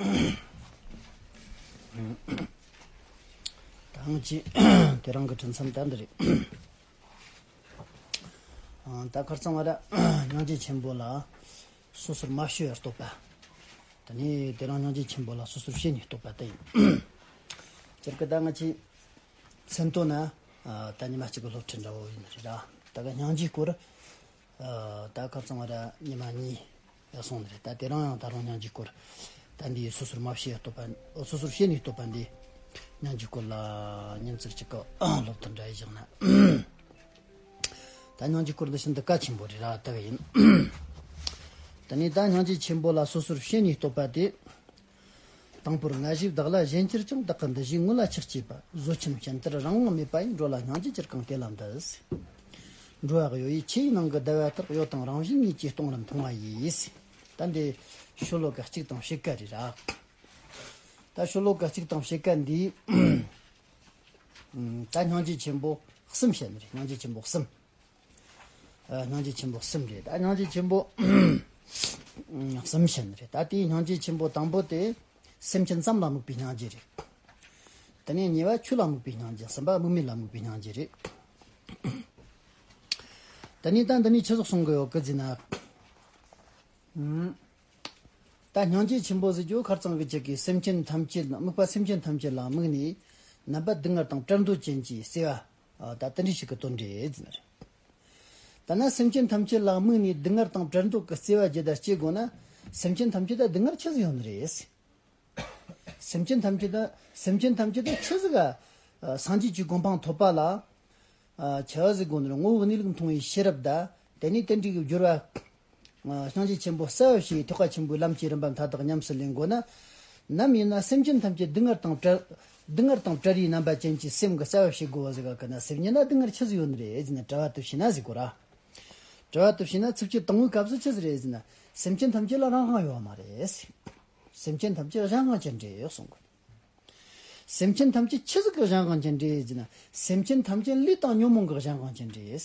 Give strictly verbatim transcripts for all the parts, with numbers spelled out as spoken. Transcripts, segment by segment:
ད་ང་ཅི་དེ་རིང་གི་དྲི་མཚམས་ད་འདི་རེད། ཨ། ད་ཁར་ཚང་བ་ར་སྙིང་རྗེ་ཆེན་པོ་ལ་སོ་སོར་མ་བྱས་པར་རྟོག་པ། དེ་ནས་དེ་རིང་སྙིང་རྗེ་ཆེན་པོ་ལ་སོ་སོར་བྱས་ནས་རྟོག་པ་དེ་ཡིན། སྤྱིར་གི་ད་ང་ཅི་མཚན་ཐོ་ན། ཨ། ད་ཉི་མ་གཅིག་གི་སློབ་ཁྲིད་འདྲ་བོ་ཡིན་རེད་ར། ད་ག་སྙིང་རྗེའི་སྐོར། ཨ། ད་ཁ་ཚང་བ་ར་ཉི་མ་གཉིས་ཡར་སོང་ནི་རེད། ད་དེ་རིང་ཡང་ད་རུང་སྙིང་རྗེའི་སྐོར། ད་འདི་སོ་སོར་མ་བྱས་རྟོག་པ། སོ་སོར་བྱས་ནས་རྟོག་པ་འདི། སྙིང་རྗེའི་སྐོར་ལ་ཉིན་ཙིག་གཅིག་གི་སློབ་ཐུན་འདྲ་ཡི་བཞག་ན། ད་སྙིང་རྗེའི་སྐོར་འདི་ཤིན་ཏུ་གལ་ཆེན་པོ་རེད་ར། ད་ག་ཡིན། དེ་ནས་ད་སྙིང་རྗེ་ཆེན་པོ་ལ་སོ་སོར་བྱས་ནས་རྟོག་པ་དེ། དང་པོར་ང་ཞེས་བདག་ལ་ཞེན་གྱུར་ཀྱང་། བདག་གི་འདུ་བྱེད་དངོས་ལ་ཆགས་བསྐྱེད་པ། བཟོད་ཆེན་ཞིང་དེར་རང་དབང་མེད་པ་ཡིས། འགྲོ་ལ་སྙིང་རྗེ་ཅི་གང་དེ་ལ་འདུད། འགྲོ་བ་གཡོ་བའི་ཆུ་ཡི་ནང་གི་བསྡད་པ་དག། གཡོ་དང་རང་བཞིན་ཉིད་ཀྱིས་སྟོང་རབ་མཐོང་བ་ཡིས། ད་འདི་ཤོ་ལོ་ཀ་གཅིག་དང་ཕྱེད་ཀ་རེད་ར། ད་ཤོ་ལོ་ཀ་གཅིག་དང་ཕྱེད་ཀ་འདི། ད་སྙིང་རྗེ་ཆེན་པོ་གསུམ་བཤད་ནི་རེད། སྙིང་རྗེ་ཆེན་པོ་གསུམ། ཨ། སྙིང་རྗེ་ཆེན་པོ་གསུམ་རེད། ད་སྙིང་རྗེ་ཆེན་པོ་གསུམ་བཤད་ནི་རེད། ད་དེའི་སྙིང་རྗེ་ཆེན་པོ་དང་པོ་དེ་སེམས་ཅན་ཙམ་ལ་དམིགས་པའི་སྙིང་རྗེ་རེད། དེ་ནས་གཉིས་པ་ཆོས་ལ་དམིགས་པའི་སྙིང་རྗེ། གསུམ་པ་དམིགས་མེད་ལ་དམིགས་པའི་སྙིང་རྗེ་རེད། དེ་ནས་ད་འདི་ནས་ཆི་ཟིག་གསུང་གི་ཡོད་གི་ཟེར་ན། ཨུམ། ད་སྙིང་རྗེ་ཆེན་པོ་ཟེར་རྒྱུ་ཁར་ཚང་གི་ཅིག་གིས་སེམས་ཅན་ཐམས་ཅད་ལ། དམིགས་པ་སེམས་ཅན་ཐམས་ཅད་ལ་དམིགས་ནས། རྣམ་པ་སྡུག་བསྔལ་དང་བྲལ་འདོད་ཅན་གྱི་བརྩེ་བ། ཨ། ད་དེ་འདྲ་ཞིག་གི་དོན་འགྲེལ་ཟེར་ནི་རེད། ད་ན་སེམས་ཅན་ཐམས་ཅད་ལ་དམིགས་ནས་སྡུག་བསྔལ་དང་བྲལ་འདོད་ཀྱི་བརྩེ་བ་ཇི་ལྟར་སྐྱེ་དགོས་ན། སེམས་ཅན་ཐམས་ཅད་ད་སྡུག་བསྔལ་ཆི་ཟིག་ཡོད་ནི་རེད། སེམས་ཅན་ཐམས་ཅད་ད། སེམས་ཅན་ཐམས་ཅད་ད་ཆི་ཟིག་ག་ཨ། སངས་རྒྱས་ཀྱི་གོ་འཕང་ཐོབ་པ་ལ། ཨ། ཆི་ཟིག་དགོས་ནི་རེད། ངོ་བོ་གནས་ལུགས་མཐོང་བའི་ཤེས་རབ་དང་། དེ་ནས་དེ་འདྲའི་གི་སྦྱོར་བ། ཨ། སྙིང་རྗེ་ཆེན་པོ་གསལ་བར་བྱེད་པའི་ཐེག་པ་ཆེན་པོའི་ལམ་གྱི་རིམ་པ་མཐའ་དག་ཉམས་སུ་ལེན་དགོས་ན། ནམ་ཡིན་ན་སེམས་ཅན་ཐམས་ཅད་སྡུག་བསྔལ་དང་བྲལ། སྡུག་བསྔལ་དང་བྲལ་བའི་རྣམ་པ་ཅན་གྱི་སེམས་ཀྱིས་གསལ་བར་བྱེད་དགོས་པ་ཟིག་ག་གི་ན། སེམས་ཉིད་ན་སྡུག་བསྔལ་ཆི་ཟིག་ཡོད་ནི་རེད་ཟེར་ན། དྲི་བ་དེ་བྱས་ན་ཟེར་གོ་ར། དྲི་བ་དེ་བྱས་ན་ཚིགས་བཅད་དང་པོའི་སྐབས་སུ་ཆི་ཟིག་རེད་ཟེར་ན། སེམས་ཅན་ཐམས་ཅད་ལ་རང་དབང་ཡོད་མ་རེད། སེམས་ཅན་ཐམས་ཅད་གཞན་དབང་ཅན་རེད་གསུང་གོ། སེམས་ཅན་ཐམས་ཅད་ཆི་ཟིག་གི་གཞན་དབང་ཅན་རེད་ཟེར་ན། སེམས་ཅན་ཐམས་ཅད་ལུས་དང་ཉོན་མོངས་ཀྱི་གཞན་དབང་ཅན་རེད།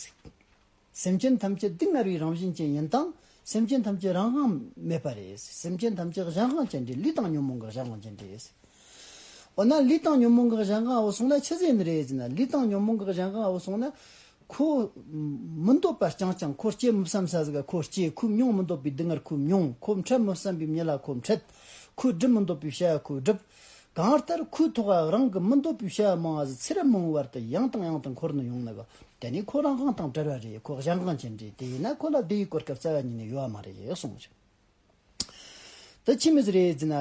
སེམས་ཅན་ཐམས་ཅད་སྡུག་བསྔལ་བའི་རང་བཞིན་ཅན་ཡིན་དང་། སེམས་ཅན་ཐམས་ཅད་རང་དབང་མེད་པ་རེད། སེམས་ཅན་ཐམས་ཅད་གཞན་དབང་ཅན་རེད། ལུས་དང་ཉོན་མོངས་ཀྱི་གཞན་དབང་ཅན་རེད། འོ་ན་ལུས་དང་ཉོན་མོངས་ཀྱི་གཞན་དབང་བོ་སོང་ན་ཆི་ཟིག་ཡིན་ནི་རེད་ཟེར་ན། ལུས་དང་ཉོན་མོངས་ཀྱི་གཞན་དབང་བོ་སོང་ན། ཁོ་མི་འདོད་པ་རྐྱང་རྐྱང་། ཁོ་སྐྱེ་མི་བསམ་ས་ཟིག་ག་ཁོ་སྐྱེ། ཁོས་མྱོང་མི་འདོད་པའི་སྡུག་བསྔལ་ཁོས་མྱོང་། ཁོ་འཕྲད་མི་བསམ་པའི་མྱི་ལ་ཁོ་འཕྲད། ཁོས་སྒྲུབ་མི་འདོད་པའི་བྱ་བ་ཁོས་སྒྲུབ། གང་ལྟར་ཁོའི་ཐོག་རང་གི་མི་འདོད་པའི་བྱ་བ་མང་བ་ཟིག་ཚེ་རབས་མང་བོའི་བར་དུ་ཡང་དང་ཡང་དུ་འཁོར་ནས་ཡོང་ནི་གི། དེ་ནི་ཁོ་རང་དབང་དང་བྲལ་བ་རེད། ཁོ་གཞན་དབང་ཅན་རེད། དེ་ཡིན་ན་ཁོ་ལ་བདེ་བའི་གོ་སྐབས་རྩ་བ་ཉིད་ནས་ཡོད་བ་མ་རེད་གསུངས་ཤིང་། དེ་ཆི་མོ་ཟིག་རེད་ཟེར་ན།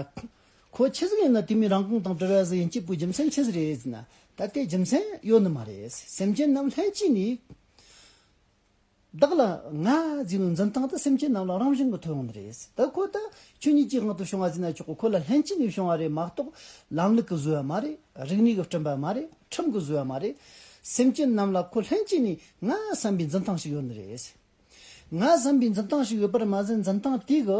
ཁོ་ཆི་ཟིག་ཡིན་ན་དེ་མོའི་རང་དབང་དང་བྲལ་བ་ཟིག་ཡིན་སྐྱེས་པོའི་རྒྱུ་མཚན་ཆི་ཟིག་རེད་ཟེར་ན། ད་དེ་རྒྱུ་མཚན་ཡོད་ནི་མ་རེད། སེམས་ཅན་རྣམས་ལྷན་སྐྱེས་ནས། བདག་ལ་ང་ཟེར་བའི་འཛིན་སྟངས་དེ་སེམས་ཅན་རྣམས་ལ་རང་བཞིན་གྱིས་ཐོན་ཡོང་ནི་རེད། ད་ཁོ་ད་ཆོས་ཉིད་ཀྱི་དབང་དུ་བྱུང་བ་ཟེར་ན་ཆོག་གི། ཁོ་ལ་ལྷན་སྐྱེས་ནས་བྱུང་བ་རེད་མ་གཏོགས། ལམ་ལུགས་ཀྱིས་བཟོས་པ་མ་རེད། རིག་གནས་ཀྱིས་བསྐྲུན་པ་མ་རེད། ཁྲིམས་ཀྱིས་བཟོས་པ་མ་རེད། སེམས་ཅན་རྣམས་ལ་ཁོ་ལྷན་སྐྱེས་ནས་ང་བསམ་པའི་འཛིན་སྟངས་ཤིག་ཡོད་ནི་རེད། ང་བསམ་པའི་འཛིན་སྟངས་ཤིག་ཡོད་པར་མ་ཟད། འཛིན་སྟངས་དེ་གི་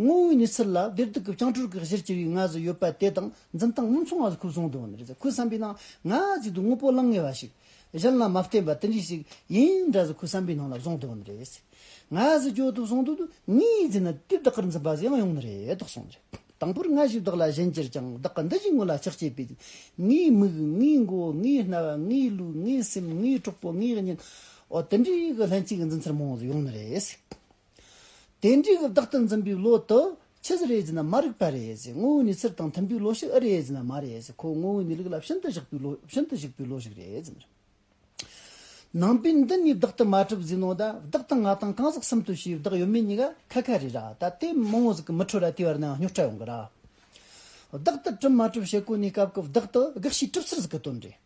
ངོ་བོའི་གནས་ཚུལ་ལ་བདེ་སྡུག་གི་བྱང་གྲོལ་གྱི་གཞིར་གྱུར་པའི་ང་ཟིག་ཡོད་པ་དེ་དང་འཛིན་སྟངས་མི་མཚུངས་པ་ཟིག་ཁོས་བཟུང་བསྡད་ཡོད་ནི་རེད། ཁོའི་བསམ་པའི་ནང་ང་ཟེར་དུས་དངོས་པོ་བླང་ངེས་པ་ཞིག་གཞན་ལ་མ་བརྟེན་པ་དེ་འདྲ་ཞིག་ཡིན་འདྲ་ཟིག་ཁོའི་བསམ་པའི་ནང་ལ་བཟུང་བསྡད་ཡོད་ནི་རེད། ང་ཟེར་རྒྱུ་དེ་བཟུང་དུས་ངའི་ཟེར་ན་དེ་བདག་གིར་འཛིན་པ་ཟིག་ཡང་ཡོང་ནི་རེད་དོ་གསུངས་རེད། དང་པོར་ང་ཞེས་བདག་ལ་ཞེན་གྱུར་ཀྱང་། བདག་གི་འདུ་བྱེད་དངོས་ལ་ཆགས་བསྐྱེད་པའི། ངའི་མིག་ངའི་མགོ་ངའི་རྣ་བ་ངའི་ལུས་ངའི་སེམས་ངའི་གྲོགས་པོ་ངའི་གཉེན། འོ་དེ་འདྲའི་གི་ལྷན་སྐྱེས་ཀྱི་འཛིན་ཚུལ་མང་བོ་ཟིག་ཡོང་ནི་རེད། དེ་འདྲའི་གི་བདག་ཏུ་འཛིན་པའི་བློ་དེ་ཆི་ཟིག་རེད་ཟེར་ན་མ་རིག་པ་རེད་ཟེར། ངོ་བོའི་གནས་ཚུལ་དང་མཐུན་པའི་བློ་ཞིག་ཨེ་རེད་ཟེར་ན་མ་རེད་ཟེར། ཁོ་ངོ་བོའི་གནས་ལུགས་ལ་ཤིན་ཏུ་ཞུགས་པའི་བློ། ཤིན་ཏུ་ཞུགས་པའི་བློ་ཞིག་རེད་ཟེར། ནང་པའི་མདུན་ནས་བདག་ཏུ་མ་གྲུབ་ཟེར་ནོ་ད། བདག་དང་ང་དང་གང་ཟག་གསུམ་དུ་བྱས་བདག་ཡོད་མེད་གཉིས་ཀ་ཁ་ཁ་རེད་ར། ད་དེ་མང་བོ་ཟིག་གི་མི་འཕྲོད་ར། དེ་བར་ན་རྙོག་དྲ་ཡོང་གི་ར། བདག་ཏུ་གྲུབ་མ་གྲུབ་བྱེད་གོ་ནི་སྐབས་ཀྱི་བདག་དེ་དགག་བྱའི་གྲུབ་ཚུལ་ཟིག་གི་དོན་རེད།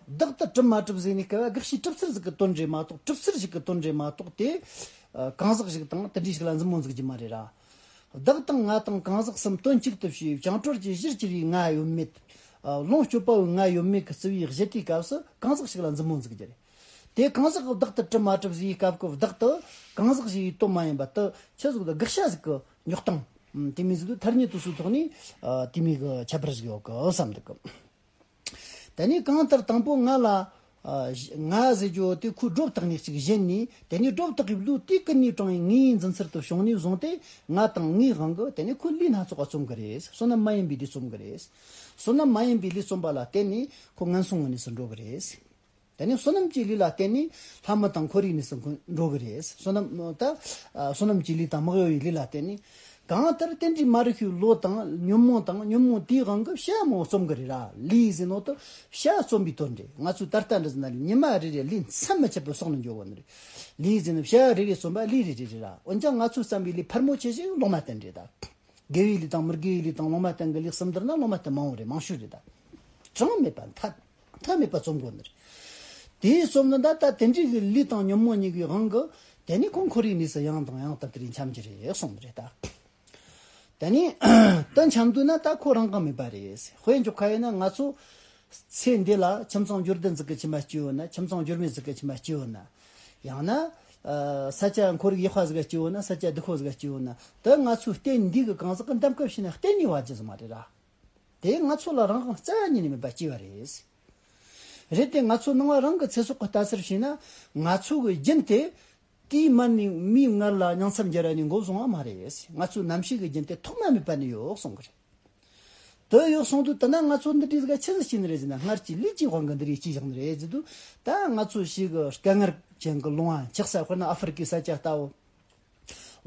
བདག་ཏུ་གྲུབ་མ་གྲུབ་ཟེར་ནི་སྐབས་དགག་བྱའི་གྲུབ་ཚུལ་ཟིག་གི་དོན་རེད་མ་གཏོགས། གྲུབ་ཚུལ་ཞིག་གི་དོན་རེད་མ་གཏོགས། དེ་ཨ་གང་ཟག་ཞིག་དང་དེ་འདྲའི་ཞིག་ལ་མཛུབ་མོ་འཛུགས་རྒྱུ་མ་རེད་ར། བདག་དང་ང་དང་གང་ཟག་གསུམ་དོན་གཅིག་ཏུ་བྱས་བྱང་གྲོལ་གྱི་གཞིར་གྱུར་པའི་ང་ཡོད་མེད། ཨ་ལོངས་སྤྱོད་པ་བོའི་ང་ཡོད་མེད་ཀྱི་རྩི་བའི་གཞི་དེའི་སྐབས་སུ་གང་ཟག་ཞིག་ལ་མཛུབ་མོ་འཛུགས་རྒྱུ་རེད། དེ་གང་ཟག་གི་བདག་ཏུ་གྲུབ་མ་གྲུབ་ཟེར་བའི་སྐབས་ཀྱི་བདག་དེ་གང་ཟག་ཞིག་གི་དོན་མ་ཡིན་པ་དེ་ཆི་ཟིག་དགག་བྱ་ཟིག་གི་རྙོག་སྟངས། དེ་མིན་ཟིག་ཏུ་ཐ་སྙད་དུ་སུའི་ཐོག་ནས་ཨ་དེ་མིན་གྱི་ཁྱད་པར་ཞིག་ཡོད་གི་བསམ་འདུག་གི། དེ་ནས་གང་ལྟར་དང་པོ་ང་ལ་ ང་ཟེར་རྒྱུ་དེ་ཁོའི་སྒྲོ་བཏགས་ནས་ཅིག་བཞེངས་ནས། དེ་ནས་སྒྲོ་བཏགས་པའི་བློ་དེ་ཀུན་ནས་དྲངས་ནས་ངའི་འཛིན་ཚུལ་དུ་བྱུང་ནས་བཟུང་སྟེ། ང་དང་ངའི་དབང་གིས་དེ་ནས་ཁོ་ལུས་སྣ་ཚོགས་པ་རྩོམ་གི་རེད། བསོད་ནམས་མ་ཡིན་པའི་ལུས་རྩོམ་གི་རེད། བསོད་ནམས་མ་ཡིན་པའི་ལུས་རྩོམ་པ་ལ་བརྟེན་ནས་ཁོ་ངན་སོང་གི་གནས་སུ་འགྲོ་གི་རེད། དེ་ནས་བསོད་ནམས་ཀྱི་ལུས་ལ་བརྟེན་ནས་ལྷ་མི་དང་འཁོར་བའི་གནས་སུ་འགྲོ་གི་རེད། བསོད་ནམས་ད་བསོད་ནམས་ཀྱི་ལུས་དང་མི་གཡོ་བའི་ལུས་ལ་བརྟེན་ནས། གང་ལྟར་དེ་འདྲའི་མ་རིག་པའི་བློ་དང་ཉོན་མོངས་དང་ཉོན་མོངས་དེའི་དབང་གིས་བྱ་མོ་རྩོམ་གི་རེད་ར། ལུས་ཟེར་ནོ་དེ་བྱ་རྩོམ་པའི་དོན་རེད། ང་ཚོས་ད་ལྟ་འདྲ་ཟེར་ན་ཉི་མ་རེ་རེ་ལུས་མཚམས་མི་ཆད་པར་གསོག་ནས་འགྱོ་གོ་ནི་རེད། ལུས་ཟེར་ན་བྱ་རེ་རེ་རྩོམ་པ་ལུས་རེ་རེ་རེད་ར། འོན་ཀྱང་ང་ཚོས་བརྩམས་པའི་ལུས་ཕལ་མོ་ཆེ་ཞིག་ལོང་མ་བསྟན་རེད་ད། དགེ་བའི་ལུས་དང་མི་དགེ་བའི་ལུས་དང་ལོང་མ་བསྟན་གྱི་ལུས་གསུམ་བསྡུར་ན་ལོང་མ་བསྟན་མང་བོ་རེད། མང་ཤོས་རེད་ད། གྲངས་མེད་པ་མཐའ་མཐའ་མེད་པ་རྩོམ་དགོས་ནི་རེད། དེའི་རྩོམ་ནི་ད་ལྟ་དེ་འདྲའི་གི་ལུས་དང་ཉོན་མོངས་གཉིས་ཀྱི་དབང་གིས། དེ་ནས་ཁོང་འཁོར་བའི་གནས་སུ་ཡང་དང་ཡང་དུ་དེ་རིང་འཁྱམས་ཀྱི་རེད་གསུངས་པ་རེད་ད། དེ་ནས་དུ་འཁྱམས་དུས་ན་ད་ཁོ་རང་དབང་མེད་པ་རེད། དཔེ་འཇོག་ཁ་ཡིན་ན་ང་ཚོ་ཚེ་འདི་ལ་ཁྱིམ་ཚང་འབྱོར་ལྡན་ཟིག་གི་ཁྱིམ་པ་སྐྱེས་ཡོད་ན། ཁྱིམ་ཚང་འབྱོར་མེད་ཟིག་གི་ཁྱིམ་པ་སྐྱེས་ཡོད་ན། ཡང་ན་ས་ཆ་འཁོར་ཡུག་ཡག་པ་ཟིག་ག་སྐྱེས་ཡོད་ན། ས་ཆ་སྡུག་པོ་ཟིག་ག་སྐྱེས་ཡོད་ན། ད་ང་ཚོའི་རྟེན་འདི་གི་གང་ཟག་གི་འདེམས་ཀ་བྱས་ན་གཏན་ནས་བ་རྒྱུ་ཟིག་མ་རེད་ར། དེ་ང་ཚོ་ལ་རང་དབང་རྩ་བ་ཉིད་ནས་མེད་པ་སྐྱེས་པ་རེད། རེད་དེ་ང་ཚོ་ནང་བ་རང་གི་ཚེ་སྲོག་གི་ལྟ་ཚུལ་བྱས་ན། ང་ཚོ་གི་རྒྱུན་དེ་དུས་མར་ནས་མིའི་མངལ་ལ་ཉིང་མཚམས་སྦྱར་བ་ནས་འགོ་བཟུང་བ་མ་རེད། ང་ཚོའི་རྣམ་ཤེས་ཀྱི་རྒྱུན་དེ་ཐོག་མ་མེད་པ་ནས་ཡོད་གསུང་གི་རེད། དེ་ཡོད་གསུངས་དུས་དེ་ན་ང་ཚོ་འདི་འདྲའི་ཟིག་ག་ཆི་ཟིག་སྐྱེས་ནི་རེད་ཟེར་ན། སྔར་གྱི་ལུས་ཀྱི་དབང་གིས་འདི་རིགས་སྐྱེས་བཞག་ནི་རེད་ཟེར་དུས། ད་ང་ཚོ་ཞིག་གི་དཀའ་ངལ་ཅན་གྱི་ལུང་བ་འཁྱག་ས། དཔེར་ན་ཨ་ཧྥེ་རི་ཀའི་ས་ཆ་ལྟ་བུ།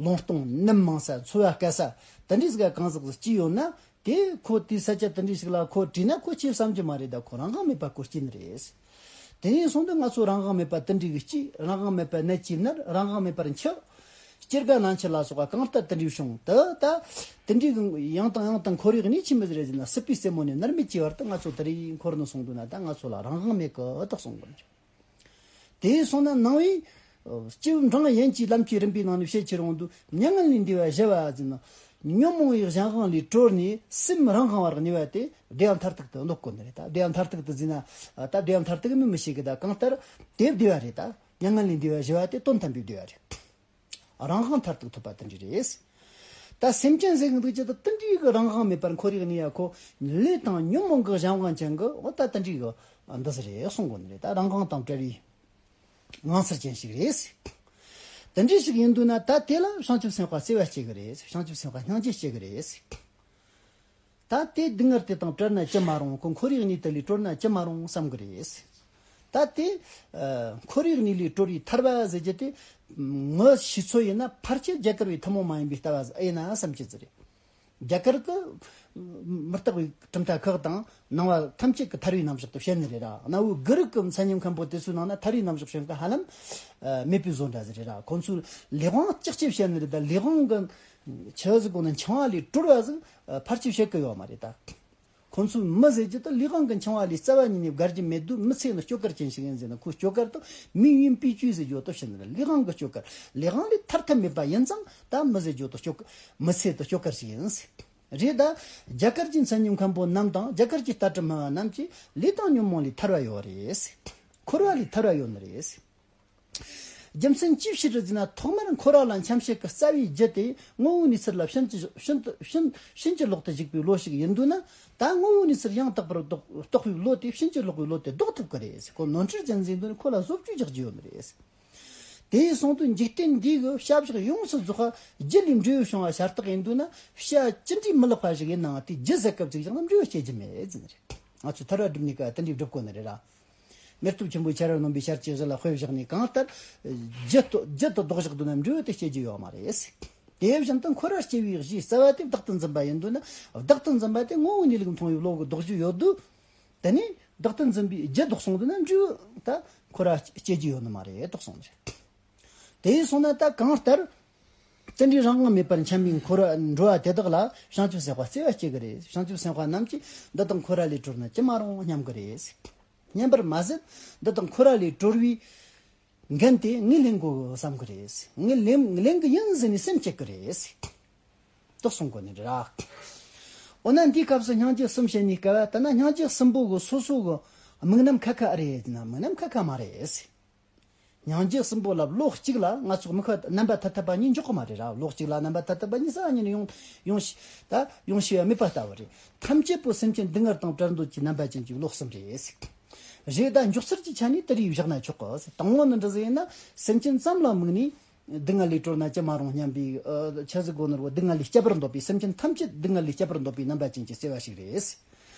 ལུང་སྟོང་ནམ་མང་ས། འཚོ་བ་དཀའ་ས། དེ་འདྲའི་ཟིག་ག་གང་ཟག་ཟིག་སྐྱེས་ཡོད་ན། དེ་ཁོ་དེའི་ས་ཆ་དེ་འདྲའི་ཞིག་ལ་ཁོ་བྲིས་ན་ཁོ་སྐྱེས་བསམ་རྒྱུ་མ་རེད། ད་ཁོ་རང་དབང་མེད་པ་ཁོ་སྐྱེས་ནི་རེད། དེ་ཡིན་སོང་དུས་ང་ཚོ་རང་དབང་མེད་པ་དེ་འདྲའི་གི་སྐྱེས། རང་དབང་མེད་པ་ནད་ཀྱིས་མནར། རང་དབང་མེད་པར་འཆི། སྐྱེ་རྒ་ན་འཆི་ལ་སོགས་པ་གང་ལྟར་དེ་འདྲའི་བྱུང་། དེ་ད་དེ་འདྲའི་གི་ཡང་དང་ཡང་དུ་འཁོར་བའི་གནས་ཆི་མོ་ཟིག་རེད་ཟེར་ན། སྲིད་པའི་རྩེ་མོ་ནས་མནར་མེད་ཀྱི་བར་དུ་ང་ཚོ་དེ་རིང་འཁོར་ནས་སོང་དུས་ན། ད་ང་ཚོ་ལ་རང་དབང་མེད་གི་དག་གསུང་གི་ནི་རེད། དེ་སོང་ན་ནང་བའི་སྐྱེས་བུ་འབྲིང་ཡན་གྱི་ལམ་གྱི་རིམ་པའི་ནང་ནས་བཤད་ཁྱེར་འོང་དུས། མྱ་ངན་ལས་འདས་པ་བཞི་པ་ཟེར་ན། ཉོན་མོངས་པའི་གཞན་དབང་ལས་གྲོལ་ནས་སེམས་རང་དབང་བར་གནས་པ་དེ་བདེ་བ་མཐར་ཐུག་ཏུ་འདོད་དགོས་ནི་རེད། ད་བདེ་བ་མཐར་ཐུག་ཏུ་ཟེར་ན། ད་བདེ་བ་མཐར་ཐུག་མིན་མི་ཤེས་གི། ད་གང་ལྟར་དེ་བདེ་བ་རེད། ད་མྱ་ངན་ལས་འདས་པ་བཞི་པ་དེ་དོན་དམ་པའི་བདེ་བ་རེད། རང་དབང་མཐར་ཐུག་ཐོབ་པ་དེ་འདྲ་རེད། ད་སེམས་ཅན་ཟེར་གི་འདུག་ཅི། ད་དེ་འདྲའི་གི་རང་དབང་མེད་པར་འཁོར་ཡུག་གནས་ཡ་ཁོ། ལུས་དང་ཉོན་མོངས་གི་གཞན་དབང་ཅན་གི། འོ་ད་དེ་འདྲའི་གི་འདི་ཟིག་རེད་གསུང་གོ་ནི་རེད། ད་རང་དབང་དང་བྲལ་བའི་ངང་ཚུལ་ཅན་ཞིག་རེད། དེ་འདྲ་ཞིག་ཡིན་དུས་ན། ད་དེ་ལ་བྱང་ཆུབ་སེམས་དཔའ་བརྩེ་བ་སྐྱེ་གི་རེད། བྱང་ཆུབ་སེམས་དཔའ་སྙིང་རྗེ་སྐྱེ་གི་རེད། ད་དེ་སྡུག་བསྔལ་དེ་དང་བྲལ་ན་ཅི་མ་རུང་། ཁོ་འཁོར་བའི་གནས་དེ་ལས་གྲོལ་ན་ཅི་མ་རུང་བསམ་གི་རེད། ད་དེ་ཨ་འཁོར་བའི་གནས་ལས་གྲོལ་བའི་ཐར་པ་ཟེར་རྒྱུ་དེ། ངོ་ཤེས་ཚོད་ཡིན་ན་ཕལ་ཆེར་རྒྱ་གར་བའི་ཐུན་མོང་མ་ཡིན་པའི་ལྟ་བ་ཟིག་ཨེ་ཡིན་ན་བསམ་གྱི་ཟིག་རེད། རྒྱ་གར་གི་མུ་སྟེགས་པའི་གྲུབ་མཐའ་ཁག་དང་ནང་བ་ཐམས་ཅད་ཀྱི་ཐར་བའི་རྣམ་གཞག་ཏུ་བཤད་ནི་རེད་ར། གནའ་བོའི་གུ་རུ་གི་མཚན་ཉིད་མཁན་པོ་དེ་ཚོའི་ནང་ན་ཐར་བའི་རྣམ་གཞག་བཤད་མཁན་ཧ་ལམ་ཨ་མེད་པའི་བཟོ་འདྲ་ཟིག་རེད་ར། ཁོང་ཚོས་ལས་དབང་ལྕགས་ཀྱུ་བཤད་ནི་རེད། ད་ལས་དབང་གི་ཆི་ཟིག་གོ་ནི། འཆིང་བ་ལས་གྲོལ་བ་ཟིག་ཨ་ཕལ་ཆེར་བཤད་གི་ཡོད་མ་རེད་ད། ཁོང་ཚོས་མི་ཟེར་རྒྱུ་དེ་ལས་དབང་གི་འཆིང་བ་ལས་རྩ་བ་ཉིད་ནས་བརྒལ་རྒྱུ་མེད་དུས། མི་ཚེ་ནི་སྐྱོ་གར་ཅན་ཞིག་ཡིན་ཟེར་ན། ཁོའི་སྐྱོ་གར་དེ་མི་ཡུན་པའི་བཅུད་ཟེར་རྒྱུ་དེ་བཤད་ནི་རེད། ལས་དབང་གི་སྐྱོ་གར། ལས་དབང་ལས་ཐར་ཐབས་མེད་པ་ཡིན་ཙང་། ད་མི་ཟེར་རྒྱུ་དེ་སྐྱོ་གར། མི་ཚེ་དེ་སྐྱོ་གར་ཞིག་ཡིན་ཟེར། རེད། ད་རྒྱ་གར་གྱི་མཚན་ཉིད་མཁན་པོ་རྣམས་དང་རྒྱ་གར་གྱི་ལྟ་གྲུབ་སྨྲ་བ་རྣམས་ཀྱིས་ལས་དང་ཉོན་མོངས་ལས་ཐར་བ་ཡོད་རེད། འཁོར་བ་ལས་ཐར་བ་ཡོད་ནི་རེད། རྒྱུ་མཚན་ཅི་ཕྱིར་རེད་ཟེར་ན། ཐོག་མར་འཁོར་བ་ལ་འཁྱམས་བྱེད་ཀྱི་རྩ་བའི་རྒྱུ་དེ་ངོ་བོའི་གནས་ཚུལ་ལ་ཕྱིན་ཅི་ཕྱིན་ཕྱིན་ཕྱིན་ཅི་ལོག་ཏུ་འཇུག་པའི་བློ་ཞིག་ཡིན་དུས་ན། ད་ངོ་བོའི་གནས་ཚུལ་ཡང་དག་པར་རྟོགས་རྟོགས་པའི་བློ་དེ་ཕྱིན་ཅི་ལོག་པའི་བློ་དེ་ལྡོག་ཐུབ་ཀྱི་རེད། ཁོ་ནོར་འཁྲུལ་ཅན་ཟིག་ཡིན་དུས་ན་ཁོ་ལ་བཟོ་བཅོས་རྒྱག་རྒྱུ་ཡོད་ནི་རེད། དེ་ཡིན་སོང་དུས་འཇིག་རྟེན་འདིའི་གི་བྱ་བཞག་ཡོངས་སུ་རྫོགས་པ་རྒྱུ་ལས་འབྲས་བུ་བྱུང་བ་ཤ་སྟག་ཡིན་དུས་ན། བྱ་ཅི་འདྲའི་མི་ལེགས་པ་ཞིག་ཡིན་ནའང་དེ་རྒྱུ་ཟད་སྐབས་ཅིག་ཀྱང་འབྲས་བུ་སྐྱེ་རྒྱུ་མེད་ཟེར་ནི་རེད། ང་ཚོས་ཐར་བ་སྒྲུབ་ནས་ཀ་དེ་འདྲའི་སྒྲུབ་དགོས་ནི་རེད་ར། མེ་ཏོག་ཆེན་པོའི་ཆར་བ་སྣོམ་པའི་ཆར་གྱི་གཞི་ལ་དཔེ་བཞག་ནས། གང་ལྟར་རྒྱུ་དེ་རྒྱུ་དེ་ལྡོག་བཞག་དུས་ན་འབྲས་བུ་དེ་སྐྱེ་རྒྱུ་ཡོད་མ་རེད། དེ་བཞིན་དུ་འཁོར་བར་སྐྱེ་བའི་གཞིའི་རྩ་བ་དེ་བདག་ཏུ་འཛིན་པ་ཡིན་དུས་ན། བདག་ཏུ་འཛིན་པ་དེ་ངོ་བོ་གནས་ལུགས་མཐོང་བའི་བློ་གི་ལྡོག་རྒྱུ་ཡོད་དུས། དེ་ནས་བདག་ཏུ་འཛིན་པའི་རྒྱུ་ལྡོག་སོང་དུས་ན། འབྲས་བུ་ད་འཁོར་བ་སྐྱེ་རྒྱུ་ཡོད་ནི་མ་རེད་ལྡོག་སོང་ནི་རེད། དེ་ཡིན་སོང་ན་ད་གང་ལྟར་དེ་འདྲའི་རང་དབང་མེད་པར་འཁྱམས་པའི་འཁོར་བ་འགྲོ་བ་དེ་དག་ལ་བྱང་ཆུབ་སེམས་དཔའ་བརྩེ་བ་སྐྱེ་གི་རེད། བྱང་ཆུབ་སེམས་དཔའ་རྣམས་ཀྱིས་འདི་དག་འཁོར་བ་ལས་གྲོལ་ན་ཅི་མ་རུང་སྙམ་གི་རེད། སྙམ་པར་མ་ཟད། འདི་དག་འཁོར་བ་ལས་གྲོལ་བའི་འགན་དེ་ངས་ལེན་དགོས་བསམ་གི་རེད། ངས་ལེན་ལེན་གི་ཡིན་ཟེར་ནས་སེམས་བསྐྱེད་གི་རེད། དེ་གསུང་གོ་ནི་རེད་ར། འོ་ན་འདིའི་སྐབས་སུ་སྙིང་རྗེ་གསུམ་བཤད་ནས་དཀའ་བ། ད་ན་སྙིང་རྗེ་གསུམ་པོ་གི་སོ་སོ་གི་དམིགས་རྣམ་ཁ་ཁ་རེད་ན། དམིགས་རྣམ་ཁ་ཁ་མ་རེད། སྙིང་རྗེ་གསུམ་པོ་ལ་བློ་གཅིག་ལ་ང་ཚོ་དམིགས་པ་རྣམ་པ་ཐ་དད་པ་གཉིས་འཇོག་གི་མ་རེད་ར། བློ་གཅིག་ལ་རྣམ་པ་ཐ་དད་པ་གཉིས་ས་ཉིད་ནས་ཡོང་ཡོང་ཤེས་ད་ཡོང་ཤེས་པ་མེད་པ་ལྟ་བུ་རེད། ཐམས་ཅད་པོ་སེམས་ཅན་སྡུག་བསྔལ་དང་བྲལ་འདོད་ཀྱི་རྣམ་པ་ཅན་གྱི་བློ་གསུམ་རེད། རེད། ད་མགྱོགས་ཚད་ཀྱི་ཆ་ནས་དེ་རིགས་བཞག་ན་ཆོག་གི། དང་པོ་ནི་འདྲ་ཟིག་ཡིན་ན། སེམས་ཅན་ཙམ་ལ་དམིགས་ནས་སྡུག་བསྔལ་ལས་གྲོལ་ན་ཅི་མ་རུང་སྙམ་པའི། ཨ། ཆི་ཟིག་གོ་ནོར་བོ། སྡུག་བསྔལ་ལས་བསྐྱབ་པར་འདོད་པའི། སེམས་ཅན་ཐམས་ཅད་སྡུག་བསྔལ་ལས་བསྐྱབ་པར་འདོད་པའི་རྣམ་པ་ཅན་གྱི་བརྩེ་བ་ཞིག་རེད།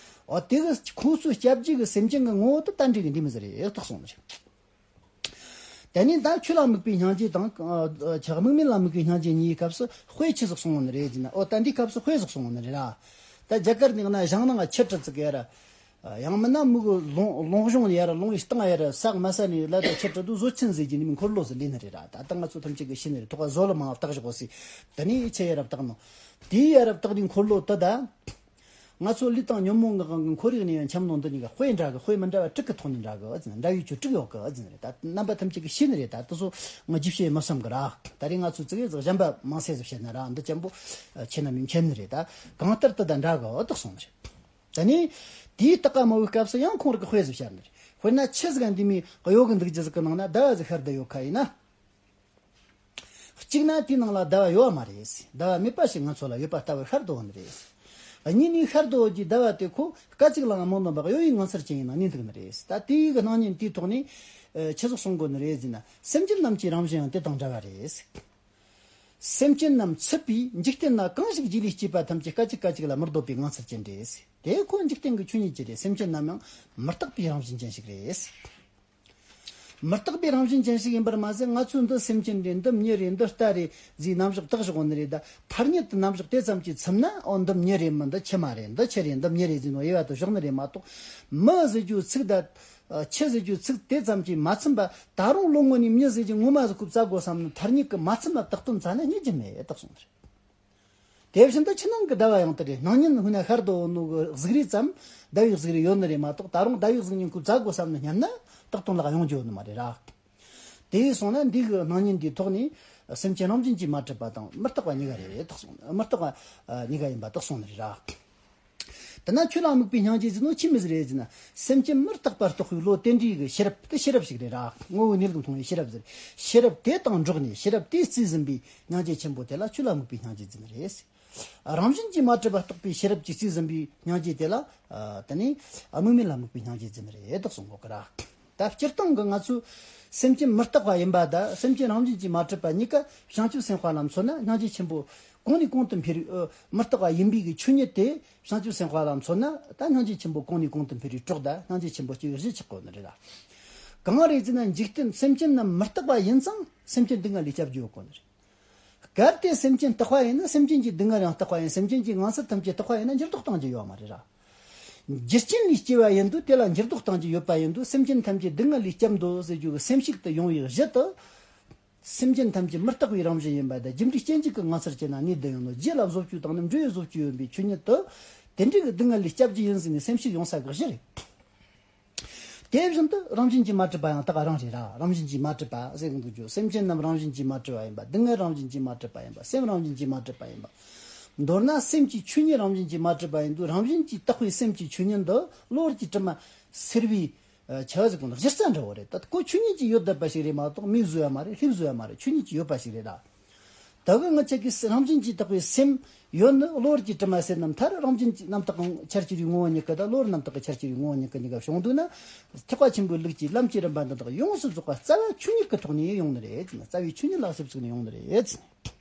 འོ། དེ་གི་ཁོང་ཚོའི་སྐྱབས་རྗེས་ཀྱི་སེམས་ཅན་གྱི་ངོ་བོ་དེ་ད་འདྲ་གི་འདི་མོ་ཟིག་རེད་བཏགས་སོང་ནི་རེད། དེ་ནས་ད་ཆོས་ལ་དམིགས་པའི་སྙིང་རྗེ་དང་། ཨ། ཨ། ཆ། དམིགས་མེད་ལ་དམིགས་པའི་སྙིང་རྗེ་གཉིས་ཀྱི་སྐབས་སུ་དཔེ་ཆི་ཟིག་གསུངས་ནི་རེད་ཟེར་ན། འོ། ད་འདིའི་སྐབས་སུ་དཔེ་ཟིག་གསུངས་ནི་རེད་ར། ད་རྒྱ་གར་ནང་ན་ཞིང་ནང་ཆུ་བྲི་ཙི་གེ་ར། ཡང་མིན་ན་མི་གི་ལུང་ལུང་གཞུང་ཡར། ལུང་བའི་སྟེང་ཡར་ཟག་མ་ཟ་ནས་ལ་ད་ཆུ་བྲི་དུས་བཟོ་ཆེན་ཟེར་གྱི་ནི་མི་འཁོར་ལོ་ཟིག་ལས་ནི་རེད་ར། ད་ལྟ་ང་ཚོ་ཐམས་ཅད་ཀྱི་ཤེས་ནི་རེད། ཐོག་བཟོ་ལ་མང་བ་བཏགས་བཞག་གོ་ཟེར། དེ་ནས་ཆུ་ཡར་བཏགས་ནོ། དེའི་ཡར་བཏགས་ནི་འཁོར་ལོ་དེ་ད། ང་ཚོ་ལུས་དང་ཉོན་མོངས་ངག་དབང་གི་འཁོར་ཡུག་ནས་ཡང་འཁྱམས་ནོ་འདི་གཉིས་ཀ་དཔེ་འདྲ་གི། དཔེ་མི་འདྲ་བ་དྲུག་གི་ཐོག་ནས་འདྲ་གི་ཟེར། འདྲ་བའི་ཆོས་དྲུག་ཡོད་གི་ཟེར་ནི་རེད། ད་རྣམ་པ་ཐམས་ཅད་ཀྱིས་ཤེས་ནི་རེད། ད་དེ་ཚོ་ང་རྒྱས་བཤད་མི་བསམ་གི་ར། ད་རེས་ང་ཚོ་ཙི་གེ་ཟིག་གཞན་པ་མང་སེ་ཟིག་བཤད་ན་ར། འདི་ཅན་པོ་ཆེ་ན་མི་མཁྱེན་ནི་རེད། ད་གང་ལྟར་དེ་དང་འདྲ་གི་བཏགས་སོང་ནི་རེད། ད་ནི་དེའི་རྟགས་ཀ་མ་བུའི་སྐབས་སུ་ཡང་ཁོང་རང་གི་དཔེ་ཟིག་བཤད་ནི་རེད། དཔེར་ན་ཆུ་ཟིག་འདི་མོ་གཡོ་གི་འདུག་རྒྱུ་ཟིག་གི་ནང་ན་ཟླ་བ་ཟིག་ཤར་བསྡད་ཡོད་ཁ་ཡིན་ན། གཅིག་ན་དེའི་ནང་ལ་ཟླ་བ་ཡོད་པ་མ་རེད། ཟླ་བ་མེད་པ་ཞིག་ང་ཚོ་ལ་ཡོད་པ་ལྟ་བུར་ཤར་བསྡད་ཡོད་ནི་རེད། གཉིས་ནས་ཤར་བསྡད་ཡོད་ཀྱི་ཟླ་བ་དེ་ཁོ་སྐད་ཅིག་ལའང་མ་འདང་བར་གཡོ་བའི་ངང་ཚུལ་ཅན་ཡིན་ན་གནས་འདུག་ནི་རེད། ད་དེའི་གི་སྣང་བརྙན་དེའི་ཐོག་ནས། ཨ། ཆི་ཟིག་གསུང་དགོས་ནི་རེད་ཟེར་ན། སེམས་ཅན་རྣམས་ཀྱི་རང་བཞིན་ཡང་དེ་དང་འདྲ་བ་རེད། སེམས་ཅན་རྣམས་ཚུད་པའི་འཇིག་རྟེན་ན་གང་ཞིག་རྗེས་ལུས་སྐྱེས་པ་ཐམས་ཅད་སྐད་ཅིག་སྐད་ཅིག་ལ་མི་ལྡོག་པའི་ངང་ཚུལ་ཅན་རེད། དེ་ཁོ་འཇིག་རྟེན་གྱི་ཆོས་ཉིད་ཅིག་རེད། སེམས་ཅན་རྣམས་ཡང་མི་རྟག་པའི་རང་བཞིན་ཅན་ཞིག་རེད། མི་རྟག་པའི་རང་བཞིན་ཅན་ཞིག་ཡིན་པར་མ་ཟད། ང་ཚོས་འདི་སེམས་ཅན་རེད། འདི་མྱི་རེད། འདི་རྟ་རེད་ཟེར་རྣམ་གཞག་བཏགས་བཞག་ཡོད་ནི་རེད། ད་ཐ་སྙད་དུ་རྣམ་གཞག་དེ་ཙམ་གྱིས་ཚིམ་ན། འོ། འདི་མྱི་རེད། མི་འདི་ཁྱི་མ་རེད། འདི་ཁྱི་རེད། འདི་མྱི་རེད་ཟེར་ནོ་དབྱེ་བ་དེ་བཞག་ནི་རེད་མ་གཏོགས། མི་ཟེར་རྒྱུ་ཚིག་དང་། ཨ། ཁྱི་ཟེར་རྒྱུ་ཚིག་དེ་ཙམ་གྱིས་མ་ཚིམ་པ། ད་རུང་བློ་ངོ་ནས་མྱི་ཟེར་རྒྱུ་ངོ་མ་ཟིག་ཁོ་བཙལ་དགོས་བསམ་ན། ཐ་སྙད་ཀྱིས་མ་ཚིམ་པ་བཏགས་དོན་ཙམ་ན་རྙེད་རྒྱུ་མེད་བཏགས་སོང་ནི་རེད། དེ་བཞིན་དུ་ཕྱི་ནང་གི་ཟླ་བ་ཡང་དེ་རེད། སྣང་བརྙན་ཧུ་ན་ཤར་དོ་ནོ་གི་གཟུགས་རིས་ཙམ། ཟླ་བའི་གཟུགས་རིས་ཡོད་ནི་རེད་མ་གཏོགས། ད་རུང་ཟླ་བའི་གཟུགས་བརྙན་ཁོ་བཙལ་དགོས་བསམ་ནས་སྙམ་ན། བཏགས་དོན་ལ་ཡོང་རྒྱུ་ཡོད་ནི་མ་རེད་ར། དེ་ཡིན་སོང་ན་འདི་གི་སྣང་བརྙན་འདིའི་ཐོག་ནས་སེམས་ཅན་རང་བཞིན་གྱིས་མ་གྲུབ་པ་དང་མི་རྟག་པ་གཉིས་ཀ་རེད་བཏགས་སོང་། མི་རྟག་པ་གཉིས་ཀ་ཡིན་པ་བཏགས་སོང་ནི་རེད་ར། དེ་ན་ཆོས་ལ་དམིགས་པའི་སྙིང་རྗེ་ཟེར་ནོ་ཆི་མོ་ཟིག་རེད་ཟེར་ན། སེམས་ཅན་མི་རྟག་པ་རྟོགས་པའི་བློ་དེ་འདྲའི་གི་ཤེས་རབ་དེ། ཤེས་རབ་ཞིག་རེད་ར། ངོ་བོའི་གནས་ལུགས་མཐོང་བའི་ཤེས་རབ་ཟེར། ཤེས་རབ་དེ་དང་འགྲོགས་ནས་ཤེས་རབ་དེས་རྩིས་ཟིན་པའི་སྙིང་རྗེ་ཆེན་པོ་དེ་ལ་ཆོས་ལ་དམིགས་པའི་སྙིང་རྗེ་ཟེར་ནི་རེད། རང་བཞིན་གྱིས་མ་གྲུབ་པ་རྟོགས་པའི་ཤེས་རབ་ཀྱིས་རྩིས་ཟིན་པའི་སྙིང་རྗེ་དེ་ལ། ཨ། དེ་ནས་དམིགས་མེད་ལ་དམིགས་པའི་སྙིང་རྗེ་ཟེར་ནི་རེད་བཏགས་སོང་གོ་གི་ར། ད་སྤྱིར་བཏང་གི་ང་ཚོས་སེམས་ཅན་མི་རྟག་པ་ཡིན་པ་དང་སེམས་ཅན་རང་བཞིན་གྱིས་མ་གྲུབ་པ་གཉིས་ཀ་བྱང་ཆུབ་སེམས་དཔའ་ལ་མཚོན་ན་སྙིང་རྗེ་ཆེན་པོ་གོང་ནས་གོང་དུ་འཕེལ་བའི། ཨ། མི་རྟག་པ་ཡིན་པའི་གི་ཆོས་ཉིད་དེ། བྱང་ཆུབ་སེམས་དཔའ་ལ་མཚོན་ན་ད་སྙིང་རྗེ་ཆེན་པོ་གོང་ནས་གོང་དུ་འཕེལ་བའི་གྲོགས་དང་སྙིང་རྗེ་ཆེན་པོ་སྐྱེ་བའི་གཞི་ཆགས་དགོས་ནི་རེད་ལ། གང་རེད་ཟེར་ན། འཇིག་རྟེན་སེམས་ཅན་རྣམས་མི་རྟག་པ་ཡིན་ཙང་སེམས་ཅན་སྡུག་བསྔལ་ལས་སྐྱབས་རྒྱུ་ཡོད་དགོས་ནི་རེད། གལ་ཏེ་སེམས་ཅན་རྟག་པ་ཡིན་ན་སེམས་ཅན་གྱི་སྡུག་བསྔལ་ཡང་རྟག་པ་ཡིན། སེམས་ཅན་གྱི་ངང་ཚུལ་ཐམས་ཅད་རྟག་པ་ཡིན་ན་འགྱུར་ལྡོག་གཏང་རྒྱུ་ཡོད་མ་རེད་ར། རྒྱུ་རྐྱེན་ལས་སྐྱེ་བ་ཡིན་དུས་དེ་ལ་འགྱུར་ལྡོག་གཏང་རྒྱུ་ཡོད་པ་ཡིན་དུས། སེམས་ཅན་ཐམས་ཅད་སྡུག་བསྔལ་ལས་སྐྱབས་འདོད་ཟེར་རྒྱུ་གི་སེམས་ཤུགས་དེ་ཡོང་བའི་གཞི་དེ། སེམས་ཅན་ཐམས་ཅད་མི་རྟག་པའི་རང་བཞིན་ཡིན་པ་དང་རྒྱུ་འབྲས་སྐྱེ་འཇིག་གི་ངང་ཚུལ་ཅན་ན་གནས་བསྡད་ཡོད་ནོ། རྒྱུ་ལ་བཟོ་བཅོས་དང་ནི་འབྲས་བུ་བཟོ་བཅོས་ཡོད་པའི་ཆོས་ཉིད་དེ། དེ་འདྲའི་གི་སྡུག་བསྔལ་ལས་སྐྱབས་རྒྱུ་ཡིན་ཟེར་ནས་སེམས་ཤུགས་ཡོང་ས་གི་གཞི་རེད། དེ་བཞིན་དུ་རང་བཞིན་གྱིས་མ་གྲུབ་པ་ཡང་དག་རང་རེད་ར། རང་བཞིན་གྱིས་མ་གྲུབ་པ་ཟེར་གི་འདུག་རྒྱུ། སེམས་ཅན་རྣམས་རང་བཞིན་གྱིས་མ་གྲུབ་པ་ཡིན་པ། སྡུག་བསྔལ་རང་བཞིན་གྱིས་མ་གྲུབ་པ་ཡིན་པ། སེམས་རང་བཞིན་གྱིས་མ་གྲུབ་པ་ཡིན་པ། མདོར་ན་སེམས་ཀྱི་ཆོས་ཉིད་རང་བཞིན་གྱིས་མ་གྲུབ་པ་ཡིན་དུས། རང་བཞིན་གྱིས་དག་པའི་སེམས་ཀྱི་ཆོས་ཉིད་འདི་གློ་བུར་གྱི་དྲི་མ་སེལ་བའི། ཨ། ཆ་ཟིག་གོ་ན་གཞི་རྩ་འདྲ་བོ་རེད། ད་ཁོ་ཆོས་ཉིད་ཀྱིས་ཡོད་བསྡད་པ་ཞིག་རེད་མ་གཏོགས་མིས་བཟོས་ཡ་མ་རེད། ལྷས་བཟོས་ཡ་མ་རེད། ཆོས་ཉིད་ཀྱིས་ཡོད་པ་ཞིག་རེད་ད། ད་གི་ང་ཅག་གིས་རང་བཞིན་གྱིས་དག་པའི་སེམས་ཡོད་ནི། གློ་བུར་གྱི་དྲི་མ་སེལ་ན། མཐར་རང་བཞིན་གྱི་རྣམ་དག་གི་འཆར་གྱུར་པའི་ངོ་བོ་ཉིད་ཀྱི་དང་གློ་བུར་རྣམ་དག་གི་འཆར་གྱུར་པའི་ངོ་བོ་ཉིད་ཀྱི་གཉིས་ཀ་བྱུང་འདུག་ན། ཐེག་པ་ཆེན་པོའི་ལུགས་ཀྱི་ལམ་གྱི་རིམ་པ་འདི་དག་ཡོངས་སུ་རྫོགས་པ་རྩ་བ་ཆོས་ཉིད་ཀྱི་ཐོག་ནས་ཡོང་ནི་རེད། རྩ་བའི་ཆོས་ཉིད་ལ་ཞིབ་ཚིག་ནས་ཡོང་ནི་རེད།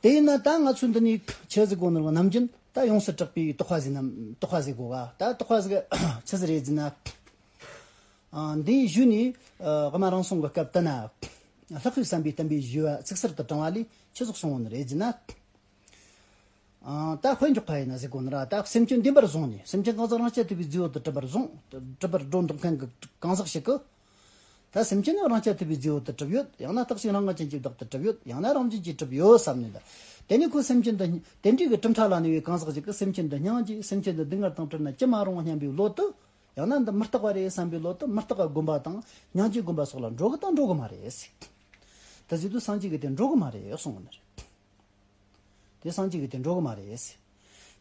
དེ་ཡིན་ན་ད་ང་ཚོ་འདི་ནས་ཆི་ཟིག་གོ་ནོར་བ། ནམ་རྒྱུན་ད་ཡོངས་སུ་གྲགས་པའི་དོགས་པ་ཟིག་ནམ། དོགས་པ་ཟིག་གོ་ག་ད་དོགས་པ་ཟིག་ཆི་ཟིག་རེད་ཟེར་ན། ཨ། འདིའི་གཞུག་ནས། ཨ། དབུ་མ་རང་གསུང་གི་སྐབས་དེ་ན། ལྷག་པའི་བསམ་པས་བསྟན་པའི་ཞུ་བ་ཚིག་གསར་དུ་དྲངས་པ་ལས་ཆི་ཟིག་གསུངས་ཡོད་ནི་རེད་ཟེར་ན། ཨ། ད་དཔེ་འཇོག་པ་ཡིན་ན་ཟེར་གོ་ནི་ར། ད་སེམས་ཅན་བདེན་པར་བཟུང་ནས། སེམས་ཅན་གང་ཟག་རང་རྐྱ་ཐུབ་པའི་རྫས་ཡོད་དུ་གྲུབ་པར་བཟུང་། གྲུབ་པར་སྒྲོ་འདོགས་མཁན་གྱི་གང་ཟག་ཞིག་གིས། ད་སེམས་ཅན་ནི་རང་རྐྱ་ཐུབ་པའི་རྫས་ཡོད་དུ་གྲུབ་ཡོད། ཡང་ན་བརྟགས་ཤིང་སློང་ངན་ཅན་གྱིས་བདག་ཏུ་གྲུབ་ཡོད། ཡང་ན་རང་བཞིན་གྱིས་གྲུབ་ཡོད་བསམ་ནས། ད་དེ་ནས་ཁོ་སེམས་ཅན་དུ། དེ་འདྲའི་གི་གྲུབ་མཐའ་ལ་གནས་པའི་གང་ཟག་ཅིག་གིས་སེམས་ཅན་དུ་སྙིང་རྗེ། སེམས་ཅན་དུ་སྡུག་བསྔལ་དང་བྲལ་ན་ཅི་མ་རུང་སྙམ་པའི་བློ་དེ། ཡང་ན་འདི་མི་རྟག་པ་རེད་བསམ་པའི་བློ་དེ་མི་རྟག་པ་སྒོམ་པ་དང་སྙིང་རྗེ་སྒོམ་པ་སོགས་ལ་འགྲོ་གི་དང་འགྲོ་གི་མ་རེད་ཟེར། དེ་ཟེར་དུས་སངས་རྒྱས་ཀྱིས་དེ་འགྲོ་གི་མ་རེད་གསུངས་པ་ནི་རེད། དེ་སངས་རྒྱས་ཀྱིས་དེ་འགྲོ་གི་མ་རེད་ཟེར།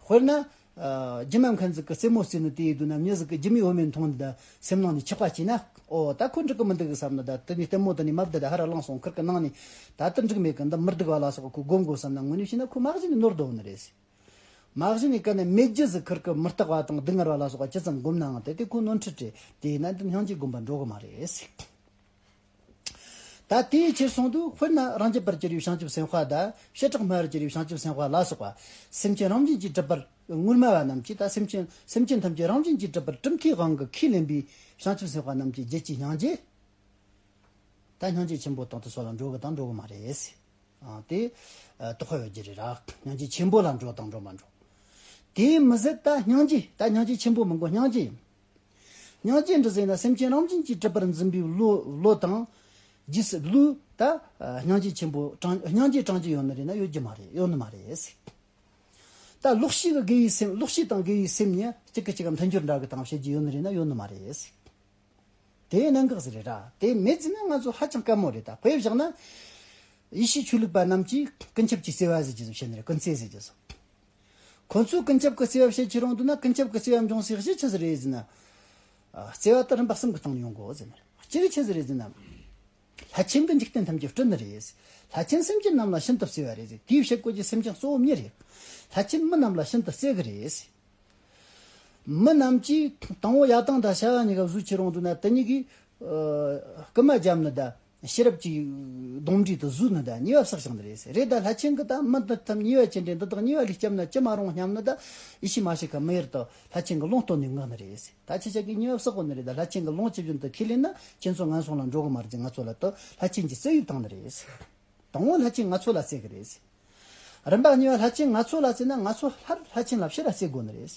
དཔེར་ན། ཨ། རྒྱུ་མ་མཁན་ཟིག་གིས་རྩེད་མོ་རྩེ་ནི་དེ་ཡིན་དུས་ན། མྱི་ཟིག་གིས་རྒྱུ་མའི་བུད་མེད་མཐོང་ནས་ད་སེམས་ནང་ནས་ཆགས་པ་སྐྱེས་ན། ཨོ། ད་ཁོ་འགྲིག་གི་མི་འདུག་གི་བསམ་ནས། ད་དེ་ནས་ལྟད་མོ་དེ་ནས་མ་བསྡད། ད་ཧ་ར་ལངས་སོང་། ཁུར་གི་ནང་ནས་ད་དེ་འགྲིག་མེད་གི། འདི་མི་སྡུག་པ་ལ་སོགས་ཁོ་སྒོམ་དགོས་བསམ་ན། དངོས་གནས་བྱས་ན་ཁོ་མ་གཞི་ནས་ནོར་བསྡད་ནི་རེད་ཟེར། མ་གཞི་ནས་ག་ནས་མེད་རྒྱུ་ཟིག་ཁུར་གི་མི་རྟག་པ་དང་སྡུག་བསྔལ་བ་ལ་སོགས་པ་ཇི་ཙམ་བསྒོམས་ནའང་དེ་དེ་ཁོ་ནོར་འཁྲུལ་རེད། དེ་ཡིན་ན་འདི་སྙིང་རྗེ་སྒོམ་པ་འགྲོ་གི་མ་རེད་ཟེར། ད་དེའི་ཕྱིར་སོང་དུས་དཔེར་ན་རང་རྒྱུད་པར་གྱུར་པའི་བྱང་ཆུབ་སེམས་དཔའ་དང་བྱེ་བྲག་སྨྲ་བར་གྱུར་པའི་བྱང་ཆུབ་སེམས་དཔའ་ལ་སོགས་པ་སེམས་ཅན་རང་བཞིན་གྱིས་གྲུབ་པར་ངོ་སྨྲ་བ་རྣམས་ཀྱིས། ད་སེམས་ཅན་སེམས་ཅན་ཐམས་ཅད་རང་བཞིན་གྱིས་གྲུབ་པར་གྲུབ་མཐའི་དབང་གིས་ཁས་ལེན་པའི་བྱང་ཆུབ་སེམས་དཔའ་རྣམས་ཀྱི་རྒྱུད་ཀྱི་སྙིང་རྗེ། ད་སྙིང་རྗེ་ཆེན་པོ་དང་དུ་སོགས་ལ་འགྲོ་གི་དང་འགྲོ་གི་མ་རེད། ཨ། དེ་ཨ་དོགས་པ་ཡོད་རྒྱུ་རེད་ར། སྙིང་རྗེ་ཆེན་པོ་ལ་འགྲོ་དང་འགྲོ་མ་འགྲོ། དེ་མི་ཟད་ད་སྙིང་རྗེ། ད་སྙིང་རྗེ་ཆེན་པོ་མིན་གོ། སྙིང་རྗེ་ཡིན། སྙིང་རྗེ་འདྲ་ཟེར་ན་སེམས་ཅན་རང་བཞིན་གྱིས་གྲུབ་པར་འཛིན་པའི་བློ། བློ་དང་། རྗེས་སུ་བློས་ད་ཨ་སྙིང་རྗེ་ཆེན་པོ་དྲང་། སྙིང་རྗེ་དྲང་རྒྱུ་ཡོད་ནི་རེད་ན་ཡོད་རྒྱུ་མ་རེད། ཡོད་ནི་མ་རེད་ཟེར། ད་ལོག་ཤེས་ཀྱི་དགེ་བའི་སེམས། ལོག་ཤེས་དང་དགེ་བའི་སེམས་གཉིས་གཅིག་གིས་གཅིག་ག་མཐུན་སྦྱོར་འདྲ་གི་དང་བྱེད་རྒྱུ་ཡོད་ནི་རེད་ན་ཡོད་ནི་མ་རེད་ཟེར། དེ་གནད་འགག་ཟིག་རེད་ར། དེ་མེད་ཟེར་ན་ང་ཚོ་ཧ་ཅང་དཀའ་མོ་རེད། ད་དཔེ་བཞག་ན། ཡེ་ཤུའི་ཆོས་ལུགས་པ་རྣམས་ཀྱིས་ཀུན་ཁྱབ་ཀྱི་བརྩེ་བ་ཟེར་རྒྱུ་ཟིག་བཤད་ནི་རེད། ཀུན་བརྩེ་ཟེར་རྒྱུ་ཟིག། ཁོ་ཚོས་ཀུན་ཁྱབ་ཀྱི་བརྩེ་བ་བཤད་ཀྱི་རུང་དུས་ན། ཀུན་ཁྱབ་ཀྱི་བརྩེ་བ་འབྱུང་སའི་གཞི་ཆི་ཟིག་རེད་ཟེར་ན། ཨ། བརྩེ་བ་དེ་རིམ་པ་གསུམ་གྱི་སྟེང་ནས་ཡོང་དགོས་ཟེར་ནི་རེད། གཅིག་ཆི་ཟིག་རེད་ཟེར་ན། ལྷ་ཆེན་གྱིས་འཇིག་རྟེན་ཐམས་ཅད་སྤྲུལ་ནི་རེད། ལྷ་ཆེན་སེམས་ཅན་རྣམས་ལ་ཤིན་ཏུ་བརྩེ་བ་རེད་ཟེར། དེའི་བཤད་སྒོ་གྱི་སེམས་ཅན་གཙོ་བོ་མྱི་རེད། ལྷ་ཆེན་མི་རྣམས་ལ་ཤིན་ཏུ་བརྩེ་གི་རེད། མི་རྣམས་ཀྱིས་དང་པོ་ཡ་དང་དང་བྱ་བ་གཉིས་ཀ་བཟོ་ཁྱེར་ཡོང་དུས་ན། དེ་གཉིས་ཀྱིས་ཨ་རྐུན་མ་བརྒྱབ་ནི་དང་ཤེས་རབ་ཀྱི་གདོང་འདྲེས་དུ་བཟོས་ནི་དང་ཉེས་པ་བསགས་བཞག་ནི་རེད་ཟེར། རེད། ད་ལྷ་ཆེན་གྱིས་ད་མི་འདི་ཐམས་ཉེས་པ་ཅི་འདྲ། འདི་དག་ཉེས་པ་ལས་བསྐྱབས་ན་ཅི་མ་རུང་སྙམ་ནི་དང་ཡིད་ཆེས་མ་བྱེད་མཁན་མི་ཡུལ་དུ་ལྷ་ཆེན་གྱི་ལུང་བསྟན་ནས་མངགས་ནི་རེད་ཟེར། ད་ཁྱེད་ཅག་གིས་ཉེས་པ་བསགས་དགོས་ནི་རེད། ད་ལྷ་ཆེན་གྱི་ལུང་ཇི་བཞིན་དུ་ཁས་ལེན་ན་ཁྱེད་ཚོ་ངན་སོང་ལ་འགྲོ་གི་མ་རེད་ཟེར། ང་ཚོ་ལ་ད་ལྷ་ཆེན་གྱིས་བརྩེ་དབྱིབས་བཏང་ནི་རེད་ཟེར། དང་པོ་ལྷ་ཆེན་ང་ཚོ་ལ་བརྩེ་གི་རེད་ཟེར། རིམ་པ་གཉིས་པ་ལྷ་ཆེན་ང་ཚོ་ལ་བརྩེ་ན་ང་ཚོ་སླར་ལྷ་ཆེན་ལ་ཕྱིར་ར་བརྩེ་དགོས་ནི་རེད།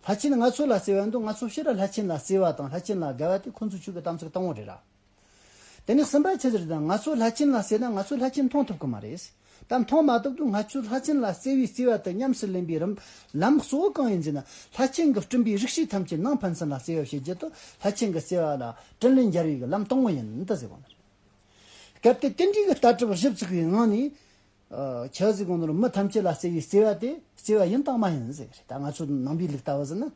ལྷ་ཆེན་ང་ཚོ་ལ་བརྩེ་བ་འདུག། ང་ཚོ་ཕྱིར་ར་ལྷ་ཆེན་ལ་བརྩེ་བ་དང་ལྷ་ཆེན་ལ་དགའ་བ་དེ་ཁོ་ཚོའི་ཆོས་ཀྱི་དམ་ཚིག་དང་པོ་རེད་ར། དེ་ནས་གསུམ་པ་ཆི་ཟེར་ན། ང་ཚོ་ལྷ་ཆེན་ལ་བརྩེ་ན་ང་ཚོ་ལྷ་ཆེན་མཐོང་ཐུབ་ཀྱི་མ་རེད། ད་མཐོང་མ་ཐུབ་དུས་ང་ཚོས་ལྷ་ཆེན་ལ་བརྩེ་བའི་བརྩེ་བ་དེ་ཉམས་སུ་ལེན་པའི་རིམ་ལམ་གཙོ་བོ་གང་ཡིན་ཟེར་ན། ལྷ་ཆེན་གྱིས་བསྐྲུན་པའི་རིགས་བྱེད་ཐམས་ཅད་ནང་ཕན་ཚུན་ལ་བརྩེ་བ་བྱེད་རྒྱུ་དེ་ལྷ་ཆེན་གྱི་བརྩེ་བ་ལ་དྲིན་ལན་འཇལ་བའི་གི་ལམ་དང་པོ་ཡིན་ད་ཟེར་བ་ནི་རེད། སྐབས་དེ་དེ་འདྲའི་གི་ལྟ་གྲུབ་གཞི་བཙུགས་པའི་ངང་ནས། ཨ། ཆི་ཟིག་དགོངས་ནོར། མི་ཐམས་ཅད་ལ་བརྩེ་བའི་བརྩེ་བ་དེ་བརྩེ་བ་ཡིན་དང་མ་ཡིན་ཟེར་གི་རེད། ད་ང་ཚོ་ནང་པའི་ལུགས་ལྟ་བུ་ཟེར་ན།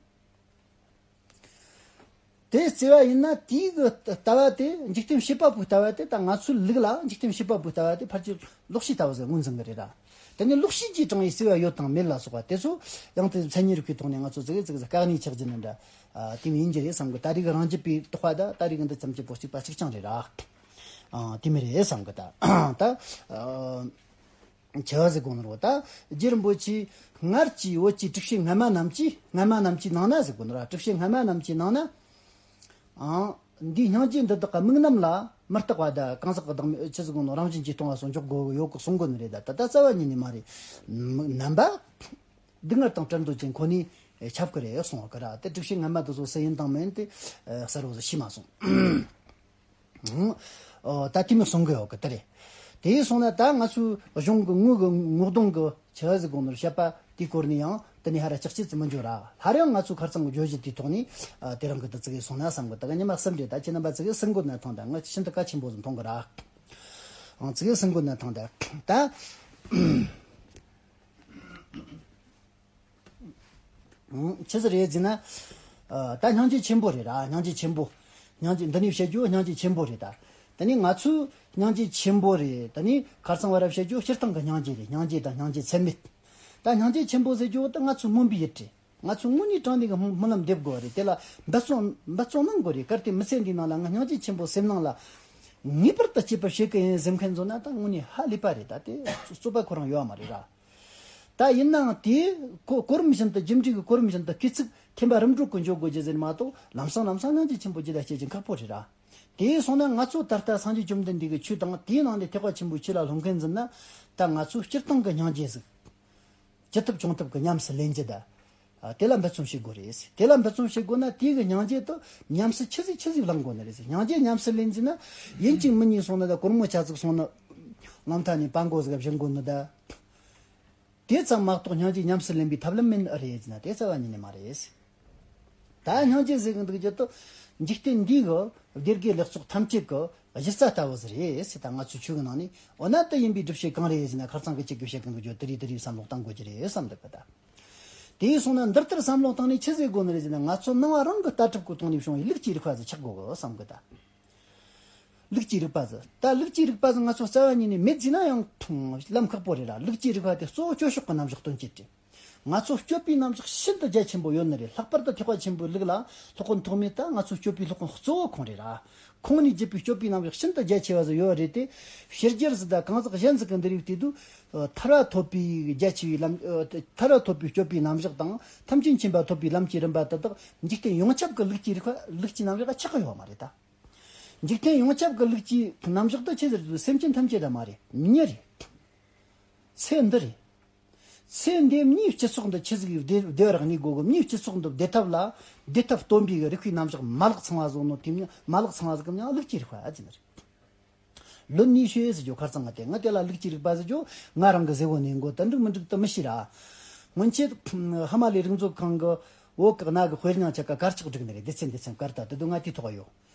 དེ་བརྩེ་བ་ཡིན་ན་དེའི་གི་ལྟ་བ་དེ། འཇིག་རྟེན་བྱེད་པ་པོའི་ལྟ་བ་དེ། ད་ང་ཚོའི་ལུགས་ལ་འཇིག་རྟེན་བྱེད་པ་པོའི་ལྟ་བ་དེ་ཕལ་ཆེར་ལོག་ཤེས་ལྟ་བུ་ཟིག་ངོས་འཛིན་གི་རེད་ར། དེ་ནས་ལོག་ཤེས་ཀྱིས་དྲངས་པའི་བརྩེ་བ་ཡོད་དང་མེད་ལ་སོགས་པ་དེ་ཚོ་ཡང་དེ་མཚན་ཉིད་རིག་པའི་ཐོག་ནས་ང་ཚོ་ཙི་གེ་ཙི་གེ་ཟིག་བཀག་ནས་ཆགས་རྒྱུ་ནི་འདྲ། ཨ། དེ་མོ་ཡིན་རྒྱུ་རེད་བསམ་གི། ད་རེས་ཀྱི་རང་རྒྱུད་པའི་རྟོགས་པ་ད་ད་རེས་ཀྱི་འདི་ཙམ་གྱི་པོ་གཅིག་པ་གཅིག་རྐྱང་རེད་ར། ཨ། དེ་མོ་རེད་བསམ་གི་ད། ད། ཨ། ཆི་ཟེར་དགོས་ནོ་རེད། ད་རྗེ་རིན་པོ་ཆེས་སྔར་གྱི་བོད་ཀྱི་དྲུག་སྤྱོད་སྔ་མ་རྣམས་ཀྱི། སྔ་མ་རྣམས་ཀྱི་ནང་ན་ཟེར་དགོས་ནོ་ར། དྲུག་སྤྱོད་སྔ་མ་རྣམས་ཀྱི་ནང་ན། ཨང་། འདིའི་སྙིང་རྗེ་འདི་དག་གི་དམིགས་རྣམ་ལ་མི་རྟག་པ་དང་གང་ཟག་གི་བདག་མེད། ཆི་ཟེར་དགོས་ནོ། རང་བཞིན་གྱིས་སྟོང་བ་སོགས་འཇོག་དགོས་ཡོད་གི་གསུང་གོ་ནི་རེད། ད་ད་ལྟ་རྩ་བ་ཉིད་ནས་མ་རེད། རྣམ་པ་སྡུག་བསྔལ་དང་བྲལ་འདོད་ཅན་ཁོ་ནས་ཁྱབ་གི་རེད་གསུང་བ་གི་ར། དེ་དྲུག་སྤྱོད་སྔ་མ་དེ་ཚོ་སུ་ཡིན་དང་མིན་དེ་གསལ་བོ་ཟིག་ཤེས་མ་སོང་། ཨོ། ད་དེ་མོ་གསུང་གི་ཡོད་གི་དེ་རེད། དེ་སོང་ན་ད་ང་ཚོའི་གཞུང་གི་དངོས་ཀྱི་ངོ་གདོང་གི་ཆི་ཟེར་དགོས་ནོ་བཤད་པ་དེའི་སྐོར་ནས་ཡང་དེ་ནས་ཧ་ར་ལྕག་ཅི་ཙི་མི་འཇོག་ར། སླར་ཡང་ང་ཚོའི་ཁ་རྩང་གི་བརྗོད་གཞི་དེའི་ཐོག་ནས། ཨ། དེ་རིང་གི་དེ་ཙི་གེ་སོང་ན་བསམ་གི། ད་ག་ཉི་མ་གསུམ་རེད། ད་ཁྱེད་རྣམ་པ་ཙི་གེ་སུན་གོ་ན་ཐང་། ད་ང་ཤིན་ཏུ་གལ་ཆེན་པོ་ཟིག་མཐོང་གི་ར། ཨང་། ཙི་གེ་སུན་གོ་ན་ཐང་། ད་ད། ཆི་ཟིག་རེད་ཟེར་ན། ཨ། ད་སྙིང་རྗེ་ཆེན་པོ་རེད་ར། སྙིང་རྗེ་ཆེན་པོ། སྙིང་རྗེ་འདི་ནས་བཤད་རྒྱུ་སྙིང་རྗེ་ཆེན་པོ་རེད་ད། དེ་ནས་ང་ཚོས་སྙིང་རྗེ་ཆེན་པོ་རེད། དེ་ནས་ཁ་སང་བར་བཤད་རྒྱུ་སྤྱིར་བཏང་གི་སྙིང་རྗེ་རེད། སྙིང་རྗེ་དང་སྙིང་རྗེ་ཚད་མེད། ད་སྙིང་རྗེ་ཆེན་པོ་ཟེར་རྒྱུ་ད་ང་ཚོ་སྨོན་པའི་ཡུལ་རེད། ང་ཚོ་དངོས་གནས་དྲང་གནས་ཀྱི་སྨོན་སྨོན་ལམ་འདེབས་དགོས་རེད། དེ་ལ་འབད་བརྩོན་འབད་བརྩོན་གནང་དགོས་རེད། གལ་ཏེ་མི་ཚེ་འདིའི་ནང་ལ་ང་སྙིང་རྗེ་ཆེན་པོ་སེམས་ནང་ལ་ངེས་པར་དུ་སྐྱེད་པར་བྱེད་ཀྱི་ཡིན་ཟེར་མཁན་ཚོ་ན་ད་དངོས་གནས་ཧ་ལས་པ་རེད། ད་དེ་རྩོད་པ་ཁོ་རང་ཡོད་མ་རེད་ར། ད་ཡིན་ནའང་དེ་གོ་གོ་རིམ་བཞིན་དུ། རྒྱུ་འབྲས་ཀྱི་གོ་རིམ་བཞིན་དུ་སྐུལ་ཚིག་འཐེན་པ་རིམ་གྲོ་གི་འཇོག་དགོས་རྒྱུ་ཟེར་མ་གཏོགས། ལམ་སང་ལམ་སང་སྙིང་རྗེ་ཆེན་པོ་ཇི་ལྟར་སྐྱེ་རྒྱུ་ཁག་པོ་རེད་ར། དེ་སོང་ན་ང་ཚོ་ད་ལྟ་སངས་རྒྱས་བཅོམ་ལྡན་འདས་ཀྱི་ཆོས་དང་དེའི་ནང་ནས་ཐེག་པ་ཆེན་པོའི་ཆོས་ལ་སློབ་མཁན་ཟིན་ན། ད་ང་ཚོས་སྤྱིར་བཏང་གི་སྙིང་རྗེ་ཟིག་ཇི་ཐུབ་བྱུང་ཐུབ་ཀྱི་ཉམས་སུ་ལེན་རྒྱུ་ད། ཨ། དེ་ལ་འབད་བརྩོན་བྱེད་དགོས་རེད། དེ་ལ་འབད་བརྩོན་བྱེད་དགོས་ན་དེའི་གི་སྙིང་རྗེ་དེ་ཉམས་སུ་ཆི་ཟིག་ཆི་ཟིག་བླང་དགོས་ནི་རེད་ཟེར། སྙིང་རྗེ་ཉམས་སུ་ལེན་རྒྱུ་ན། ཡིན་གཅིག་མིན་གཉིས་སོང་ན་ད་གོར་མོ་ཆ་ཟིག་སོང་ན་གླང་མཐའ་ནས་སྤྲང་པོ་ཟིག་བཞེངས་དགོས་ནི་ད། དེ་ཙམ་མ་གཏོགས་སྙིང་རྗེ་ཉམས་སུ་ལེན་པའི་ཐབས་ལམ་མིན་ཨེ་རེད་ཟེར་ན་དེ་རྩ་བ་ཉིད་ནས་མ་རེད། ད་སྙིང་རྗེ་ཟེར་གི་འདུག་རྒྱུ་དེ་འཇིག་རྟེན་འདིའི་གི་བདེ་དགེ་ལེགས་ཚོགས་ཐམས་ཅད་ཀྱི་གཞི་རྩ་ལྟ་བུ་ཟིག་རེད་ཟེར། ད་ང་ཚོའི་ཆོས་ཀྱི་ནང་ནས། འོ་ན་དེ་ཡིན་པའི་སྒྲུབ་བྱེད་གང་རེད་ཟེར་ན། ཁ་སང་གི་ཁྱེད་ཀྱིས་བཤད་གི་འདུག་རྒྱུ་དེ་རེད། དེ་རེད་བསམ་བློ་གཏང་དགོས་ཀྱི་རེད་བསམ་འདུག་གི་ད། དེ་སོང་ན་འདི་ལྟར་བསམ་བློ་བཏང་ནས་ཆི་ཟེར་དགོས་ནི་རེད་ཟེར་ན། ང་ཚོ་སྣང་བ་རང་གི་ལྟ་གྲུབ་ཀྱི་ཐོག་ནས་བྱུང་བའི་ལུགས་ཀྱི་རིགས་པ་ཟིག་ཆགས་དགོས་གི་བསམ་གི་ད། ལུགས་ཀྱི་རིགས་པ་ཟིག་ད་ལུགས་ཀྱི་རིགས་པ་ཟིག་ང་ཚོ་རྩ་བ་ཉིད་ནས་མེད་ཟེར་ན་ཡང་ལམ་ཁག་པོ་རེད་ར། ལུགས་ཀྱི་རིགས་པ་དེ་གཙོ་བོ་སྐྱོ་ཤོས་ཀྱི་རྣམ་གཞག་སྟོན་བྱེད་རེད། ང་ཚོ་སྤྱོད་པའི་རྣམ་གཞག་ཤིན་ཏུ་རྒྱ་ཆེན་པོ་ཡོད་ནི་རེད། ལྷག་པར་དུ་ཐེག་པ་ཆེན་པོའི་ལུགས་ལ་སློབ་དཔོན་ཐོགས་མེད་ད་ང་ཚོ་སྤྱོད་པའི་སློབ་དཔོན་གཙོ་བོ་ཁོང་རེད་ར། ཁོང་ནས་བརྒྱུད་པའི་སྤྱོད་པའི་རྣམ་གཞག་ཤིན་ཏུ་རྒྱ་ཆེ་བ་ཟིག་ཡོད་རེད་དེ། ཕྱི་རྒྱལ་ཟིག་དང་གང་ཟག་གཞན་ཟིག་གི་འདི་རིགས་དུས་དུས་ཐར་བ་ཐོབ་པའི་རྒྱ་ཆེ་བའི་ལམ། ཐར་བ་ཐོབ་པའི་སྤྱོད་པའི་རྣམ་གཞག་དང་ཐམས་ཅད་མཁྱེན་པ་ཐོབ་པའི་ལམ་གྱི་རིམ་པ་དེ་དག་འཇིག་རྟེན་ཡོངས་ཁྱབ་ཀྱི་ལུགས་ཀྱི་རིགས་པ་ལུགས་ཀྱི་རྣམ་གཞག་ཆགས་ཀྱི་ཡོད་མ་རེད་ད། འཇིག་རྟེན་ཡོངས་ཁྱབ་ཀྱི་ལུགས་ཀྱི་རྣམ་གཞག་དེ་ཆི་ཟིག་རེད། སེམས་ཅན་ཐམས་ཅད་ད་མ་རེད། མྱི་རེད། ཚེ་འདི་རེད། ཚེ་འདི་མྱིའི་སྤྱི་ཚོགས་འདི་ཆི་ཟིག་ཡིས་བདེ་བདེ་བར་གནས་དགོས་གི། མྱིའི་སྤྱི་ཚོགས་འདི་བདེ་ཐབས་ལ་བདེ་ཐབས་སྟོན་པའི་རིགས་པའི་རྣམ་གཞག་མ་ལག་ཚང་བ་བཟོ་ནོ་དེ་མྱིང་མ་ལག་ཚང་བ་ཟིག་གི་མྱིང་ལུགས་ཀྱི་རིགས་པ་ཟེར་ནི་རེད། ལུན་ནི་ཤོས་ཟེར་རྒྱུ་ཁར་ཚང་ང་དེ་ང་དེ་ལ་ལུགས་ཀྱི་རིགས་པ་ཟེར་རྒྱུ་ང་རང་གི་ཟེར་བོ་ནས་མགོ་དེ་འགྲིག་མི་འགྲིག་དེ་མི་ཤེས་ར། སྔོན་ཆད་ཧི་མ་ལའི་རིག་མཛོད་ཁང་གི་བོད་ཀྱི་གནའ་གི་དཔེ་རྙིང་ཆ་ག་གར་ཆག་བསྒྲིགས་ནི་རེད། སྡེ་ཚན་སྡེ་ཚན་བཀར་ད་དེ་དུས་ང་དེའི་ཐོག་ཡོད།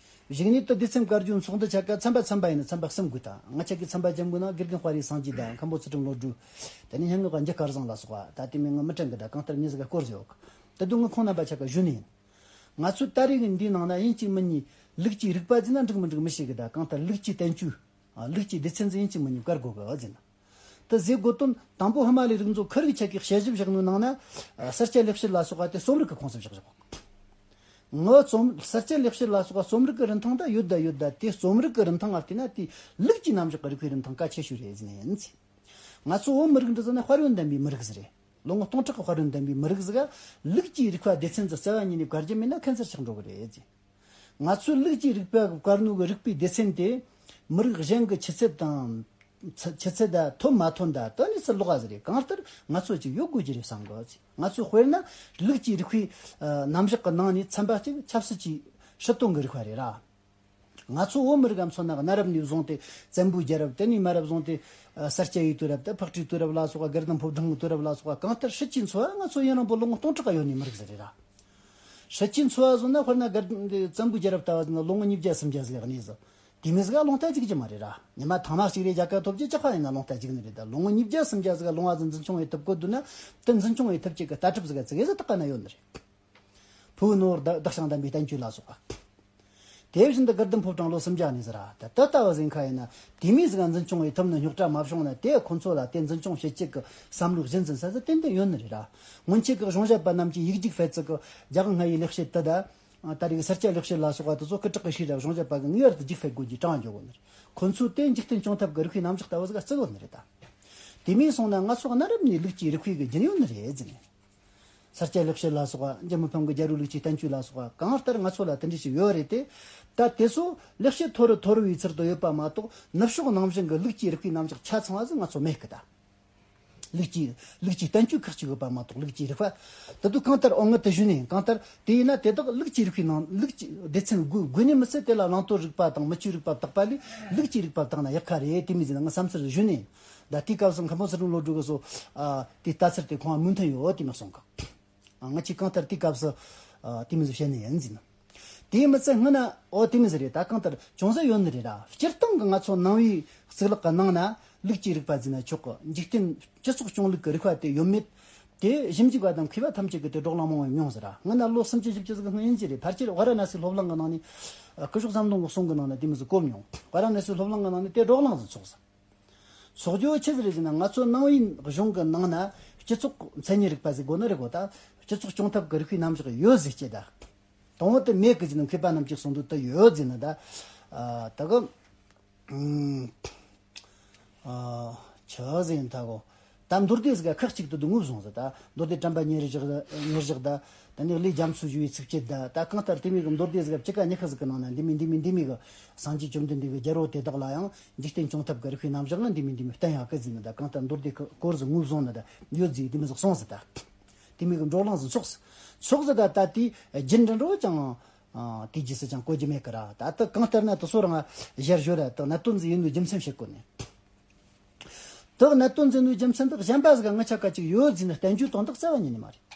གཞུག་ནས་ད་སྡེ་ཚན་བཀར་རྒྱུ་ཚོགས་འདུ་ཆ་ག་ཚན་པ་ཚན་པ་ཡིན་ན་ཚན་པ་གསུམ་དགོས་ད། ང་ཆ་གི་ཚན་པ་རྒྱབ་དགོས་ན་དགེ་རྒན་དཔའ་རིས་སངས་རྒྱས་དང་མཁན་པོ་ཚུལ་ཁྲིམས་བློ་གྲོས། དེ་ནས་སྙན་ངག་ག་འཇུ་སྐལ་བཟང་ལ་སོགས་པ། ད་དེ་མིན་ང་མི་དྲན་གི་ད། གང་ལྟར་མྱི་ཟིག་ག་སྐོར་ཟིག་ཡོད་གི། ད་དུང་ང་ཁོང་རྣམ་པ་ཆ་ག་ཞུ་ནི་ཡིན། ང་ཚོའི་ད་རེས་གི་འདིའི་ནང་ན་ཡིན་གཅིག་མིན་གཉིས་ལུགས་ཀྱི་རིགས་པ་ཟེར་ན་འགྲིག་མི་འགྲིག་མི་ཤེས་གི་ད། གང་ལྟར་ལུགས་ཀྱི་བསྟན་བཅོས། ཨ། ལུགས་ཀྱི་སྡེ་ཚན་ཟིག་ཡིན་གཅིག་མིན་གཉིས་བཀར་དགོས་གི་ཟེར་ན། དེ་ཟེར་དགོས་དོན་དང་པོ་ཧི་མ་ལའི་རིག་མཛོད་ཁོ་རང་ཆ་གིས་དཔྱད་ཞིབ་བཞག་ནོའི་ནང་ན། ཨ། གསར་བཅད་ལེགས་བཤད་ལ་སོགས་པ་དེ་རྩོམ་རིག་གི་ཁོངས་སུ་བཞག་བཞག་ངོ་རྩོམ། གསར་བཅད་ལེགས་བཤད་ལ་སོགས་པ་རྩོམ་རིག་གི་རིན་ཐང་ད་ཡོད་ད་ཡོད་ད། དེ་རྩོམ་རིག་གི་རིན་ཐང་ང་བལྟས་ན་དེ་ལུགས་ཀྱི་རྣམ་གཞག་གི་རིགས་པའི་རིན་ཐང་གལ་ཆེ་ཤོས་རེད་ཟེར་ནི་ཡིན། ང་ཚོ་བོད་མི་རིགས་འདི་ཚོ་ནི་དཔལ་ཡོན་ལྡན་པའི་མི་རིགས་ཟིག་རེད། ལོ་ངོ་སྟོང་ཕྲག་གི་དཔལ་ཡོན་ལྡན་པའི་མི་རིགས་ཟིག་ག་ལུགས་ཀྱི་རིགས་པ་སྡེ་ཚན་ཟིག་རྩ་བ་ཉིད་ནས་བཀར་རྒྱུ་མེད་ན་ཁེངས་ཚར་ཆགས་འགྲོ་གི་རེད་ཟེར། ང་ཚོའི་ལུགས་ཀྱི་རིགས་པ་བཀར་ནོ་གི་རིགས་པའི་སྡེ་ཚན་དེ་མི་རིགས་གཞན་གྱི་ཆུ་ཚད་དང་། ཆུ་ཆུ་ཚད་ད་ཐོན་མ་ཐོན་ད་དེ་ནི་ཚུར་ལོག་ག་ཟེར་རེད། གང་ལྟར་ང་ཚོ་ཅིག་ཡོད་དགོས་ཀྱི་རེད་བསམ་གི། ང་ཚོས་དཔེར་ན་ལུགས་ཀྱི་རིགས་པའི་ཨ་རྣམ་གཞག་གི་ནང་ནས་ཚན་པ་གཅིག་ཆབ་སྲིད་ཀྱི་སྲིད་དོན་གྱི་རིགས་པ་རེད་ར། ང་ཚོ་བོད་མི་རིགས་ཀ་མཚོན་ན་གནའ་རབས་ནས་བཟུང་སྟེ་བཙན་པོའི་རྒྱལ་རབས། དེ་ནས་མ་རབས་བཟུང་སྟེ་ཨ་ས་སྐྱ་ཡི་དུས་རབས་དང་། ཕག་གྲུའི་དུས་རབས་ལ་སོགས་པ། དགའ་ལྡན་ཕོ་བྲང་གི་དུས་རབས་ལ་སོགས་པ། གང་ལྟར་སྲིད་ཀྱི་འཚོ་བ་ང་ཚོ་ཡུན་རིང་པོ་ལོ་ངོ་སྟོང་ཕྲག་ག་ཡོད་ནི་མི་རིགས་ཟིག་རེད་ར། སྲིད་ཀྱི་འཚོ་བ་བཟུང་ན་དཔེར་ན་དགའ་ལྡན་བཙན་པོའི་རྒྱལ་རབས་ལྟ་བུ་ཟིག་ན་ལོ་ངོ་ཉིས་བརྒྱ་སུམ་བརྒྱ་ཟིག་གནས་ཟིག་དེ་མོ་ཟིག་ག་རླུང་རྟ་འཇིག་རྒྱུ་མ་རེད་ར། ཉི་མ་ཐང་མ་གཅིག་རེ་རྒྱལ་ཁ་ཐོབ་རྒྱུ་ཅག་པ་ཡིན་ན་རླུང་རྟ་འཇིག་ནི་རེད་ད། ལོ་ངོ་ཉིས་བརྒྱ་སུམ་བརྒྱ་ཟིག་ག་ལུང་བ་ཟིག་འཛིན་སྐྱོང་ཡེད་ཐུབ་དགོས་འདུག་ན། དེ་འཛིན་སྐྱོང་ཡེད་ཐུབ་རྒྱུ་གི་ལྟ་གྲུབ་ཟིག་ག་ཙིག་གེ་ཟིག་དག་ག་ན་ཡོད་ནི་རེད། ཕུ་བོའི་ནོར་བུ་བདག་བདག་ཞིང་བདམས་པའི་བསྟན་བཅོས་ལ་སོགས་པ། དེ་བཞིན་དུ་དགའ་ལྡན་ཕོ་བྲང་ལོ་སུམ་བརྒྱ་ནས་ཟེར་ར། ད་ད་ལྟ་བ་ཟིན་ཁ་ཡིན་ན་དེ་མོ་ཟིག་འཛིན་སྐྱོང་ཡེད་ཐུབ་ནི་རྙོག་དྲ་མ་བྱུང་ན། དེ་ཁོ་ཚོ་ལ་དེ་འཛིན་སྐྱོང་བྱེད་ཆེད་ཀྱི་བསམ་བློ་གཞི་འཛིན་ས་ཟིག་ཏན་ཏན་ཡོད་ནི་རེད་ར། སྔོན་ཆད་ཀྱི་གཞུང་ཞབས་པ་རྣམས་ཀྱིས་ཡིག་རྒྱུགས་སྤེལ་ཚུལ་གྱི་རྒྱ་གར་སྔ་ཡི་ལེགས་བཤད་དེ་དང་། ད་རེས་ཀྱི་ས་སྐྱ་ལེགས་བཤད་ལ་སོགས་པ་དེ་ཚོ་སྐུ་དྲག་གི་ཤེས་རབ་གཞུང་ཞབས་པ་གི་ངེས་པར་དུ་རྒྱུགས་སྤེལ་དགོས་ཀྱི་དྲང་འཇོག་གོ་ནི་རེད། ཁོ་ཚོས་དེ་འཇིག་རྟེན་སྐྱོང་ཐབས་ཀྱི་རིགས་པའི་རྣམ་གཞག་ལྟ་བུ་ཟིག་བརྩི་དགོས་ནི་རེད་ད། དེ་མིན་སོང་ན་ང་ཚོ་གནའ་རབས་ནས་ལུགས་ཀྱི་རིགས་པའི་གི་རྒྱུན་ཡོད་ནི་རེད་ཟེར་ནས། ས་སྐྱ་ལེགས་བཤད་ལ་སོགས་པ། འཇམ་དཔལ་གྱི་རྒྱལ་པོའི་ལུགས་ཀྱི་བསྟན་བཅོས་ལ་སོགས་པ། གང་ལྟར་ང་ཚོ་ལ་དེ་འདྲ་ཞིག་ཡོད་རེད་དེ། ད་དེ་ཚོ་ལེགས་བཤད་ཐོར་རུ་ཐོར་བའི་ཚུལ་དུ་ཡོད་པ་མ་གཏོགས། ནུབ་ཕྱོགས་ནང་བཞིན་གྱི་ལུགས་ཀྱི་རིགས་པའི་རྣམ་གཞག་ཆ་ཚང་བ་ཟིག་ང་ཚོ་མེད་ཀི་ད། ལུགས་ཀྱི་ལུགས་ཀྱི་བསྟན་བཅོས་ཁག་ཅིག་ཡོད་པ་མ་གཏོགས། ལུགས་ཀྱི་རིགས་པ་དེ་དུས་གང་ལྟར་འོ་ངོ་དེ་ཞུས་ནས། གང་ལྟར་དེ་ཡིན་ན་དེ་དག་ལུགས་ཀྱི་རིགས་པའི་ནང་། ལུགས་ཀྱི་སྡེ་ཚན་དགོས་དགོས་ནི་མི་ཚད། དེ་ལ་བླང་དོར་རིག་པ་དང་མི་ཆོས་རིག་པ་བརྟག་པ་ལས་ལུགས་ཀྱི་རིགས་པ་བརྟག་ན་ཡག་ཁ་རེད། དེ་མོ་ཟིག་ན་ང་བསམ་ཚུལ་ཞུས་ནས། ད་དེའི་སྐབས་སུ་མཁན་པོ་ཚུལ་ཁྲིམས་བློ་གྲོས་གིས་སོ། ཨ། དེའི་ལྟ་ཚུལ་དེ་ཁོང་མོས་མཐུན་ཡོད་དེ་མོ་གསུངས་གི། ཨ། ང་ཅིག་གང་ལྟར་དེའི་སྐབས་སུ། ཨ། དེ་མོ་ཟིག་བཤད་ནི་ཡིན་ཟེར་ན། དེ་མི་ཚད་སྔོན་ན། འོ། དེ་མོ་ཟིག་རེད། ད་གང་ལྟར་ཅུང་ཟད་ཡོད་ནི་རེད་ར། སྤྱིར་བཏང་གི་ང་ཚོ་ནང་པའི་གཙུག་ལག་གི་ནང་ན་ལུགས་ཀྱི་རིགས་པ་ཟེར་ན་ཆོག་གི། འཇིག་རྟེན་སྤྱི་ཚོགས་སྐྱོང་ལུགས་ཀྱི་རིགས་པ་དེ་ཡོད་མེད་དེ་ཞིབ་འཇུག་པ་དང་མཁས་པ་ཐམས་ཅད་ཀྱིས་དེ་བགྲོ་གླེང་མང་བོ་མྱོང་ཟེར་ར། སྔོན་ན་ལོ་སུམ་ཅུ་བཞི་བཅུ་ཟིག་སྔོན་ཡིན་གྱི་རེད། ཕལ་ཆེར་ཝཱ་ར་ཎ་སིའི་སློབ་གླིང་གི་ནང་ནས། ཨ། སྐུ་ཞབས་ཟམ་གདོང་གི་གསུང་གི་ནང་ན་དེ་མོ་ཟིག་གོ་མྱོང་། ཝཱ་ར་ཎ་སིའི་སློབ་གླིང་གི་ནང་ནས་དེ་བགྲོ་གླེང་ཟིག་ཚོགས་ཟིག་ཚོགས་རྒྱུ་ཆི་ཟིག་རེད་ཟེར་ན། ང་ཚོ་ནང་པའི་གཞུང་གི་ནང་ན་སྤྱི་ཚོགས་མཚན་ཉིད་རིག་པ་ཟེར་དགོས་ནི་རེད་གོ། ད་སྤྱི་ཚོགས་སྐྱོང་ཐབས་ཀྱི་རིགས་པའི་རྣམ་གཞག་ཡོད་ཟེར་གྱི་ད། དང་པོ་དེ་མེད་གི་ཟེར་ན། མཁས་པ་རྣམས་ཀྱིས་གསུངས་འདུག་ད་ཡོད་ཟེར་ན་ད། ཨ། ད་གི། ཨ། ཆི་ཟེར་ན་ད་གོ། ད་མདོ་སྡེ་ཟིག་ག་ཁག་ཅིག་ཏུ་དུ་ངོས་བཟུང་ཟིག་ད་མདོ་སྡེ་དྲན་པ་ཉེར་བཞག་ད། ཉེར་བཞག་ད། ད་ནི་ལས་རྒྱ་མཚོའི་ཞུ་བའི་ཚིགས་བཅད་ད། ད་གང་ལྟར་དེ་མོ་གི་མདོ་སྡེ་ཟིག་ག་བཅུ་ཀ་ཉི་ཤུ་ཟིག་གི་ནང་ན་འདི་མོ་འདི་མོ་འདི་མོ་གི་སངས་རྒྱས་བཅོམ་ལྡན་འདས་ཀྱི་རྒྱལ་པོ་དེ་དག་ལ་ཡང་འཇིག་རྟེན་སྐྱོང་ཐབས་ཀྱི་རིགས་པའི་རྣམ་གཞག་ནི་འདི་མོ་འདི་མོ་བསྟན་ཡག་གི་ཟེར་ན། ད་གང་ལྟར་མདོ་སྡེ་གི་སྐོར་ཟིག་ངོས་བཟུང་ན་ད་ཡོད་ཟིག་འདི་མོ་ཟིག་གསུངས་ཟིག་ད། དེ་མོ་གི་བགྲོ་གླེང་ཟིག་ཚོགས་ཟིག་ཚོགས་ཟིག་ད་ད་དེ་རྒྱུན་འདྲ་འགྲོ་ཀྱང་། ཨ། དེ་རྗེས་སུ་ཅང་གོ་རྒྱུ་མེད་ཀི་ར། ད་ལྟ་གང་ལྟར་ན་དེ་ཚོ་རང་ཞལ་བཞོ་ར། ད་གནད་དོན་ཟིག་ཡིན་ནོ་རྒྱུ་མཚན་བཤད་དགོས་ནས། དེ་གནད་དོན་ཟིག་ཡིན་ནོ་རྒྱུ་མཚན་དེ་གཞན་པ་ཟིག་ག་ང་ཆ་ག་ཅིག་ཡོད་ཟེར་ནས་བསྟན་རྒྱུའི་དོན་དག་རྩ་བ་ཉིད་ནས་མ་རེད།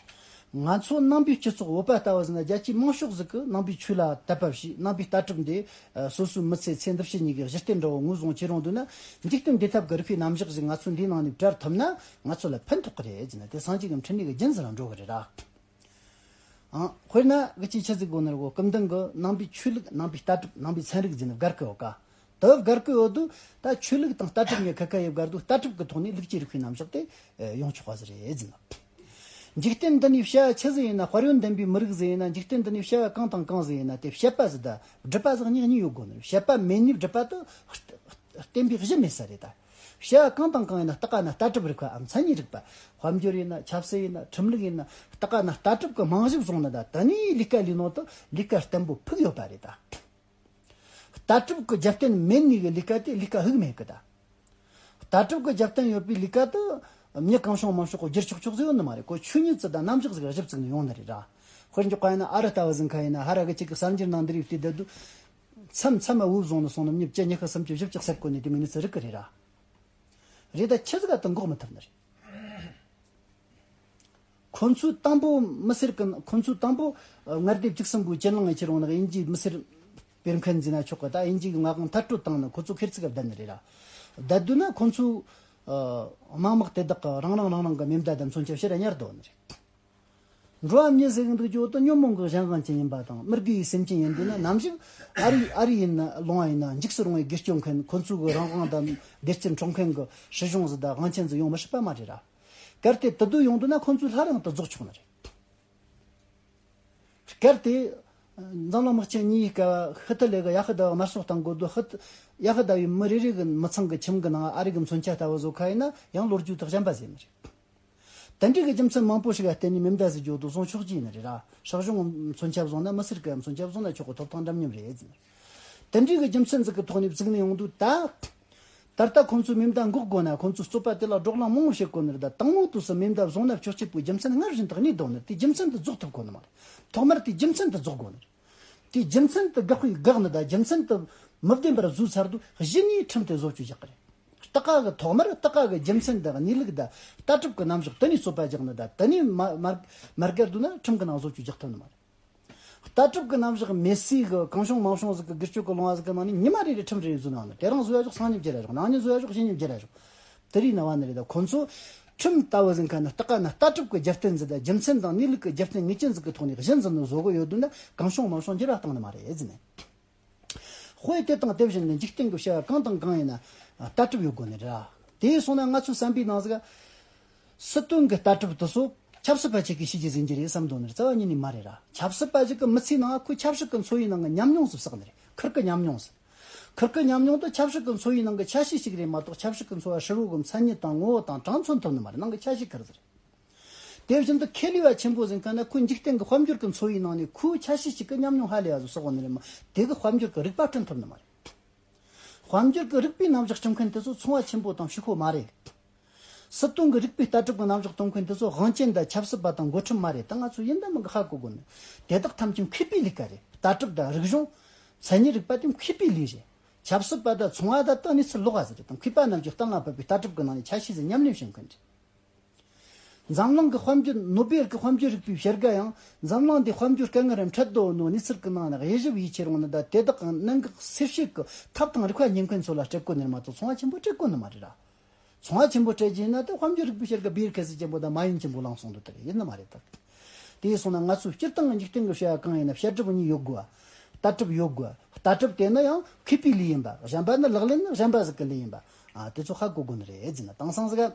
ང་ཚོ་ནང་པའི་སྤྱི་ཚོགས་བོད་པ་ལྟ་བུ་ཟིག་ན་རྒྱལ་སྤྱིའི་མང་ཤོས་ཟིག་གིས་ནང་པའི་ཆོས་ལ་དད་པ་བྱས། ནང་པའི་ལྟ་གྲུབ་འདི། ཨ། སོ་སོའི་མི་ཚེ་ཚེ་འདི་ཕྱི་གཉིས་ཀྱི་གཞི་རྟེན་འདྲ་བོ་ངོས་བཟུང་བྱེད་རུང་འདུག་ན། འཇིག་རྟེན་བདེ་ཐབས་ཀྱི་རིགས་པའི་རྣམ་གཞག་ཟིག་ང་ཚོ་འདིའི་ནང་ནས་བྲལ་ཐུབ་ན་ང་ཚོ་ལ་ཕན་ཐོགས་ཀྱི་རེད་ཟེར་ན། དེ་སངས་རྒྱས་ཀྱི་འཕྲིན་ལས་ཀྱི་རྒྱུན་ཟིག་རང་འགྲོ་གི་རེད་ར། ཨང་། དཔེར་ན་གི་ཅིག་ཆི་ཟིག་དགོས་ནི་རེད་གོ། སྐུ་མདུན་གྱིས་ནང་པའི་ཆོས་ལུགས། ནང་པའི་ལྟ་གྲུབ། ནང་པའི་ཚན་རིག་ཟེར་ནས་བཀར་གི་ཡོད་ཀ། དེ་བཀར་གི་ཡོད་དུས་ད་ཆོས་ལུགས་དང་ལྟ་གྲུབ་གཉིས་ཁ་ཁ་ཡེ་བཀར་དུས། ལྟ་གྲུབ་ཀྱི་ཐོག་ནས་ལུགས་ཀྱི་རིགས་པའི་རྣམ་གཞག་དེ་ཡོང་ཆོག་པ་ཟིག་རེད་ཟེར་ན། འཇིག་རྟེན་འདི་ནས་བྱ་བ་ཆི་ཟིག་ཡིན་ན། དཔལ་ཡོན་ལྡན་པའི་མི་རིགས་ཟིག་ཡིན་ན། འཇིག་རྟེན་འདི་ནས་བྱ་བ་གང་དང་གང་ཟིག་ཡིན་ན། དེ་བྱེད་པ་ཟིག་དང་སྒྲུབ་པ་ཟིག་གཉིས་གཉིས་ཡོད་དགོས་ནི། བྱེད་པ་མེད་ནས་སྒྲུབ་པ་དེ་བརྟེན་པའི་གཞི་མེད་ས་རེད་ད། བྱ་བ་གང་དང་གང་ཡིན་ན། ལྟ་ག་ན་ལྟ་གྲུབ་རིག་པའམ་མཚན་ཉིད་རིག་པ། དཔལ་འབྱོར་ཡིན་ན། ཆབ་སྲིད་ཡིན་ན། ཁྲིམས་ལུགས་ཡིན་ན། ལྟ་ག་ན་ལྟ་གྲུབ་ཀྱི་རྨང་གཞི་བཟུང་ནི་ད། དེ་ནས་ལས་ཀ་ལས་ནོ་དེ་ལས་ཀ་བརྟན་པོ་ཕུགས་ཡོད་པ་རེད་ད། ལྟ་གྲུབ་ཀྱི་རྒྱབ་རྟེན་མེད་ནི་གི་ལས་ཀ་དེ་ལས་ཀ་ཕུགས་མེད་གི་ད། ལྟ་གྲུབ་ཀྱི་རྒྱབ་རྟེན་ཡོད་པའི་ལས་ཀ་དེ་མྱི་གང་བྱུང་མང་བྱུང་གི་བསྒྱུར་ཆོག་ཆོག་ཟེར་ཡོད་ནི་མ་རེད། ཁོ་ཆོས་ཉིད་ཙི་དང་རྣམ་གཞག་ཟིག་གཞི་བཙུགས་ནས་ཡོང་ནི་རེད་ར། དཔེར་འཇོག་པ་ཡིན་ན་ཨ་རི་ལྟ་བུ་ཟིག་ཁ་ཡིན་ན། ཧ་ར་གི་ཅིག་གི་གསར་འགྱུར་ནང་འདི་རིགས་བལྟས་བསྡད་དུས། མཚམས་མཚམས་མ་བུ་བཟུང་ནས་སོང་ནི་མྱི་བཅུ་ཉི་ཤུ་སུམ་ཅུ་བཞི་བཅུ་བསད་གོ་ནི་དེ་མིན་ནི་ཚི་རིག་གི་རེད་ར། རེད་ད་ཆི་ཟིག་ག་དུ་འགོག་མི་ཐུབ་ནི་རེད། ཁོ་ཚོའི་དང་པོ་མི་སེར་གི། ཁོ་ཚོའི་དང་པོ་ཨ་མངའ་སྡེ་བཅུ་གསུམ་པོའི་གྱེན་ལངས་ཡི་ཁྱེར་འོང་ནི་དབྱིན་ཇིའི་མི་སེར་སྤེལ་མཁན་ཟེར་ན་ཆོག་གི། ད་དབྱིན་ཇི་གི་མངའ་དབང་མཐར་སྐྲོད་བཏང་ནི་ཁོ་ཚོ་ཁེར་ཚུགས་ག་བསྡད་ནི་རེད་ར། བསྡད་དུས་ན་ཁོ་ཚོའི་ཨ་དམངས་དམག་དེ་དག་གི་རང་རང་རང་རང་གི་མེ་མདའ་དང་མཚོན་ཆ་ཕྱིར་ཉར་འདུག་ནི་རེད། འགྲོ་བ་མི་ཟེར་གི་འདུག་རྒྱུ་དེ་ཉོན་མོངས་ཀྱི་གཞན་དབང་ཅན་ཡིན་པ་དང་། མི་དགེ་བའི་སེམས་ཅན་ཡིན་དུས་ན། ནམ་ཞིག་ཨ་རི་ཨ་རི་ཡིན་ན། ལོང་བ་ཡིན་ན། འཇིགས་སུ་རུང་བའི་སྒེར་གཅོད་མཁན། ཁོ་ཚོའི་གི་རང་དབང་དང་བདེ་སྐྱིད་འཕྲོག་མཁན་གི་སྲིད་གཞུང་ཟིག་དང་དབང་ཆེན་ཟིག་ཡོང་མི་སྲིད་པ་མ་རེད་ར། གལ་ཏེ་དེ་དུས་ཡོང་དུས་ན་ཁོ་ཚོས་སླར་ཡང་དེ་རྫོགས་ཆོག་ནི་རེད། གལ་ཏེ་འཛམ་གླིང་དམག་ཆེན་གཉིས་ཀ་ཧི་ཐི་ལེ་གི་ཡ་ཧི་དཱ་དམར་གསོད་བཏང་དགོས་དུས། ཧི་ཐི་ཡ་ཧི་དཱ་ཡི་མི་རེ་རེ་གི་མི་ཚང་གི་ཁྱིམ་གི་ནང་ཨ་རི་གི་མཚོན་ཆ་ལྟ་བུ་བཟོ་ཁ་ཡིན་ན། ཡང་ལོ་རྒྱུས་དེ་གཞན་པ་ཟེར་ནི་རེད། དེ་འདྲའི་གི་རྒྱུ་མཚན་མང་པོ་ཞིག་ལ་བརྟེན་ནས་མེ་མདའ་ཟེར་རྒྱུ་དེ་བཟུང་ཆོག་རྒྱུ་ཡིན་ནི་རེད་ར། སྲིད་གཞུང་མཚོན་ཆ་བཟུང་ན་མི་སེར་གི་མཚོན་ཆ་བཟུང་ན་ཆོག་གི། ཐོབ་ཐང་འདྲ་མཉམ་རེད་ཟེར། དེ་འདྲའི་གི་རྒྱུ་མཚན་ཟིག་གི་ཐོག་ནས་བཙུགས་ནས་ཡོང་དུས་ད། ད་ལྟ་ཁོང་ཚོས་མེ་མདའ་འགོག་དགོས་ན། ཁོང་ཚོའི་རྩོད་པ་དེ་ལ་བགྲོ་གླེང་མང་བོ་བྱེད་དགོས་ནི་རེད། ད་དང་པོ་དུས་སུ་མེ་མདའ་བཟུང་ན་ཆོག་ཆེད་པོའི་རྒྱུ་མཚན་སྔར་བཞིན་དུ་གནས་འདུག་ནི། དེའི་རྒྱུ་མཚན་དེ་རྫོགས་ཐུབ་དགོས་ནི་མ་རེད། ཐོག་མར་དེའི་རྒྱུ་མཚན་དེ་རྫོགས་དགོས་ནི་རེད། དེའི་རྒྱུ་མཚན་དེ་འགག་པའི་འགག་ནི་དང་། རྒྱུ་མཚན་དེ་མི་བདེན་པར་བཟོས་ཚར་དུས་གཞི་ནས་ཁྲིམས་དེ་བཟོ་བཅོས་རྒྱག་གི་རེད། ལྟ་ག་གི་ཐོག་མར་ལྟ་ག་གི་རྒྱུ་མཚན་དང་གནས་ལུགས་དང་ལྟ་གྲུབ་ཀྱི་རྣམ་གཞག་དེ་ནས་རྩོད་པ་རྒྱག་ནི་དང་། དེ་ནས་མ་མ་མ་བརྒལ་དུས་ན་ཁྲིམས་ཀྱི་ནང་བཟོ་བཅོས་རྒྱག་ཐུབ་ནི་མ་རེད། ལྟ་གྲུབ་ཀྱི་རྣམ་གཞག་མེད་སའི་གི་གང་བྱུང་མང་བྱུང་ཟིག་གི་སྒེར་གཅོད་ཀྱི་ལོང་བ་ཟིག་གི་ནང་ནས་ཉི་མ་རེ་རེ་ཁྲིམས་རེ་བཟོས་ནའང་། དེ་རིང་བཟོས་ཡ་ཞོག་སང་ཉིན་བརྗེ་ར་ཞོག། གནངས་ཉིན་བཟོས་ཡ་ཞོག། གཞེས་ཉིན་བརྗེ་ར་ཞོག། དེ་རིགས་ན་བ་ནི་རེད། ད་ཁོ་ཚོ་ཁྲིམས་ལྟ་བུ་ཟིག་ཁ་ན་ལྟ་ག་ན་ལྟ་གྲུབ་ཀྱི་རྒྱབ་རྟེན་ཟིག་དང་རྒྱུ་མཚན་དང་གནས་ལུགས་ཀྱི་རྒྱབ་རྟེན་ངེས་ཅན་ཟིག་གི་ཐོག་ནས་གཞི་འཛིན་ནས་བཟོ་གི་ཡོད་དུས་ན། གང་བྱུང་མང་བྱུང་འགྱུར་བ་བཏང་ནི་མ་རེད་ཟེར་ནས། དཔེ་དེ་དང་དེ་བཞིན་དུ་འཇིག་རྟེན་གྱི་བྱ་བ་གང་དང་གང་ཡིན་ན་ལྟ་གྲུབ་ཡོད་དགོས་ནི་རེད། དེ་སོང་ན་ང་ཚོའི་བསམ་པའི་ནང་ཟིག་སྲིད་དོན་གྱི་ལྟ་གྲུབ་དེ་ཚོ་ཆབ་སྲིད་པ་ཅིག་གིས་ཤེས་རྒྱུ་ཟིན་གྱི་རེད་བསམ་འདུག་ནི་རེད། རྩ་བ་ཉིད་ནས་མ་རེད་ར། ཆབ་སྲིད་པ་ཞིག་གི་མི་ཚེའི་ནང་ཁོས་ཆབ་སྲིད་ཀྱི་འཚོ་བའི་ནང་གི་ཉམས་མྱོང་ཟིག་བསགས་ནི་རེད། ཁུར་གི་ཉམས་མྱོང་ཟིག་ཁུར་གི་ཉམས་མྱོང་དེ་ཆབ་སྲིད་ཀྱི་འཚོ་བའི་ནང་གི་ཆ་ཤས་ཤིག་རེད་མ་གཏོགས། ཆབ་སྲིད་ཀྱི་འཚོ་བ་ཧྲིལ་བོ་གི་མཚན་ཉིད་དང་ངོ་བོ་དང་གྲངས་མཚོན་ཐུབ་ནི་མ་རེད། ནང་གི་ཆ་ཤས་ཁུར་ཟིག་རེད། དེ་བཞིན་དུ་ཁེ་ལས་པ་ཆེན་པོ་ཟིག་ཁ་ན་ཁོའི་འཇིག་རྟེན་གྱི་དཔལ་འབྱོར་གྱི་འཚོ་བའི་ནང་ནས་ཁོའི་ཆ་ཤས་ཤིག་གི་ཉམས་མྱོང་ཧ་ལས་པ་ཟིག་བསགས་ནི་རེད་མ། དེ་གི་དཔལ་འབྱོར་གྱི་རིག་པ་བསྐྲུན་ཐུབ་ནི་མ་རེད། དཔལ་འབྱོར་གྱི་རིག་པའི་རྣམ་གཞག་སྐྲུན་མཁན་དེ་ཚོ་ཚོང་བ་ཆེན་པོ་དང་ཕྱུག་པོ་མ་རེད། སྲིད་དོན་གྱི་རིག་པའི་ལྟ་གྲུབ་ཀྱི་རྣམ་གཞག་གཏོང་མཁན་དེ་ཚོ་དབང་ཆེན་དང་ཆབ་སྲིད་པ་དང་འགོ་ཁྲིད་མ་རེད། ད་ང་ཚོ་ཡིན་ད་མིན་གྱི་ཧ་གོ་དགོས་ནི། དེ་དག་ཐམས་ཅད་མཁས་པའི་ལས་ཀ་རེད། ལྟ་གྲུབ་དང་རིག་གཞུང་། མཚན་ཉིད་རིག་པ་དེ་མཁས་པའི་ལས་རེད། ཆབ་སྲིད་པ་དང་ཚོང་བ་དང་དེ་གནས་ཚུལ་ལོགས་ཀ་ཟིག་རེད། དང་མཁས་པ་རྣམས་ཀྱིས་གཏན་ལ་ཕབ་པའི་ལྟ་གྲུབ་ཀྱི་ནང་ནས་ཆ་ཤས་ཟིག་ཉམས་ལེན་བྱེད་མཁན་རེད། འཛམ་གླིང་གི་དཔལ་འབྱོར། ནོ་སྦེལ་གྱི་དཔལ་འབྱོར་རིག་པའི་བྱ་དགའ་ཡང་འཛམ་གླིང་འདིའི་དཔལ་འབྱོར་དཀའ་ངལ་ར་འཕྲད་དོ་ནོ་གནས་ཚུལ་གྱི་ནང་ནས་དབྱེ་ཞིབ་ཡེ་ཁྱེར་འོང་ནི་དང་། དེ་དག་གི་གནད་འགག་སེལ་བྱེད་ཀྱི་ཐབས་དང་རིག་པ་རྙེད་མཁན་ཚོ་ལ་སྤྲད་དགོས་ནི་མ་གཏོགས། ཚོང་བ་ཆེན་པོ་སྤྲད་དགོས་ནི་མ་རེད་ར། ཚོང་བ་ཆེན་པོ་སྤྲད་རྒྱུ་ཡིན་ན་ད་དཔལ་འབྱོར་རིག་པའི་བྱ་དགའ་བི་ཡར་ཁེ་སི་ཆེན་པོ་དང་མ་ཡུན་ཆེན་པོ་བླངས་སོང་འདུག་དེ་རེད། ཡིན་ནི་མ་རེད་ད། དེ་ཡིན་སོང་ན་ང་ཚོའི་སྤྱིར་བཏང་གི་འཇིག་རྟེན་གྱི་བྱ་བ་གང་ཡིན་ན་བྱ་གྲུབ་གཉིས་ཡོད་དགོས། ལྟ་གྲུབ་ཡོད་དགོས། ལྟ་གྲུབ་དེ་ནི་ཡང་མཁས་པའི་ལས་ཡིན་པ། གཞན་པ་ནི་ལག་ལེན་ནི་གཞན་པ་ཟིག་གི་ལས་ཡིན་པ། ཨ། དེ་ཚོ་ཧ་གོ་དགོས་ནི་རེད་ཟེར་ན། དེང་སང་ཟིག་ག་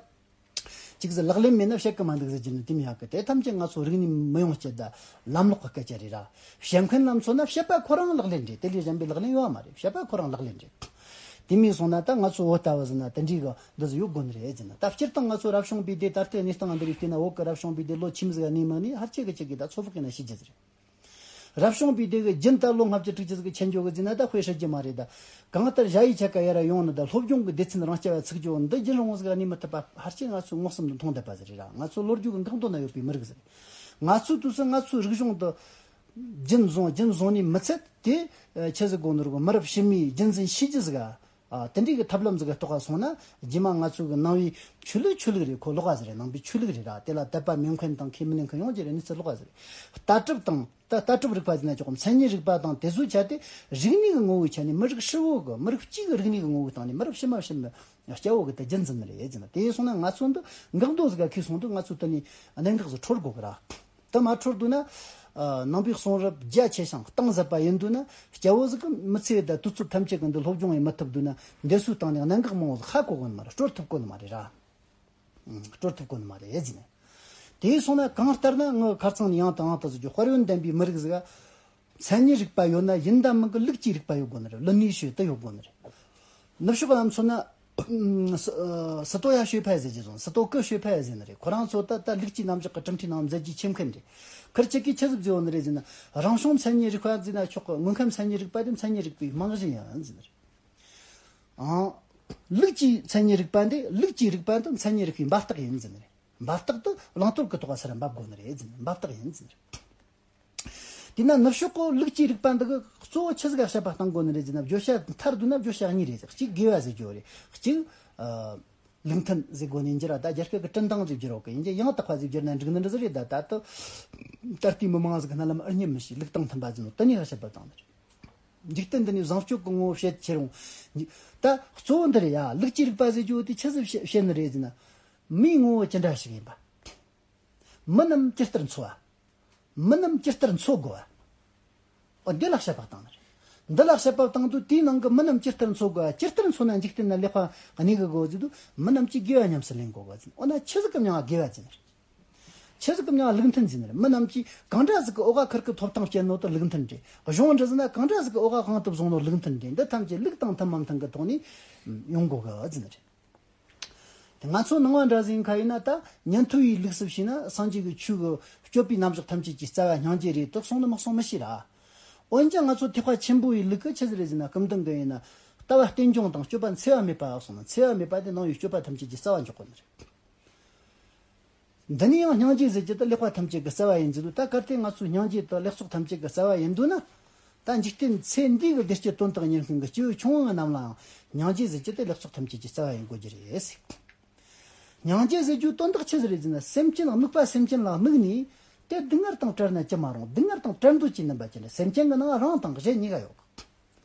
ཅིག་ཟིག་ལག་ལེན་མེད་ན་བཤད་གི་མ་འདུག་ཟེར་རྒྱུ་ནི་དེ་མི་ཡག་གི། དེ་ཐམས་ཅད་ང་ཚོ་རིག་གནས་མི་ཡོང་སྤྱད་དང་ལམ་ལོག་གི་སྐད་ཆ་རེད་ར། བཤད་མཁན་རྣམ་ཚོ་ན་བཤད་པ་ཁོ་རང་ལག་ལེན་རེད། དེ་ལས་གཞན་པའི་ལག་ལེན་ཡོད་མ་རེད། བཤད་པ་ཁོ་རང་ལག་ལེན་རེད། དེ་མིན་སོང་ན་ད་ང་ཚོ་བོད་ལྟ་བུ་ཟིག་ན་དེ་འདྲའི་གི་འདི་ཟིག་ཡོད་དགོས་ནི་རེད་ཟེར་ན། ད་སྤྱིར་བཏང་ང་ཚོ་རབ་བྱུང་པའི་སྡེ། ད་ལྟའི་གནས་སྟངས་འདི་རིགས་བལྟས་ན། བོད་ཀྱི་རབ་བྱུང་པའི་སྡེ་ལོ་ཁྱིམ་ཟིག་ག་གནས་མ་གནས་ཧར་ཆེ་གི་ཆེ་གི་ད་ཚོད་དཔག་གི་ན་ཤེས་རྒྱུ་ཟིག་རེད། རབ་བྱུང་པའི་སྡེ་གི་རྒྱུན་ད་ལོ་ལྔ་བཅུ་དྲུག་ཅུ་ཟིག་གི་ཆད་འཇོག་གི་ཟེར་ན་ད་དཔེ་སྲིད་རྒྱུ་མ་རེད། ད་གང་ལྟར་ཞ་ཡི་ཆ་ག་ཡར་ར་ཡོང་ནི་ད་སློབ་སྦྱོང་གི་སྡེ་ཚན་རང་རྐྱ་བ་ཚུགས་རྒྱུ་འདི་རྒྱུན་རིང་བོ་ཟིག་ག་གནས་མི་ཐུབ་པ་ཧར་ཆེ་ང་ཚོའི་མངོན་སུམ་དུ་མཐོང་བསྡད་པ་ཟིག་རེད་ར། ང་ཚོ་ལོ་རྒྱུས་གི་འགག་མདོ་ན་ཡོད་པའི་མི་རིགས་ཟིག་རེད། ང་ཚོའི་དུས་སུ་ང་ཚོའི་རིག་གཞུང་དུ་རྒྱུན་བཟུང་། རྒྱུན་བཟུང་ནས་མི་ཚད་དེ། ཨ། ཆི་ཟིག་གོ་ནོར་གོ་མི་རབས་ཕྱི་མའི་རྒྱུན་འཛིན་ཤེས་རྒྱུ་ཟིག་ག་ཨ། དེ་འདྲའི་གི་ཐབས་ལམ་ཟིག་གི་ཐོག་ག་སོང་ན། རྗེས་མ་ང་ཚོའི་གི་ནང་པའི་ཆོས་ལུགས། ཆོས་ལུགས་རེད། ཁོ་ལོགས་ཀ་ཟིག་རེད། ནང་པའི་ཆོས་ལུགས་རེད་ར། དེ་ལ་དད་པ་མེད་མཁན་དང་ཁས་མི་ལེན་མཁན་ཡོང་རྒྱུ་རེད། གནས་ཚུལ་ལོགས་ཀ་ཟིག་རེད། ལྟ་གྲུབ་དང་། ད་ལྟ་གྲུབ་རིག་པ་ཟེར་ན་ཆོག་གམ། མཚན་ཉིད་རིག་པ་དང་དེ་ཚོའི་ཆ་དེ་རིག་གནས་ཀྱི་ངོ་བོའི་ཆ་ནས་མི་རིགས་ཧྲིལ་བོ་གི། མི་རིགས་གཅིག་གི་རིག་གནས་ཀྱི་ངོ་བོའི་སྟེང་ནས་མི་རབས་ཕྱི་མ་ཕྱི་མ་སྐྱ་བོ་གི་དེ་རྒྱུན་འཛིན་ནི་རེད་ཟེར་ན། དེ་སོང་ན་ང་ཚོ་འདི་འགག་མདོ་ཟིག་ག་ཁེལ་སོང་དུས། ང་ཚོ་དེ་ནས་གནད་འགག་ཟིག་འཕྲོར་དགོས་གི་ར། དེ་མ་འཕྲོར་འདུག་ན། ཨ། ནང་པའི་གསུང་རབ་རྒྱ་ཆེ་ཞིང་གཏིང་ཟབ་པ་ཡིན་འདུག་ན། སྐྱ་བོ་ཟིག་གི་མི་ཚེ་དང་དུས་ཚོད་ཐམས་ཅད་ཀྱི་འདི་སློབ་སྦྱོང་ཡེ་མི་ཐུབ་འདུག་ན། འདི་ཚོའི་སྟེང་ནས་གནད་འགག་མང་བོ་ཟིག་ཧ་གོ་གོ་ནི་མ་རེད། སྤྲོད་ཐུབ་གོ་ནི་མ་རེད་ར། ཨང་། སྤྲོད་ཐུབ་གོ་ནི་མ་རེད་ཟེར་ནས། དེ་སོང་ན་གང་ལྟར་ན་ངི་ཁ་རྩང་ནས་ཡང་དང་ཡང་དུ་ཟེར་རྒྱུ། དཔལ་ཡོན་ལྡན་པའི་མི་རིགས་ཟིག་ག་མཚན་ཉིད་རིག་པ་ཡོད་ན་ཡིན་དང་མིན་གི་ལུགས་ཀྱི་རིག་པ་ཡོད་དགོས་ནི་རེད། ལུགས་ནི་ཤོད་དུ་ཡོད་དགོས་ནི་རེད། ནུབ་ཕྱོགས་ལ་མཚོན་ན། ཨུམ། སི་ཨ། སི་ཏོ་ཡ་学派ཟེར་གྱི་སོང་། སི་ཏོ་ཀི་学派ཟེར་ནི་རེད། ཁོ་རང་ཚོ་ད་ད་ལུགས་ཀྱི་རྣམ་གཞག་གི་གྲུབ་འབྲས་ནང་མཛད་རྗེས་ཆེ་མཁན་རེད། ཁིར་ཅིག་གིས་ཆི་ཟིག་བརྗོད་ནི་རེད་ཟེར་ན། རང་བྱུང་མཚན་ཉིད་རིག་པ་ཟེར་ན་ཆོག་གི། དངོས་ཁམས་མཚན་ཉིད་རིག་པ་དེ་མཚན་ཉིད་རིག་པའི་རྨང་གཞི་ཡིན་ཟེར་ནི་རེད། ཨང་། ལུགས་ཀྱི་མཚན་ཉིད་རིག་པ་འདི་ལུགས་ཀྱི་རིག་པ་འདི་མཚན་ཉིད་རིག་པའི་འབབ་རྟགས་ཡིན་ཟེར་ནི་རེད། འབབ་རྟགས་དེ་བླང་དོར་གྱི་ཐོག་ས་ར་འབབ་དགོས་ནི་རེད་ཟེར་ནི། འབབ་རྟགས་ཡིན་ཟེར་ནི་རེད། དེས་ན་ནུབ་ཕྱོགས་ཀྱི་ལུགས་ཀྱི་རིག་པ་འདི་གི་གཙོ་བོ་ཆི་ཟིག་ག་དཔྱད་པ་གཏང་དགོས་ནི་རེད་ཟེར་ན། བརྗོད་བྱ་མཐར་བསྡུས་ན་བརྗོད་བྱ་གཉིས་རེད། གཅིག་དགེ་བ་ཟེར་རྒྱུ་རེད། གཅིག་ཨ། ལུགས་མཐུན་ཟེར་དགོས་ནི་འགྱུར་བ། ད་རྒྱ་སྐད་ཀྱི་འཕྲུལ་དང་ཟེར་རྒྱུ་རོགས་གི་ཡིན་གྱི། ཡང་དག་པ་ཟེར་རྒྱུ་ན་འགྲིག་ནི་འདྲ་ཟིག་རེད། ད་ད་ལྟ་ད་ལྟའི་མི་མང་ཟིག་རྣ་ལམ་ཨེ་སྙན་མི་ཤེས། ལུགས་དང་མཐུན་པ་ཟེར་ནོ་དེ་ནས་དཔྱད་པ་གཏང་ནི་རེད། འཇིག་རྟེན་འདི་ནས་བཟང་སྤྱོད་ཀྱི་ངོ་བོ་བཤད་ཁྱེར་རུང་། ད་གཙོ་བོ་འདི་རེད་ཡ། ལུགས་ཀྱི་རིག་པ་ཟེར་རྒྱུ་དེ་ཆི་ཟིག་བཤད་བཤད་ནི་རེད་ཟེར་ན། མིའི་ངོ་བོ་ཅི་འདྲ་ཞིག་ཡིན་པ། མི་རྣམས་ཇི་ལྟར་འཚོ་བ། མི་རྣམས་ཇི་ལྟར་འཚོ་དགོས་པ། འོ་འདི་ལ་དཔྱད་པ་བཏང་ནི་རེད། འདི་ལ་དཔྱད་པ་བཏང་དུས་དེའི་ནང་གི་མི་རྣམས་ཇི་ལྟར་འཚོ་དགོས་པ། ཇི་ལྟར་འཚོ་ན་འཇིག་རྟེན་ན་ལེགས་པ་གནས་གི་དགོས་ཟེར་དུས། མི་རྣམས་ཀྱིས་དགེ་བ་ཉམས་སུ་ལེན་དགོས་ག་ཟེར། འོ་ན་ཆི་ཟིག་གི་མྱིང་ང་དགེ་བ་ཟེར་ནི་རེད། ཆི་ཟིག་གི་མྱིང་ང་ལུགས་མཐུན་ཟེར་ནི་རེད། མི་རྣམས་ཀྱིས་གང་འདྲ་ཟིག་གི་འོག་ག་ཁིར་གི་ཐོབ་ཐང་སྤྱད་ནོ་དེ་ལུགས་མཐུན་རེད། གཞུང་འབྲུ་ཟེར་ན་གང་འདྲ་ཟིག་གི་འོག་ག་དབང་དུ་བཟུང་ནོ་ལུགས་མཐུན་རེད། འདི་ཐམས་ཅད་ལུགས་དང་མཐུན་མ་མཐུན་གི་ཐོག་ནས་ཡོང་དགོས་ག་ཟེར་ནི་རེད། དེ་ང་ཚོ་ནང་བ་འདྲ་ཟིག་ཡིན་ཁ་ཡིན་ན། ད་ཉན་ཐོས་པའི་ལུགས་སུ་བྱས་ན། སངས་རྒྱས་ཀྱི་ཆོས་ཀྱི་སྤྱོད་པའི་རྣམ་གཞག་ཐམས་ཅད་ཀྱི་རྩ་བ་སྙིང་རྗེ་རེད་དུ་གསུངས་ནི་མི་གསུངས་མི་ཤེས་ར། འོན་ཀྱང་ང་ཚོ་ཐེག་པ་ཆེན་པོ་ཡི་ལུགས་ཀྱི་ཆི་ཟིག་རེད་ཟེར་ན། སྐུ་མདུན་གྱི་ཡིན་ན། ལྟ་བ་རྟེན་འབྱུང་དང་སྤྱོད་པ་འཚེ་བ་མེད་པ་གསུངས་ནི། འཚེ་བ་མེད་པ་དེ་ནང་བའི་སྤྱོད་པ་ཐམས་ཅད་ཀྱི་རྩ་བ་འཇོག་དགོས་ནི་རེད། འདི་ནས་ཡང་སྙིང་རྗེ་ཟེར་རྒྱུ་དེ་ལེགས་པ་ཐམས་ཅད་ཀྱི་རྩ་བ་ཡིན་ཟེར་དུས། ད་གལ་ཏེ་ང་ཚོས་སྙིང་རྗེ་དེ་ལེགས་ཚོགས་ཐམས་ཅད་ཀྱི་རྩ་བ་ཡིན་འདོད་ན། ད་འཇིག་རྟེན་ཚེ་འདིའི་གི་བདེ་སྐྱིད་དོན་དག་གཉེར་མཁན་གྱི་སྐྱེ་བོ་ཆུང་ངུ་རྣམས་ལའང་སྙིང་རྗེ་ཟེར་རྒྱུ་དེ་ལེགས་ཚོགས་ཐམས་ཅད་ཀྱི་རྩ་བ་ཡིན་དགོས་རྒྱུ་རེད། སྙིང་རྗེ་ཟེར་རྒྱུའི་དོན་དག་ཆི་ཟིག་རེད་ཟེར་ན། སེམས་ཅན་དམིགས་པ་སེམས་ཅན་ལ་དམིགས་ནས། དེ་སྡུག་བསྔལ་དང་བྲལ་ན་ཅི་མ་རུང་། སྡུག་བསྔལ་དང་བྲལ་འདོད་ཀྱི་རྣམ་པ་ཅན་རེད། སེམས་ཅན་གྱི་ནང་རང་དང་གཞན་གཉིས་ཀ་ཡོད་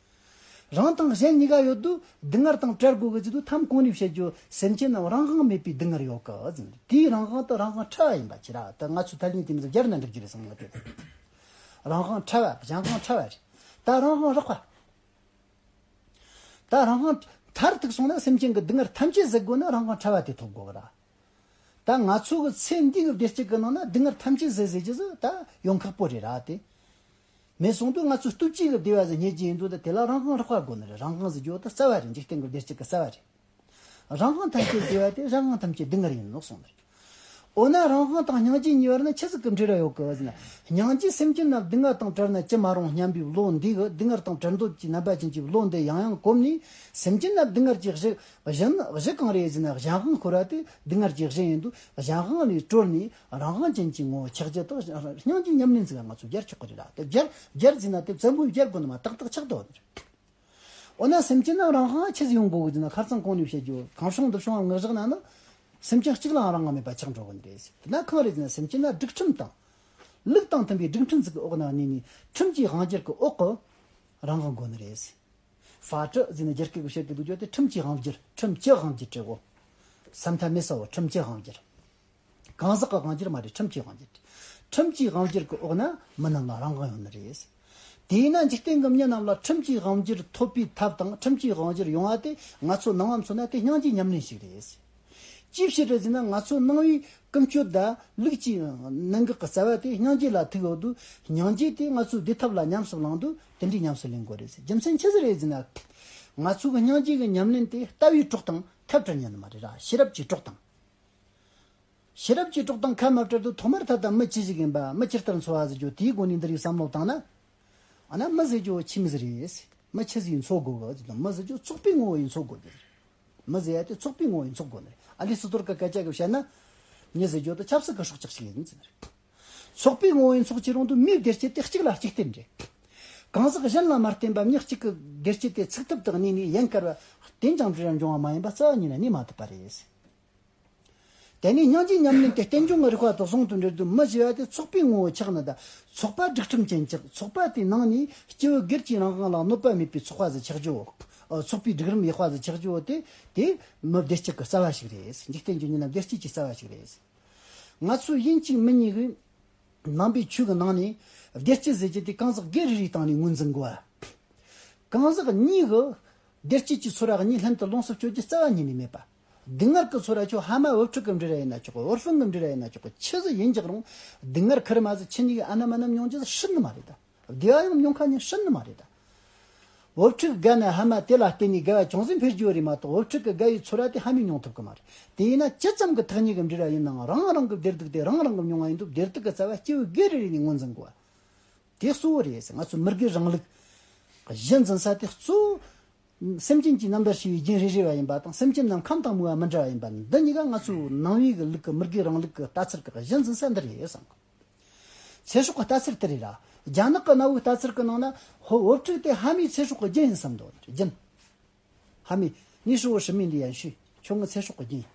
གི། རང་དང་གཞན་གཉིས་ཀ་ཡོད་དུས་སྡུག་བསྔལ་དང་བྲལ་དགོས་གི་ཟེར་དུས། ཐམ་གོང་ནས་བཤད་རྒྱུ། སེམས་ཅན་རྣམས་རང་དབང་མེད་པའི་སྡུག་བསྔལ་ཡོད་གི་ཟེར། དེའི་རང་དབང་དེ་རང་དབང་ཕྲ་བ་ཡིན་པ་ཅི་ར། ད་ང་ཚོས་ཐ་སྙད་དེ་མོ་ཟིག་སྦྱར་ན་འགྲིག་རྒྱུ་རེད་བསམ། ང་དེ་རང་དབང་ཕྲ་བ། གཞན་དབང་ཕྲ་བ་རེད། ད་རང་དབང་རགས་པ། ད་རང་དབང་མཐར་ཐུག་སོང་ན། སེམས་ཅན་གྱི་སྡུག་བསྔལ་ཐམས་ཅད་ཟད་དགོས་ན་རང་དབང་ཕྲ་བ་དེ་ཐོབ་དགོས་གི་ར། ད་ང་ཚོ་གི་ཚེ་འདིའི་གི་བདེ་སྐྱིད་ཀྱི་ནང་ན་སྡུག་བསྔལ་ཐམས་ཅད་ཟད་ཟེར་རྒྱུ་ཟིག་ད་ཡོང་ཁག་པོ་རེད་ར། དེ་མེད་སོང་དུས་ང་ཚོ་སྟོབས་ཀྱིས་གི་བདེ་བ་ཟིག་རྙེད་རྒྱུ་ཡིན་དུས། ད་དེ་ལ་རང་དབང་རགས་པ་དགོས་ནི་རེད། རང་དབང་ཟེར་རྒྱུ་དེ་རྩ་བ་རེད། འཇིག་རྟེན་གྱི་བདེ་སྐྱིད་ཀྱི་རྩ་བ་རེད། རང་དབང་ཐམས་ཅད་བདེ་བ་སྟེ། གཞན་དབང་ཐམས་ཅད་སྡུག་བསྔལ་ཡིན་ནོ་གསུངས་ནི་རེད། འོ་ན་རང་དབང་དང་སྙིང་རྗེ་གཉིས་བར་ན་ཆི་ཟིག་གི་འབྲེལ་བ་ཡོད་གི་ཟེར་ན། སྙིང་རྗེས་སེམས་ཅན་རྣམས་སྡུག་བསྔལ་དང་བྲལ་ན་ཅི་མ་རུང་སྙམ་པའི་བློ་འདི་གི། སྡུག་བསྔལ་དང་བྲལ་འདོད་ཀྱི་རྣམ་པ་ཅན་གྱི་བློ་འདི་ཡང་ཡང་གོམས་ནས། སེམས་ཅན་རྣམས་སྡུག་བསྔལ་གྱི་གཞི། གཞན་གཞི་གང་རེད་ཟེར་ན། གཞན་དབང་ཤོར་བ་དེ་སྡུག་བསྔལ་གྱི་གཞི་ཡིན་དུས། གཞན་དབང་ལས་གྲོལ་ནས་རང་དབང་ཅན་གྱི་ངོ་བོ་ཆགས་རྒྱུ་དེ་སྙིང་རྗེའི་ཉམས་ལེན་ཟིག་ང་ཚོས་སྦྱར་ཆོག་གི་རེད་ལ། དེ་སྦྱར་སྦྱར་ཟེར་ན་དེ་བཙན་པོས་སྦྱར་དགོས་ནི་མ། ཏག་ཏག་ཆགས་འདུག་འོ་ན་སེམས་ཅན་རྣམས་རང་དབང་ཆི་ཟིག་ཡོང་དགོས་གི་ཟེར་ན། ཁ་རྩང་གོང་ནས་བཤད་རྒྱུ། གང་བྱུང་འདི་བྱུང་བ་ངག་བཞག་ན་ནི། སེམས་ཅན་གཅིག་ལའང་རང་དབང་མེད་པ་ཆགས་འགྲོ་གི་རེད་ཟེར། དེ་ན་གང་རེད་ཟེར་ན། སེམས་ཅན་ན་སྒྲིག་ཁྲིམས་དང་། ལུགས་དང་མཐུན་པའི་སྒྲིག་ཁྲིམས་ཟིག་གི་འོག་ན་གནས་ནས། ཁྲིམས་ཀྱི་དབང་སྒྱུར་གི་འོག་གི་རང་དབང་དགོས་ནི་རེད་ཟེར། 法治ཟེར་ནས་རྒྱ་སྐད་ཀྱི་བཤད་གི་འདུག་རྒྱུ་དེ། ཁྲིམས་ཀྱི་དབང་སྒྱུར། ཁྲིམས་ཀྱི་དབང་སྒྱུར་བྲི་གོ། ས་མཐའ་མེད་ས་བོ། ཁྲིམས་ཀྱི་དབང་སྒྱུར། གང་ཟག་གི་དབང་སྒྱུར་མ་རེད། ཁྲིམས་ཀྱི་དབང་སྒྱུར། ཁྲིམས་ཀྱི་དབང་སྒྱུར་གྱི་འོག་ན་མི་རྣམས་ལ་རང་དབང་ཡོད་ནི་རེད། དེས་ན་འཇིག་རྟེན་གྱི་མི་རྣམས་ལ་ཁྲིམས་ཀྱི་དབང་སྒྱུར་ཐོབ་པའི་ཐབས་དང་། ཁྲིམས་ཀྱི་དབང་སྒྱུར་ཡོང་བ་དེ་ང་ཚོ་ནང་བ་མཚོན་ན་དེ་སྙིང་རྗེའི་ཉམས་ལེན་ཞིག་རེད། ཅིའི་ཕྱིར་རེད་ཟེར་ན། ང་ཚོ་ནང་བའི་ཀུན་སྤྱོད་དང་ལུགས་ཀྱི་གནད་འགག་གི་རྩ་བ་དེ་སྙིང་རྗེ་ལ་ཐུག་ཡོད་དུས། སྙིང་རྗེ་དེ་ང་ཚོའི་བདེ་ཐབས་ལ་ཉམས་སུ་བླངས་དུས། དེ་འདྲའི་ཉམས་སུ་ལེན་དགོས་རེད་ཟེར། རྒྱུ་མཚན་ཆི་ཟིག་རེད་ཟེར་ན། ང་ཚོ་གི་སྙིང་རྗེ་གི་ཉམས་ལེན་དེ་ལྟ་བའི་གྲོགས་དང་ཁ་བྲལ་ཉན་ནི་མ་རེད་ར། ཤེས་རབ་ཀྱི་གྲོགས་དང་། ཤེས་རབ་ཀྱི་གྲོགས་དང་ཁ་མ་བྲལ་དུས། ཐོག་མར་ད་ལྟ་མི་ཅི་ཞིག་ཡིན་པ། མི་ཇི་ལྟར་འཚོ་བ་ཟེར་རྒྱུ་དེའི་སྒོ་ནས་འདི་རིགས་བསམ་བློ་བཏང་ན། ཨ་ན་མི་ཟེར་རྒྱུ་ཆི་མོ་ཟིག་རེད། མི་ཆི་ཟིག་ཡིན་འཚོ་དགོས་གི་ཟེར་དང་། མི་ཟེར་རྒྱུ་ཚོགས་པའི་ངོ་བོ་ཡིན་འཚོ་དགོས་གི། མི་ཟེར་ཡ་དེ་ཚོགས་པའི་ངོ་བོ་ཡིན་འཚོ་དགོས་ནི་རེད། ཨ་ལི་སི་ཏོར་གི་སྐད་ཆ་གི་བཤད་ན། མི་ཟེར་རྒྱུ་དེ་ཆབ་སྲིད་ཀྱི་སྲོག་ཆགས་ཤིག་ཡིན་ཟེར་ནི་རེད། ཚོགས་པའི་ངོ་བོ་ཡིན་འཚོ་གི་རུང་དུས། མིའི་བདེ་སྐྱིད་དེ་གཅིག་ལ་གཅིག་བརྟེན་རེད། གང་ཟག་གཞན་ལ་མ་བརྟེན་པ་མི་གཅིག་གི་བདེ་སྐྱིད་དེ་ཚུགས་ཐུབ་དང་གནས་ནས་ཡན་གར་བ་རྟེན་ཅིང་འབྲེལ་བར་འབྱུང་བ་མ་ཡིན་པ་རྩ་བ་ཉིད་ནས་གནས་མ་ཐུབ་པ་རེད། དེ་ནས་སྙིང་རྗེའི་ཉམས་ལེན་དེ་རྟེན་འབྱུང་གི་རིགས་པ་དང་ཟུང་དུ་འབྲེལ་དུས། མི་ཞེས་པ་དེ་ཚོགས་པའི་ངོ་བོ་ཆགས་ནི་དང་། ཚོགས་པ་སྒྲིག་ཁྲིམས་ཅན་ཆགས། ཚོགས་པ་དེའི་ནང་ནས་སྐྱེ་བོ་སྒེར་གྱི་རང་དབང་ལ་གནོད་པ་མེད་པའི་ཚོགས་པ་ཟིག་ཆགས་རྒྱུ་བོ། ཨ། ཚོགས་པའི་སྒྲིག་རིམ་ཡག་པ་ཟིག་ཆགས་རྒྱུ་བོ་དེ། དེ་མི་བདེ་སྐྱིད་ཀྱི་རྩ་བ་ཞིག་རེད། འཇིག་རྟེན་གྱི་མྱི་རྣམས་བདེ་སྐྱིད་ཀྱི་རྩ་བ་ཞིག་རེད། ང་ཚོས་ཡིན་གཅིག་མིན་གཉིས་ཀྱིས་ནང་པའི་ཆོས་ཀྱི་ནང་ནས་བདེ་སྐྱིད་ཟེར་རྒྱུ་དེ་གང་ཟག་སྒེར་རེ་རེའི་སྟེང་ནས་ངོས་འཛིན་དགོས་པ། གང་ཟག་གཉིས་ཀྱིས་བདེ་སྐྱིད་ཀྱི་ཚོར་བ་གཉིས་ལྷན་དུ་ལོངས་སུ་སྤྱོད་རྒྱུ་རྩ་བ་ཉིད་ནས་མེད་པ། སྡུག་བསྔལ་གྱི་ཚོར་བ་ཁྱོད་ཕ་མ་བུ་ཕྲུག་གི་འབྲེལ་བ་ཡིན་ན་ཆོག་གི། བུ་སྤུན་གྱི་འབྲེལ་བ་ཡིན་ན་ཆོག་གི། ཆི་ཟིག་ཡིན་ཀྱང་རུང་། སྡུག་བསྔལ་ཁེར་མ་ཟིག་ཁྱེད་གཉིས་ཀྱི་ཨ་ན་མ་ན་མྱོང་རྒྱུ་ཟིག་ཤི་ནི་མ་རེད་ད། བདེ་བ་ཡང་མྱོང་ཁ་ཉིན་ཤི་ནི་མ་རེད་ད། བུ་ཕྲུག་དགའ་ན་ཕ་མ་དེ་ལ་བརྟེན་ནས་དགའ་བ་ཅུང་ཟད་འཕེལ་རྒྱུ་རེད་མ་གཏོགས། བུ་ཕྲུག་གི་དགའ་བའི་ཚོར་བ་དེ་ཕ་མས་མྱོང་ཐུབ་གི་མ་རེད། དེ་ཡིན་ན་ཇི་ཙམ་གྱི་ཐག་ཉེ་གི་འབྲེལ་བ་ཡིན་ནའང་རང་རང་གི་བདེ་སྡུག་དེ་རང་རང་གི་མྱོང་བ་ཡིན་དུས། བདེ་སྡུག་གི་རྩ་བ་སྐྱེ་བོ་སྒེར་རེ་རེ་ནས་ངོས་འཛིན་དགོས་པ། དེ་གཙོ་བོ་རེད་ཟེར། ང་ཚོ་མི་དགེ་རང་ལུགས་གཞི་འཛིན་ས་དེ་གཙོ་བོ། སེམས་ཅན་གྱི་རྣམ་པར་ཤེས་པའི་རྒྱུན་རེ་རེ་བ་ཡིན་པ་དང་། སེམས་ཅན་རྣམས་ཁམས་དང་མོས་པ་མི་འདྲ་བ་ཡིན་པ། འདི་གཉིས་ཀ་ང་ཚོའི་ནང་པའི་གི་ལུགས་ཀྱི་མི་དགེ་རང་ལུགས་ཀྱི་ལྟ་ཚུལ་གྱི་གཞི་འཛིན་ས་འདི་རེད་བསམ་གི། ཚེ་སྲོག་གི་ལྟ་ཚུལ་དེ་རེད་ར། རྒྱ་ནག་གི་གནའ་བོའི་ལྟ་ཚུལ་གྱི་ནང་ན་ཧོ་བུ་ཕྲུག་དེ་ཕ་མའི་ཚེ་སྲོག་གི་རྒྱུན་ཡིན་བསམ་འདུག་རྒྱུན། ཕ་མས། 你是我生命的延续། ཁྱོད་ངའི་ཚེ་སྲོག་གི་རྒྱུན་ཡིན།